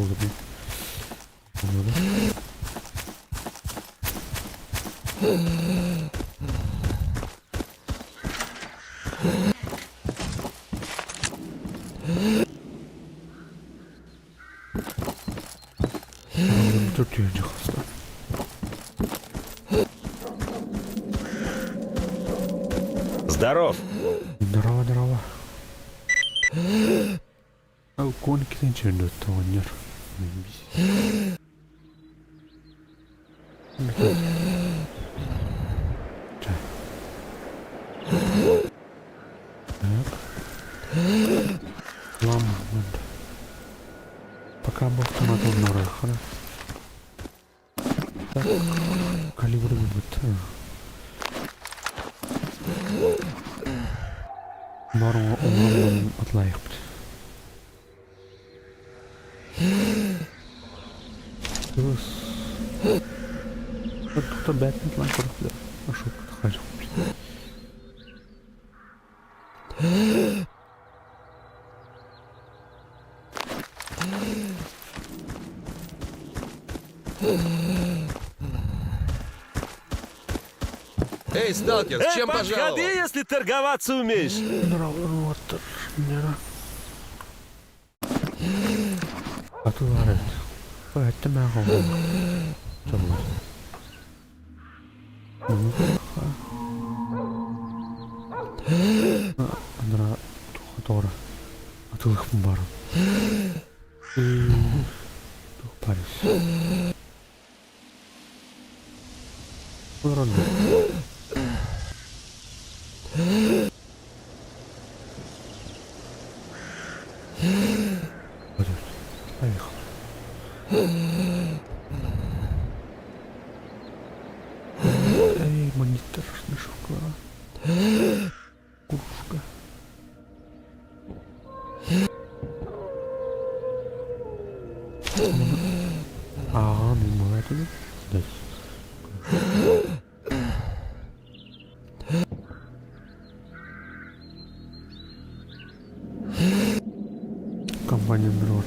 Здоров! Здорово, здорово. А конки ничего не Так. Лама надо. Пока бу автомат оннороххуна. Так, калибр бут. Норм оҥорон атлайыхпыт. Тут бэт атлай көрөхлөр. Ошибка тахайыхпыт. Эй, сталкер, с Эй, чем пожаловал? подходи, если торговаться умеешь. Анараа туора атылыхпын баарым. Туох Париж. Олорон Поехал. Эй, монитор нашел. Курушка. Ага, ну это да. Компания Мирор.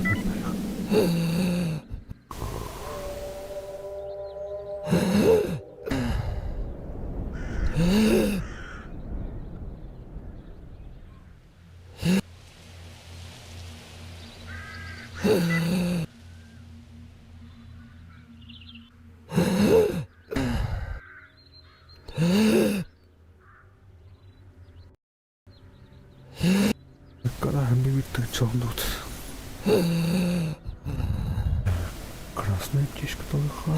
Тут. Красная птичка толыха.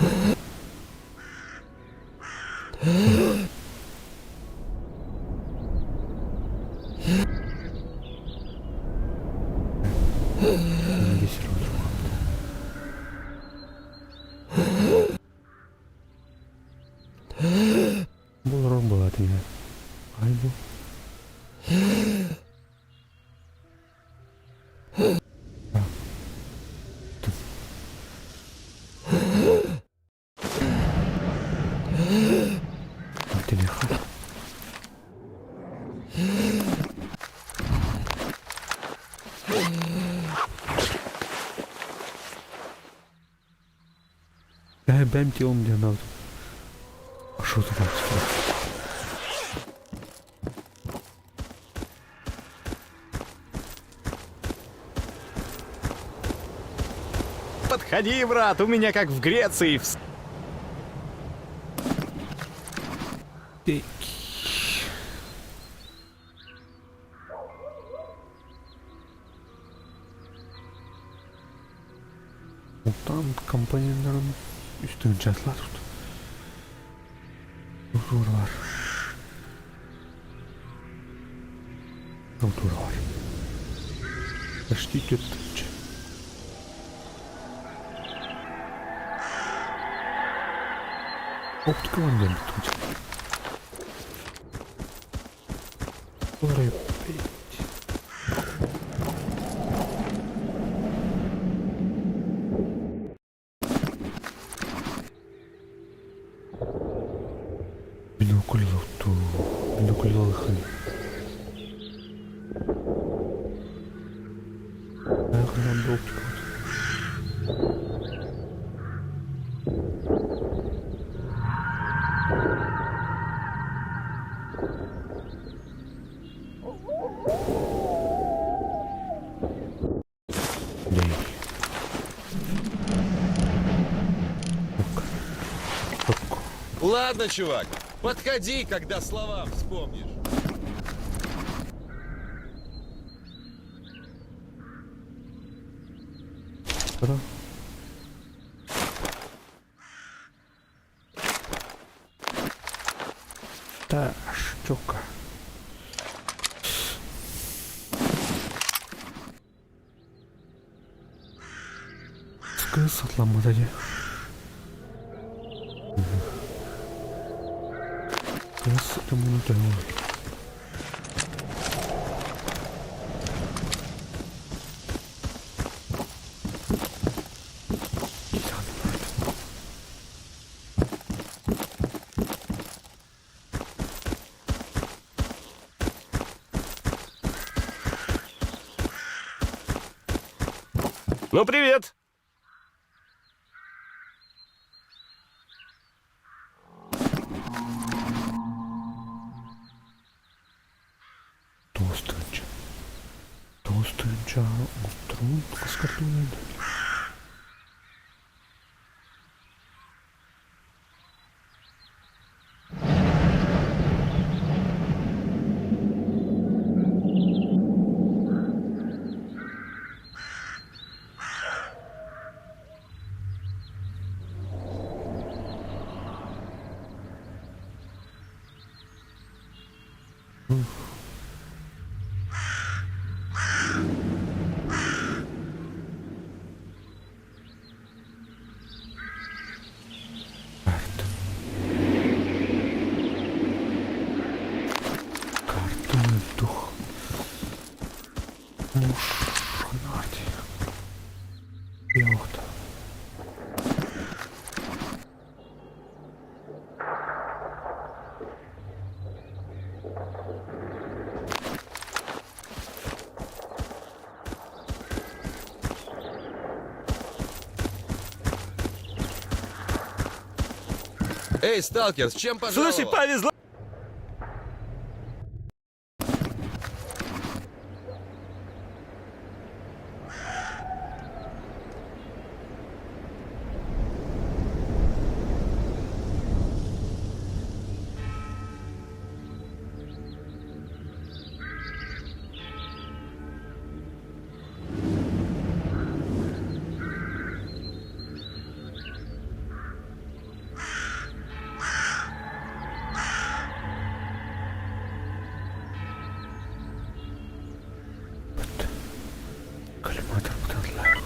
Бұл ром болады иә. Ай бұл. Телеха. Бэм телом диэн алдым. А что ты так Подходи, брат, у меня как в Греции. В... Мутант компонентларын үстүн жатылар тут. Тур var. Тур var. Почти төрт. Оптика вон тут. Бинокль ту. Бинокль лыхын. Ayaklarında оптика var. Değil. Yok. Yok. Ладно, чувак, подходи, когда слова вспомнишь. Да. Та штука. Кыыс сатламмыта дии. Кыыс тымныы төһө Ну, привет! Тоҕус тыһыынча. 9 тыһыынча оҥотторобун хас картонунан? Карта. Карта дух. Муж Ёхта. Эй, сталкер, с чем пожаловал? Слушай, повезло Коллиматор бытатлаах.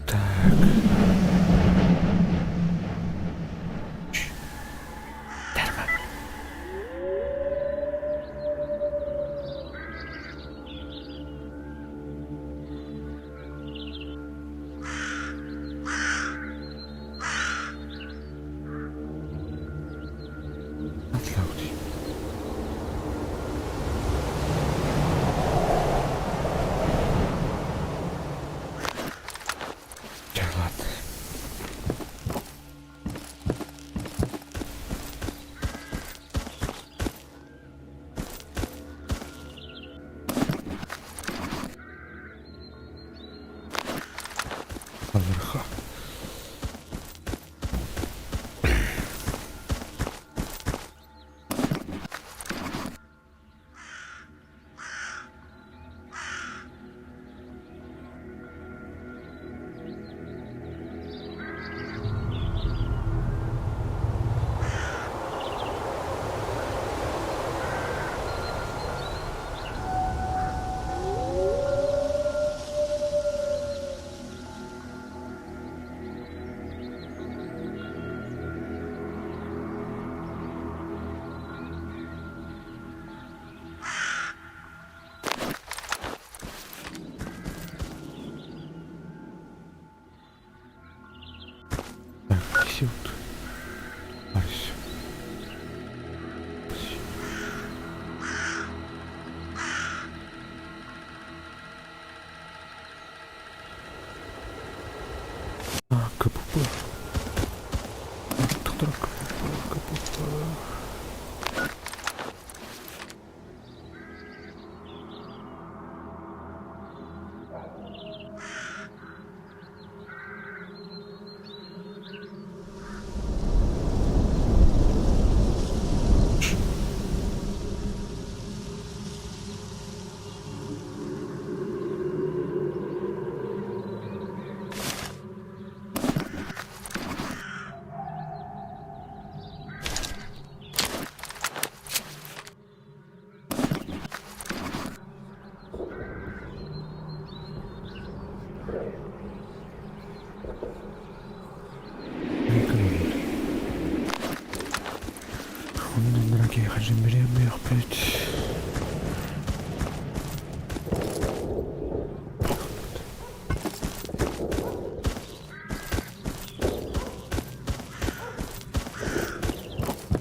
Так. Терма. Атлаути. Чэ, ладно. Наверха.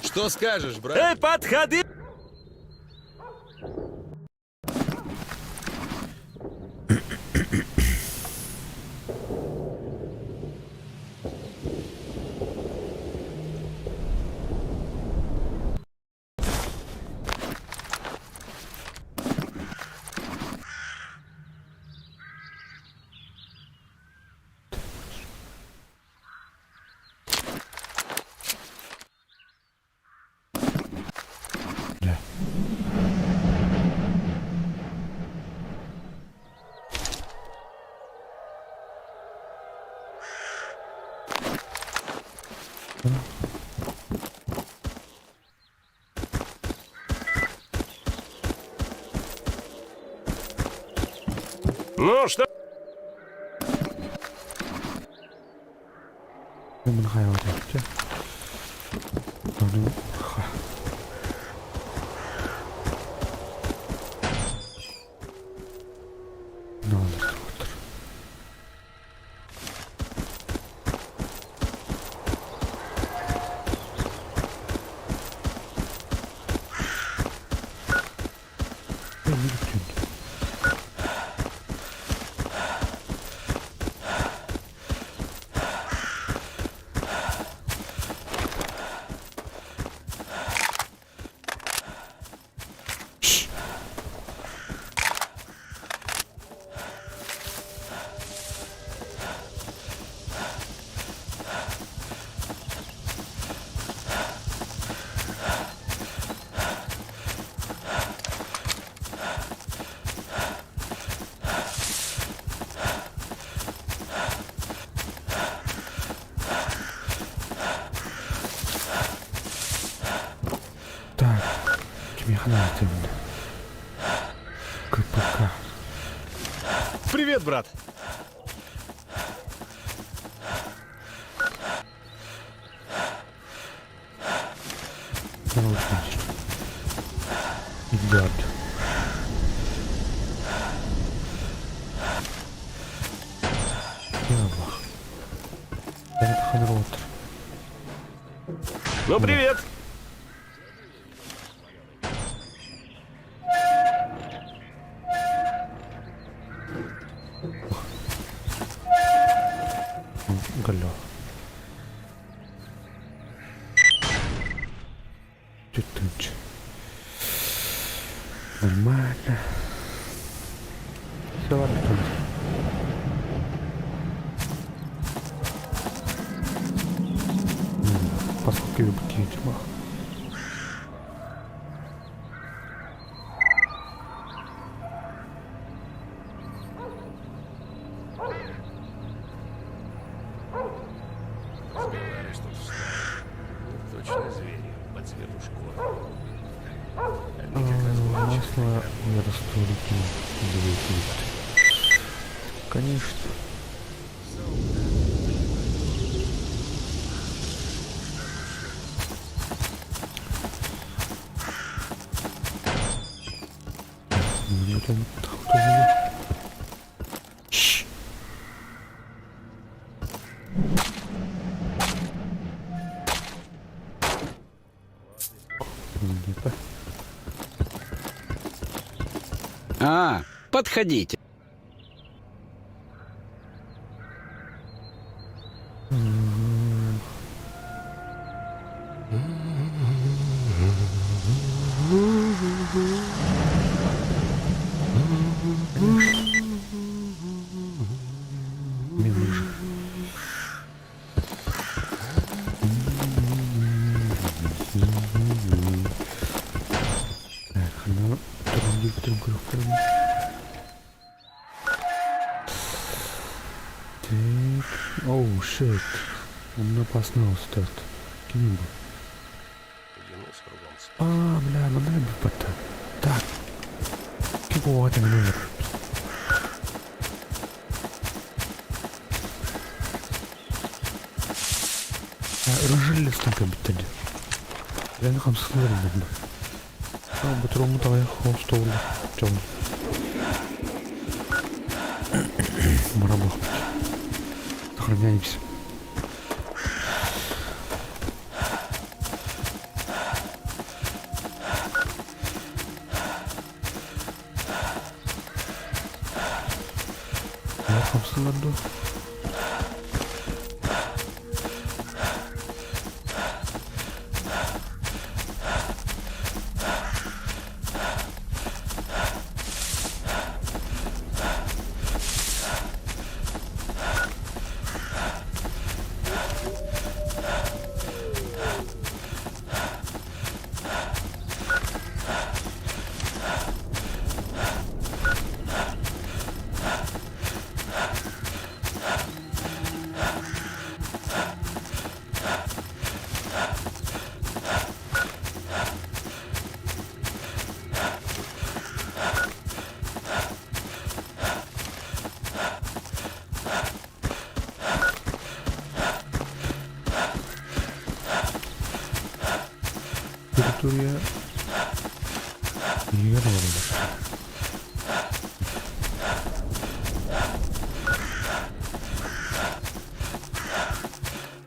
Что скажешь, брат? Эй, подходи! Ну что? Так, кимиэхэ наадыйабын? КПК. Привет, брат. Научный. Идет. Я бах. Ну, привет! Галё. Чуть Нормально. Все, ладно, тут. Поскольку выкинуть мах. Сбивались тут в стаю. Точно звери, по цвету шкуры. Одни как разбойнички. Масло не растворитель 9 литров. Конечно. Ну, там тоже. Шш. Где-то. А, подходите. Мимо уже. Так, ну, трум, трум, трум, трум. Так, оу, shit. Он опасный старт. Кинь бы. Клянусь кругом А, бля, ну дай бы пота. Так. Кого это номер? Рыжиллистан кэлбиттэр дии. Үлэни хамсатылар иннинэ. Ботуруоммут аҕыйах остуолла дьон. Мара буолбут. Сохраняемся. Хамсыылар дуо? Территория иһигэр олороллор.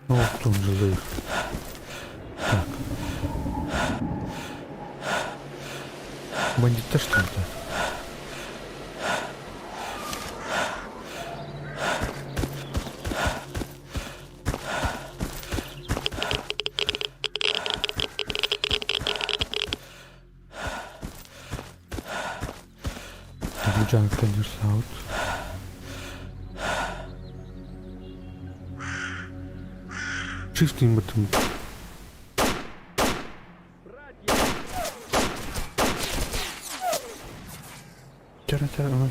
Оттон дьылы. Так. Бандиттар что ли? Junk Out. Shifting button. Чара чара.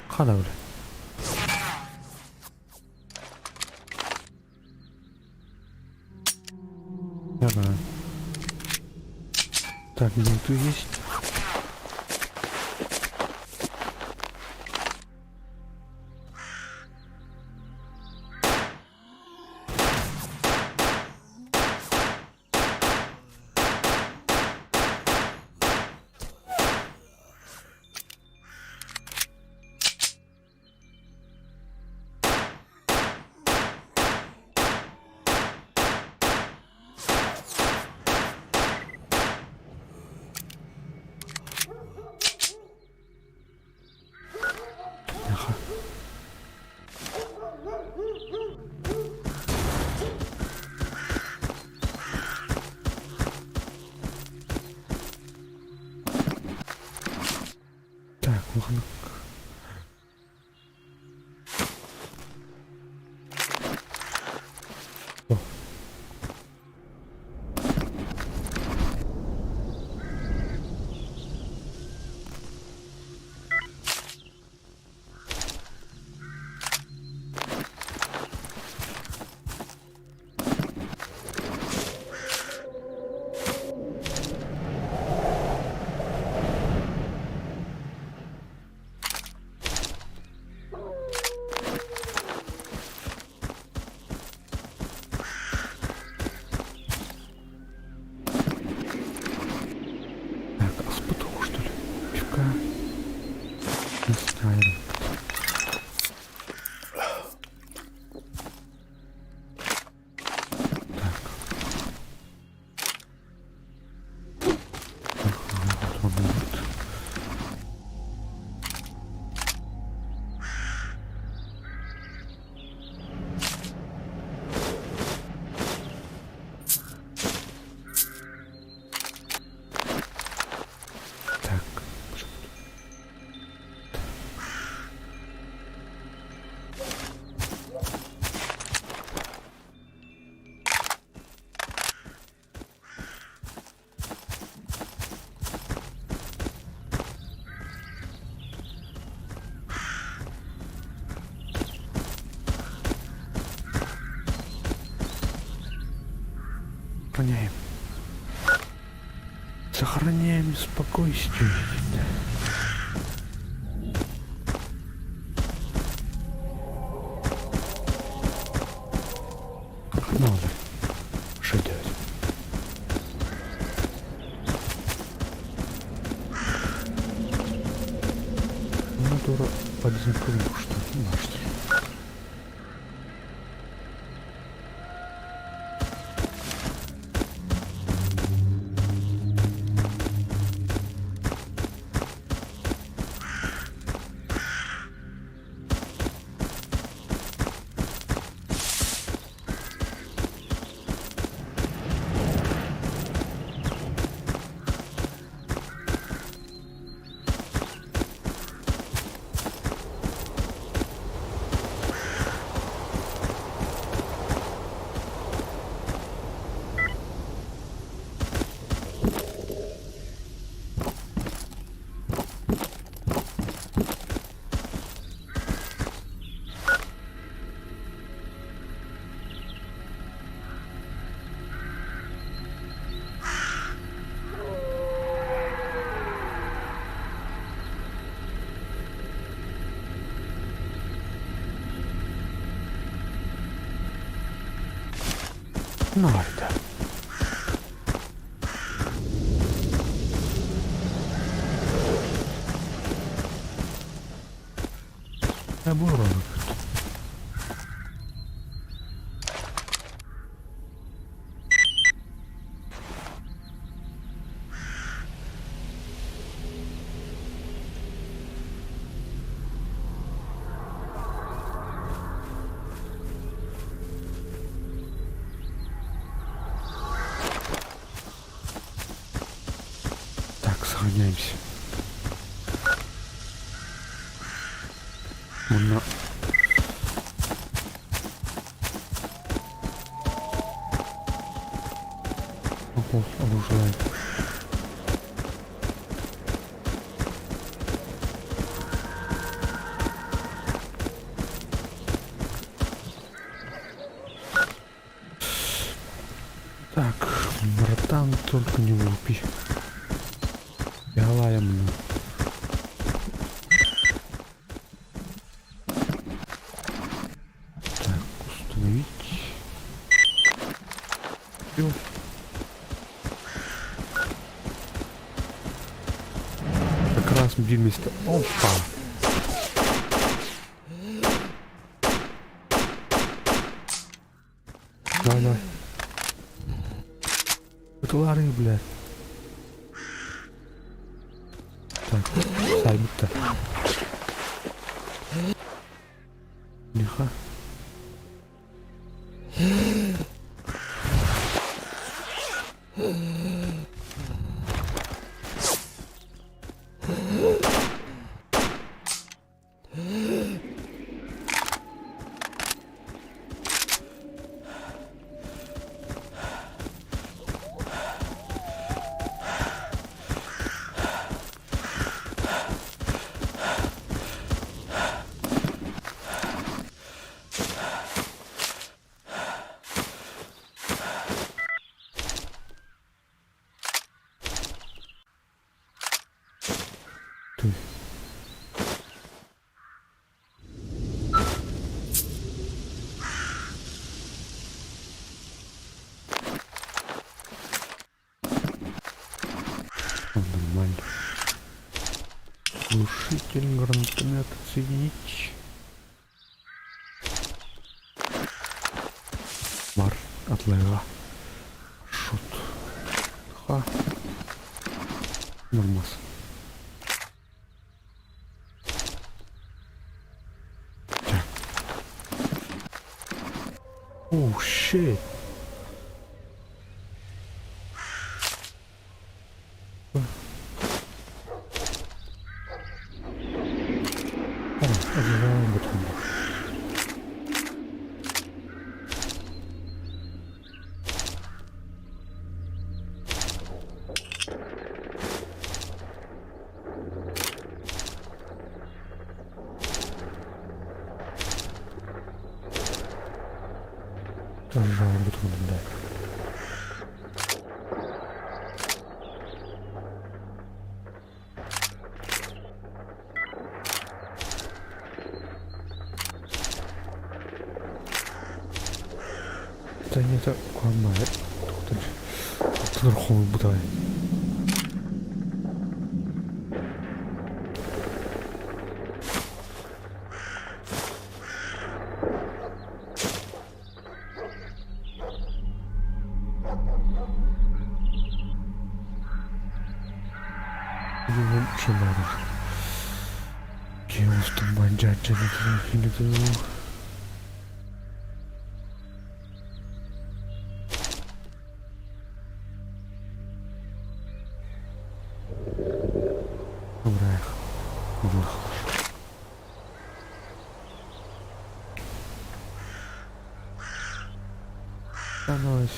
Хана бля. Ага. Так, бинты есть. Аха. Так, улаханнык Так, аспыт уу что ли? Пивка. Не знаю. Так. Ага, вот он вот. Так. Сохраняем. Сохраняем спокойствие. Манна туора подземка баштыр. Наайда. Буолан Так, сохраняемся. Муна. Ого, оружие. Так, братан, только не глупи. Ялаем. Так, установить. Всё. Как раз вместе. Опа! Давай, давай. Ытылары, блядь. Так, сайбытта. Лиха. Ты. О, нормально. Глушитель, гранатомет отсоединить. Бар атлайга. Шут. Ха. Нормас. Так. Oh shit. Та куһаҕан Туохтан хомуйбутай. шымарах. Киустун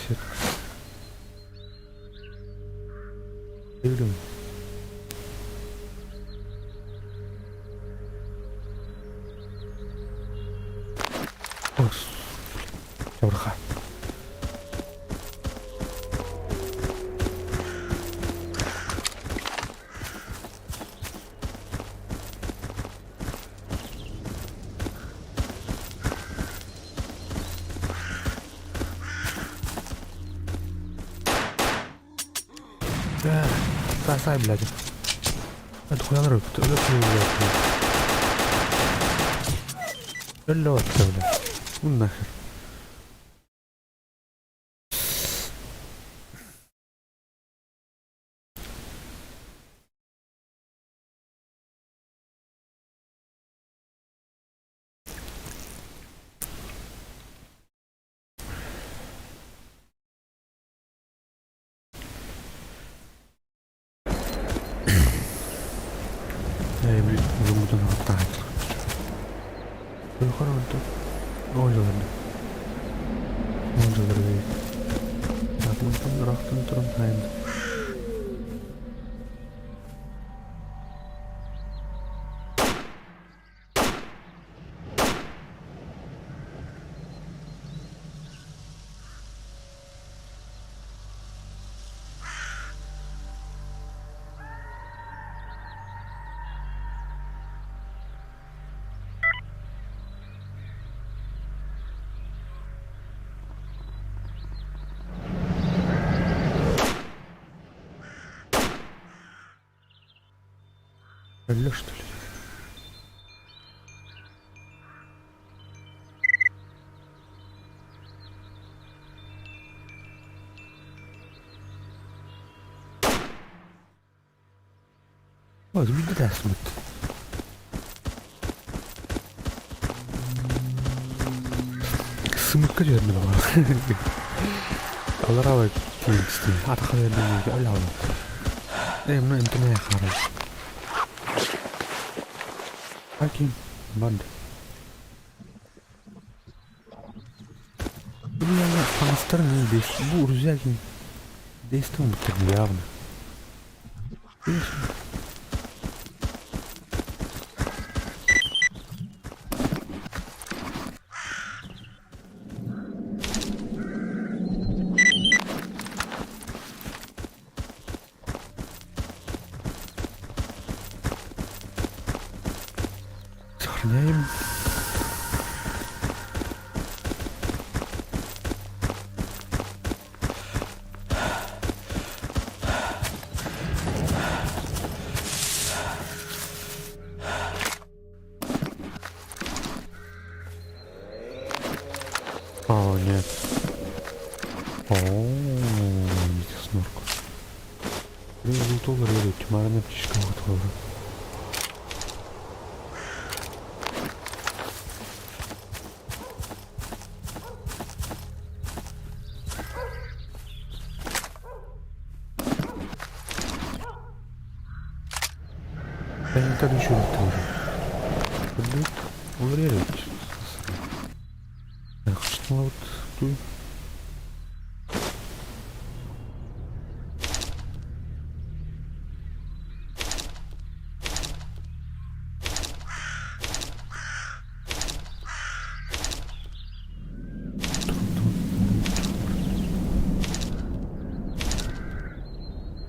Сетка. Чабырха. Сай, блядь. Это хуя народ, это блядь. Өллө блядь. Ну нахер. Алло, что ли? О, видрасмут. Сымыкка дьөрнө бар. Аларава тиисти. Атаха дьөрнө аллаа. Э, мына интернет хара. Аким банд. Бля, панастар не бес. Бу урзягин. Действуем явно. Сохраняем. О, нет. О, видите, снорку. Блин, доллар едут, тюмарная птичка вот Я не так еще тоже. Эх, что вот тут.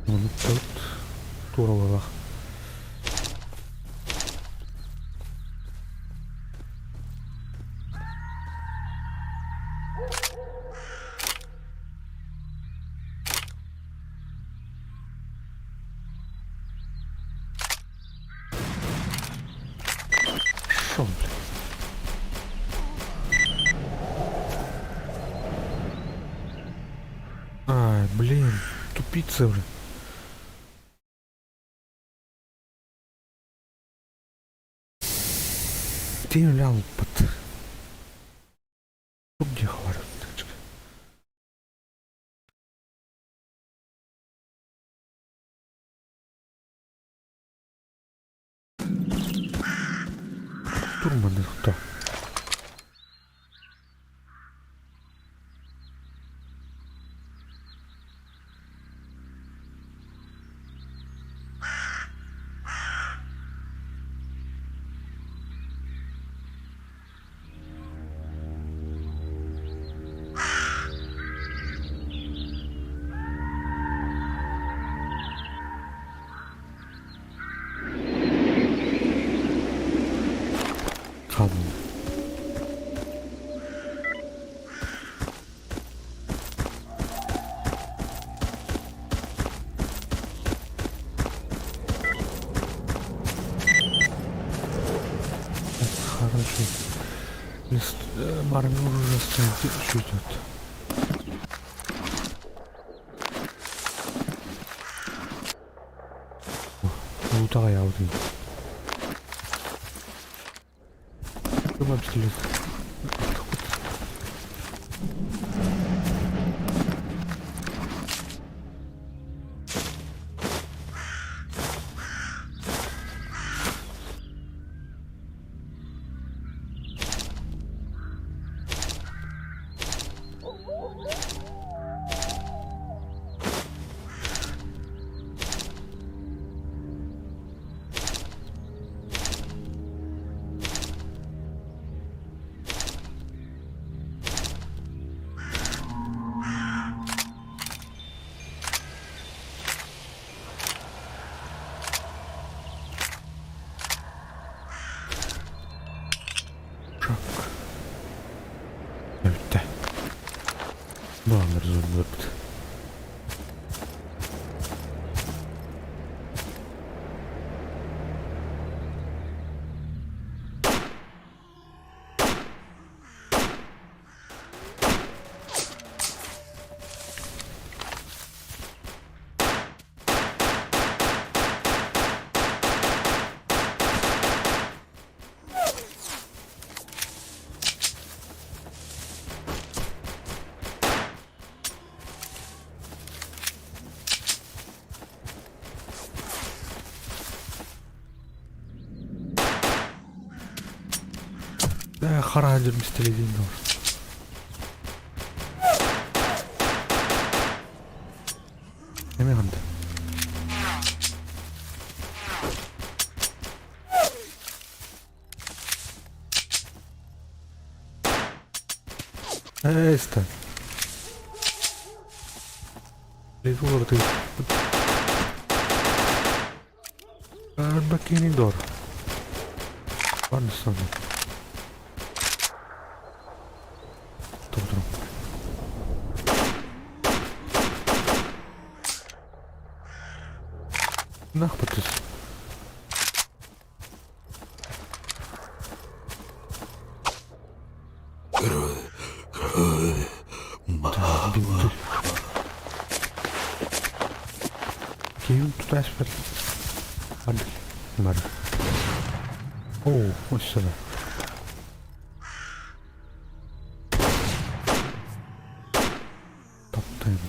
Ну, тут туралах. Шо, блядь? Ай, блин, тупица уже. Итин үлэ алыппыт. Тук диэх бар. Турманы тутта. Хааллым. Хорошо. Мармур уже стоит идет. Уута аҕай Кыма пистолет. Шаг. Бүттэ. Баланнар зордурбут. Хара жүрмүстелеген бар. Эме ханды. Эста. Литулар ты. Бакини дор. Барнысан. Тоқтырым. Нах бытыс. Бинты. Кийин тутаспар. Арды. Бар. О, ось сюда. Таптайм.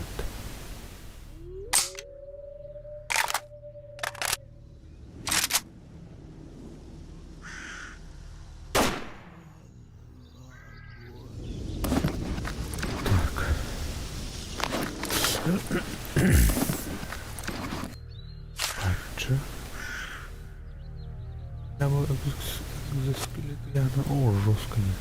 Так. Чы? О, жестко не.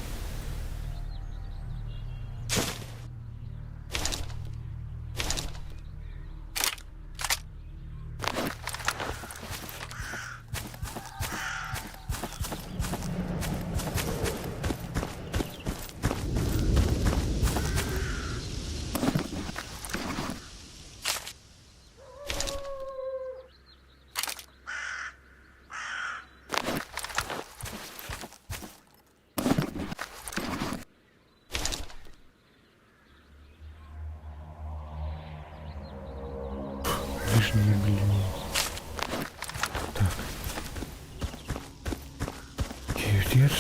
Лишнее, блин. Так. Кевдер.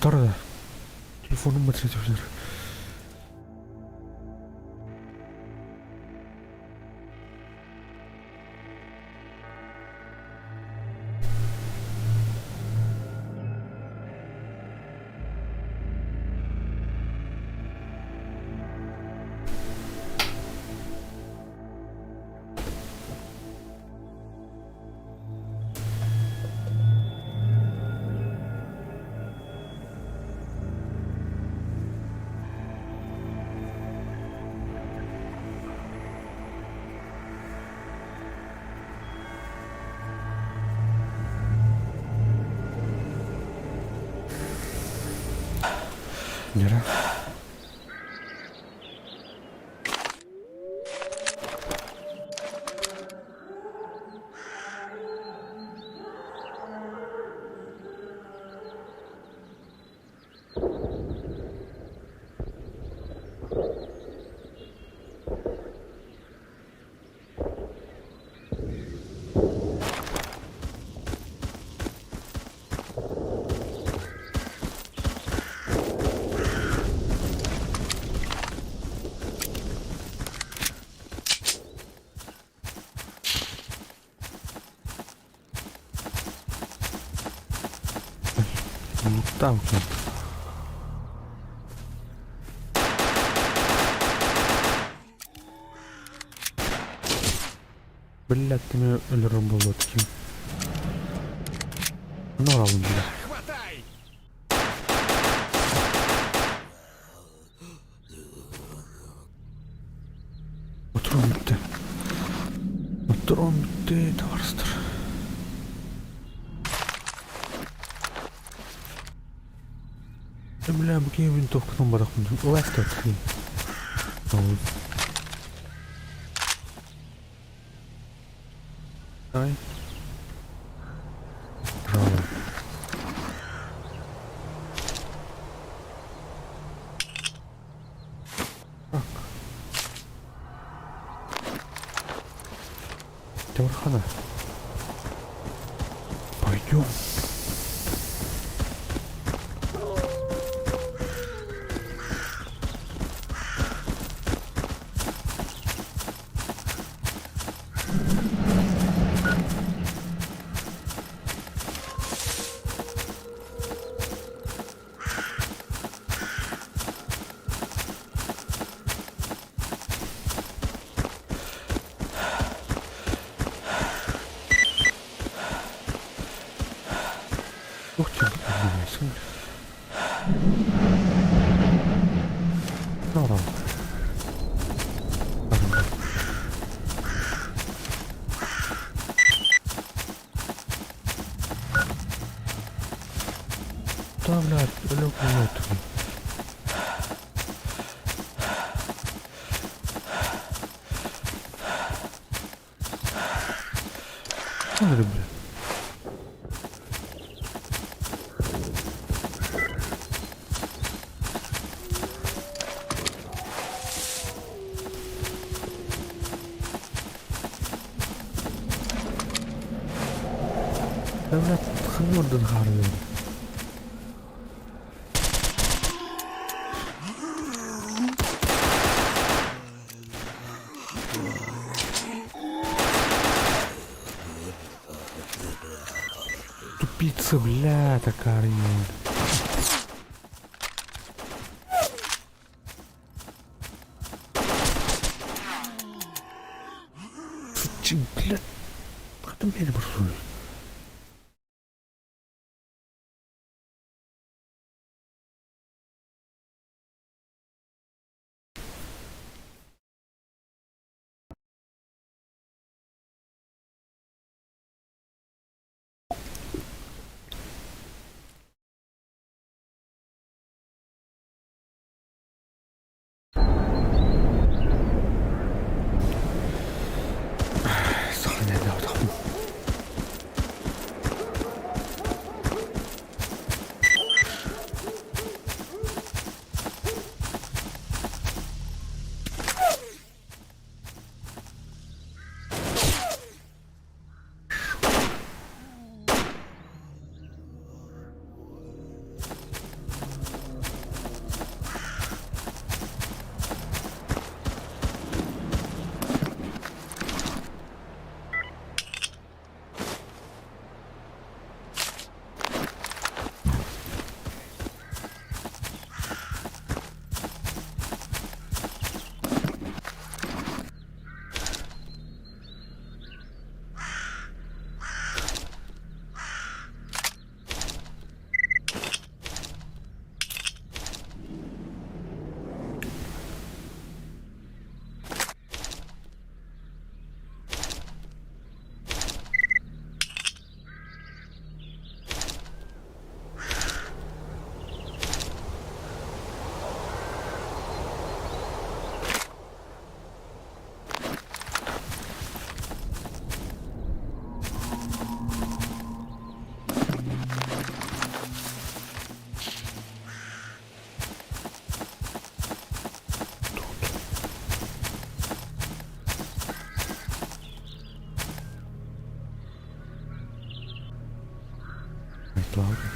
Тора да. Телефонум батарейка. Нера. Там Блядь, ты меня өлөрөн буолуо ким. Ну, алын, бля. Хватай! Патрон бүттэ. Патрон бүттэ, товарыстар. Бля, бу киһи винтовкатын барахпын. Лайфта Ай. Пожалуй. Так. Темірхана. Пойдем. Ух ты, Ну, Да, блядь, лёг на Смотри, блядь. Да, блядь, ханна орден хаарбын. Тупица, бля, такая. Бля, хатым бери барсуй. Айтлаабыт.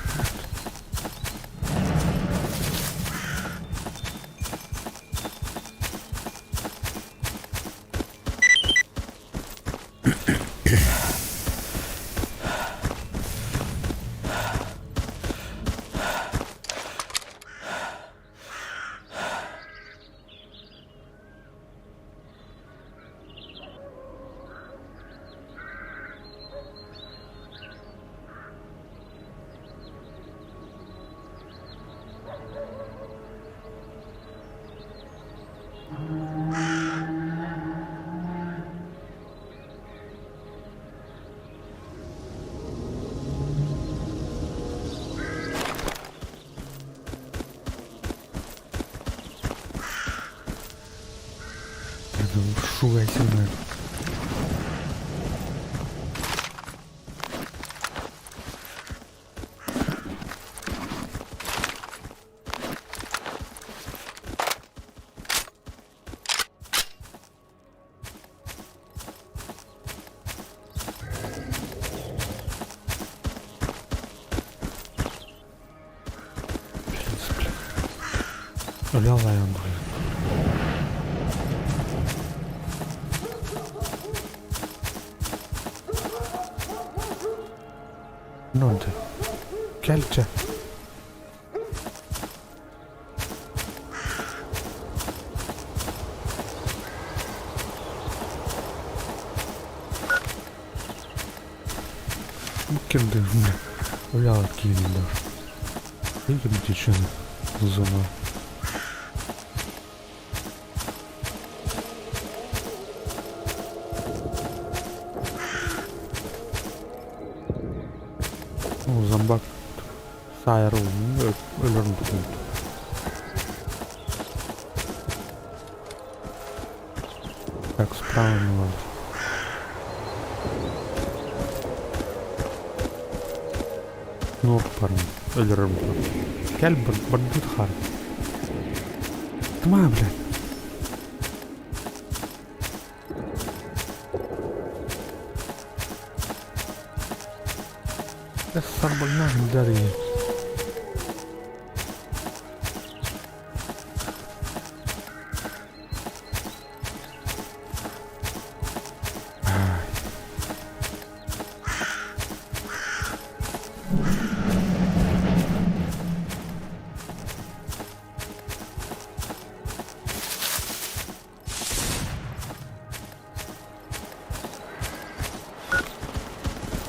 Шугайсыңар. Өлө алайын Ne oldu? Gel can. Bu kimdi? Öyle giyindiler. Ne gibi geçiyor? Zona. О, зомбак Сайр өлөрүн Так, справа не надо. Нур парни, өлөрүм. Кел бір бандит хар. Тма, блядь. Сарбальнах дарья.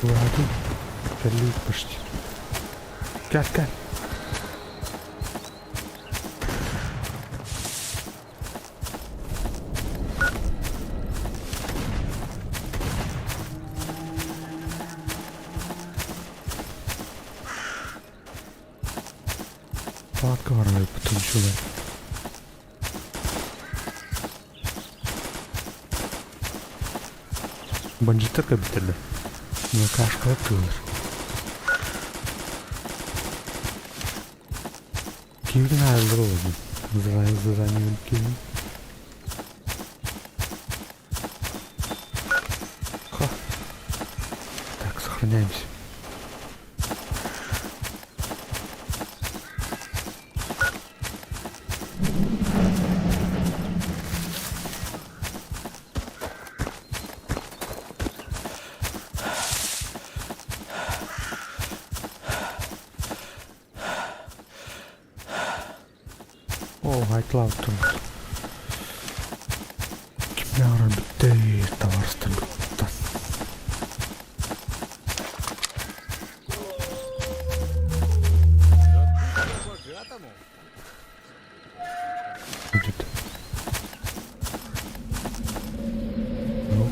Ладно, кэллиит почти. Кэл, кэл. Палатка барбай потом сюда. Бандиттар кэбитэллэр. Кашкалар тыылар. Кимдин ayrılır oldu. Заранее ким. Ха. Так, сохраняемся. О, айтлаутын. Кимнәр бітті, товарыстар бітті. Будет. Ну.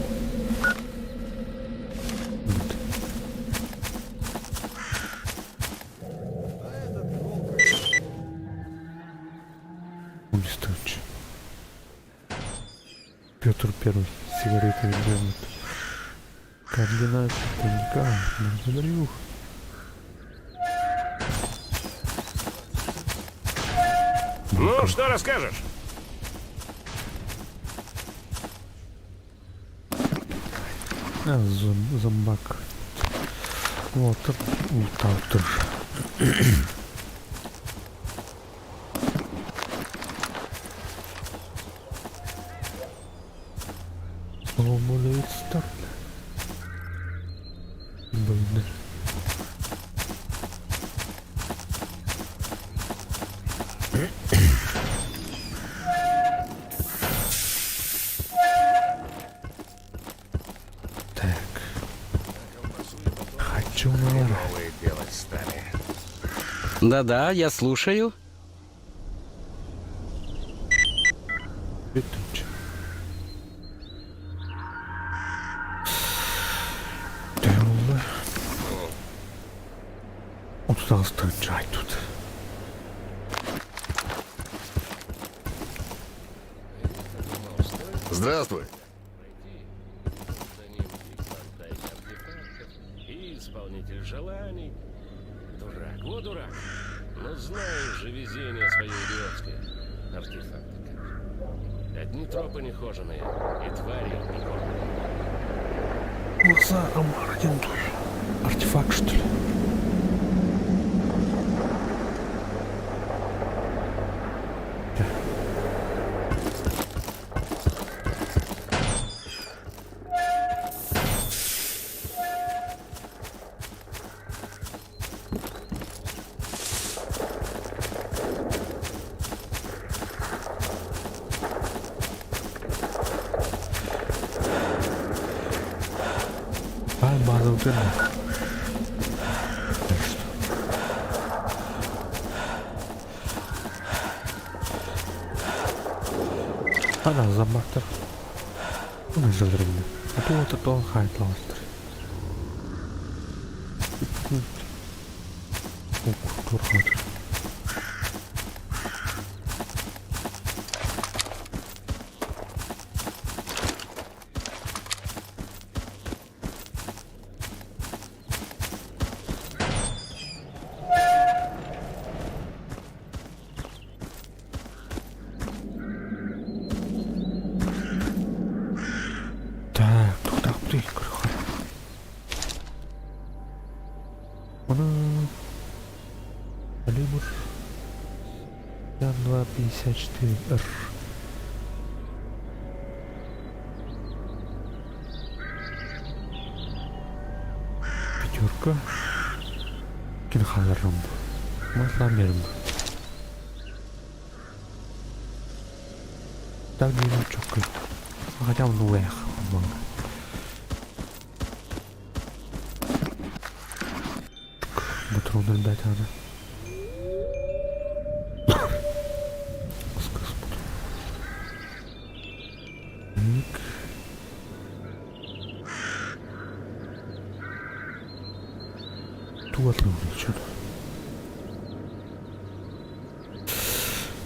Будет. Уничтожить. Петр Первый сигареты делает. Координаты тайника. Благодарю. Ну, что расскажешь? А, зомбак. Уолаттар лууттаабыттар. Оломолеецтар Бөлүннэр. Так. Хочу наверх. Да-да, я слушаю. Бүтүнчү. Төһө буолла? 38 тыһыынча тут. Здравствуй. За ним и клондайк артефактов, и исполнитель желаний. Дурак, вот дурак. Но знаешь же везение свое идиотское. Артефакты как. Одни тропы нехоженые, и твари некормленные. Глаза Амар один тоже. Артефакт, что ли? Да. А, база вот это. Так что. Ана замактар. Уна жылдырымды. А то вот это хайтластыр. Культура. Так, туохтаахпытый көрүөххэ. Ону Калибр 2,54 Р. Пятерка. Кин хаалларым бу. Маслаан биэрим бу. Так диэн чоккой. Хотя он уэх. Патрондар бэтаана. Так. Тугатла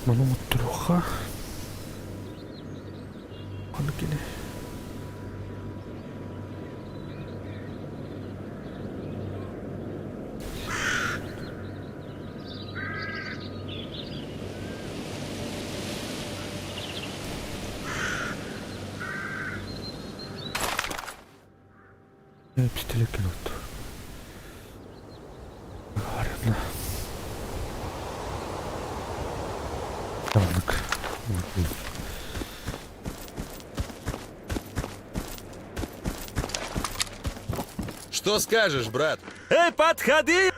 Маны оттуруха. Аны кини. Пистолет кинут. Арена. Танк. Что скажешь, брат? Эй, подходи!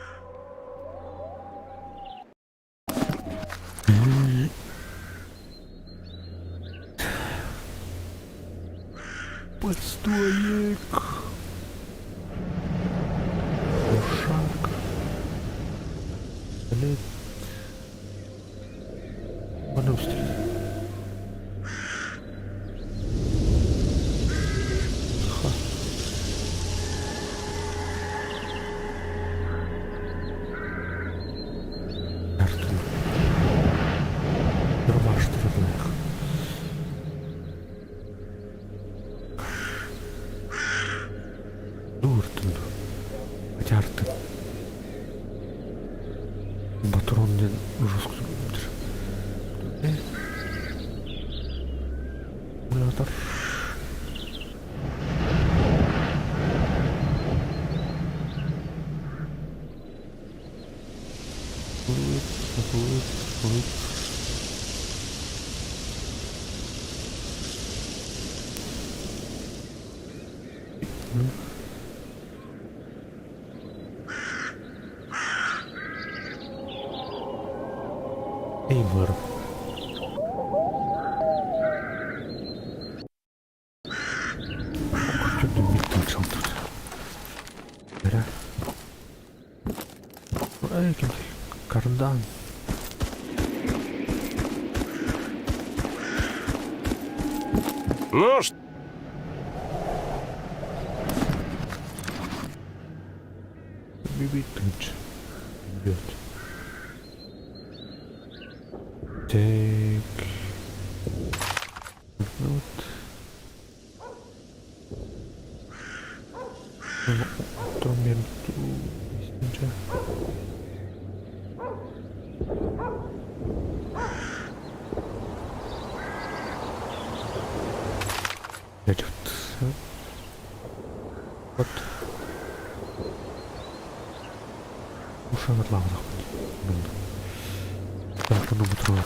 Подстоек. Ушак. Блять. Манустри. Ха. Артур. Нормаш трудных. Дууртун. Атяртын. Батрон диэн жестко Аккумулятор. Эй, баар. Эрэ. Эй, ким Кардан. Ну что? Бибит Бьет. Так. Вот. Вот.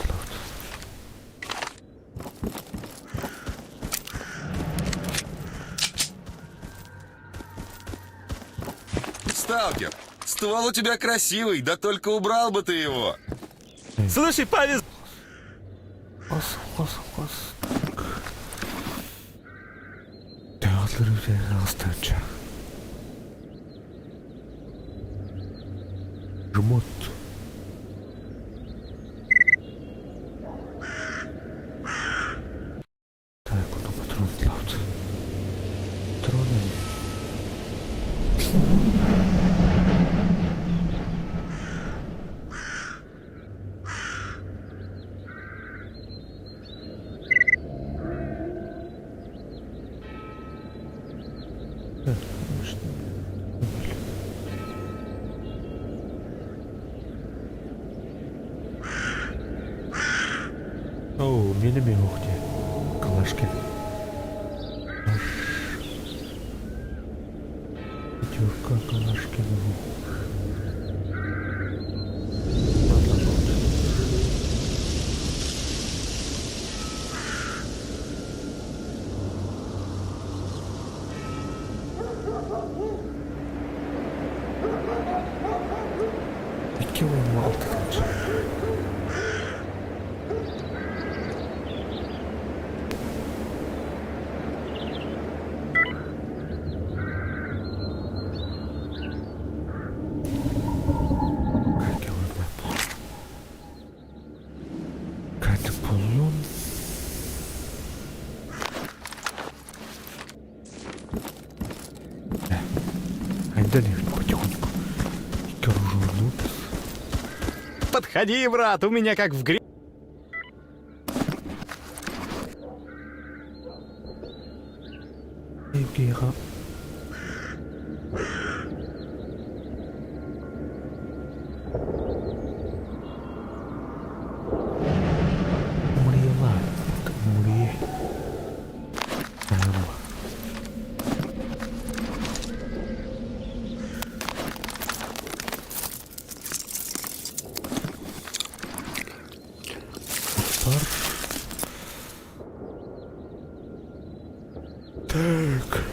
Сталкер, ствол у тебя красивый, да только убрал бы ты его. Слушай, повезло. Хос, хос, хос. Театр Жмот. Так, ну патрон лаут. Патроны. Так, что? Оу, мені мігухті. Калашки. Пятерка Калашкин. Икки уонна алтытынчы. Катя буллум. Айда потихоньку. Икки оружие Подходи, брат, у меня как в гре... Евгера. Мурила. Мури. Пар. Так.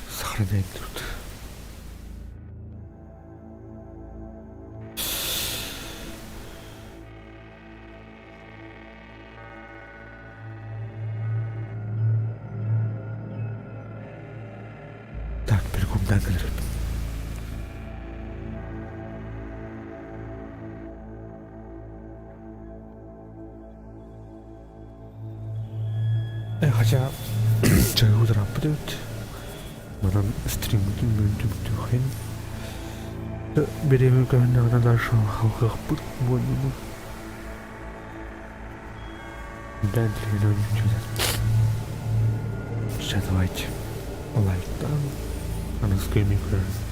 Сохраняем тут. Так, перекум даггер. Хотя чайгудра будет. Манан стрим түмтүхин. Береме көһүннэҕинэ дальше халҕыахпыт буоллуну. Да, Сейчас давайте лайктан. Аныгыскы эмиэ көрөр.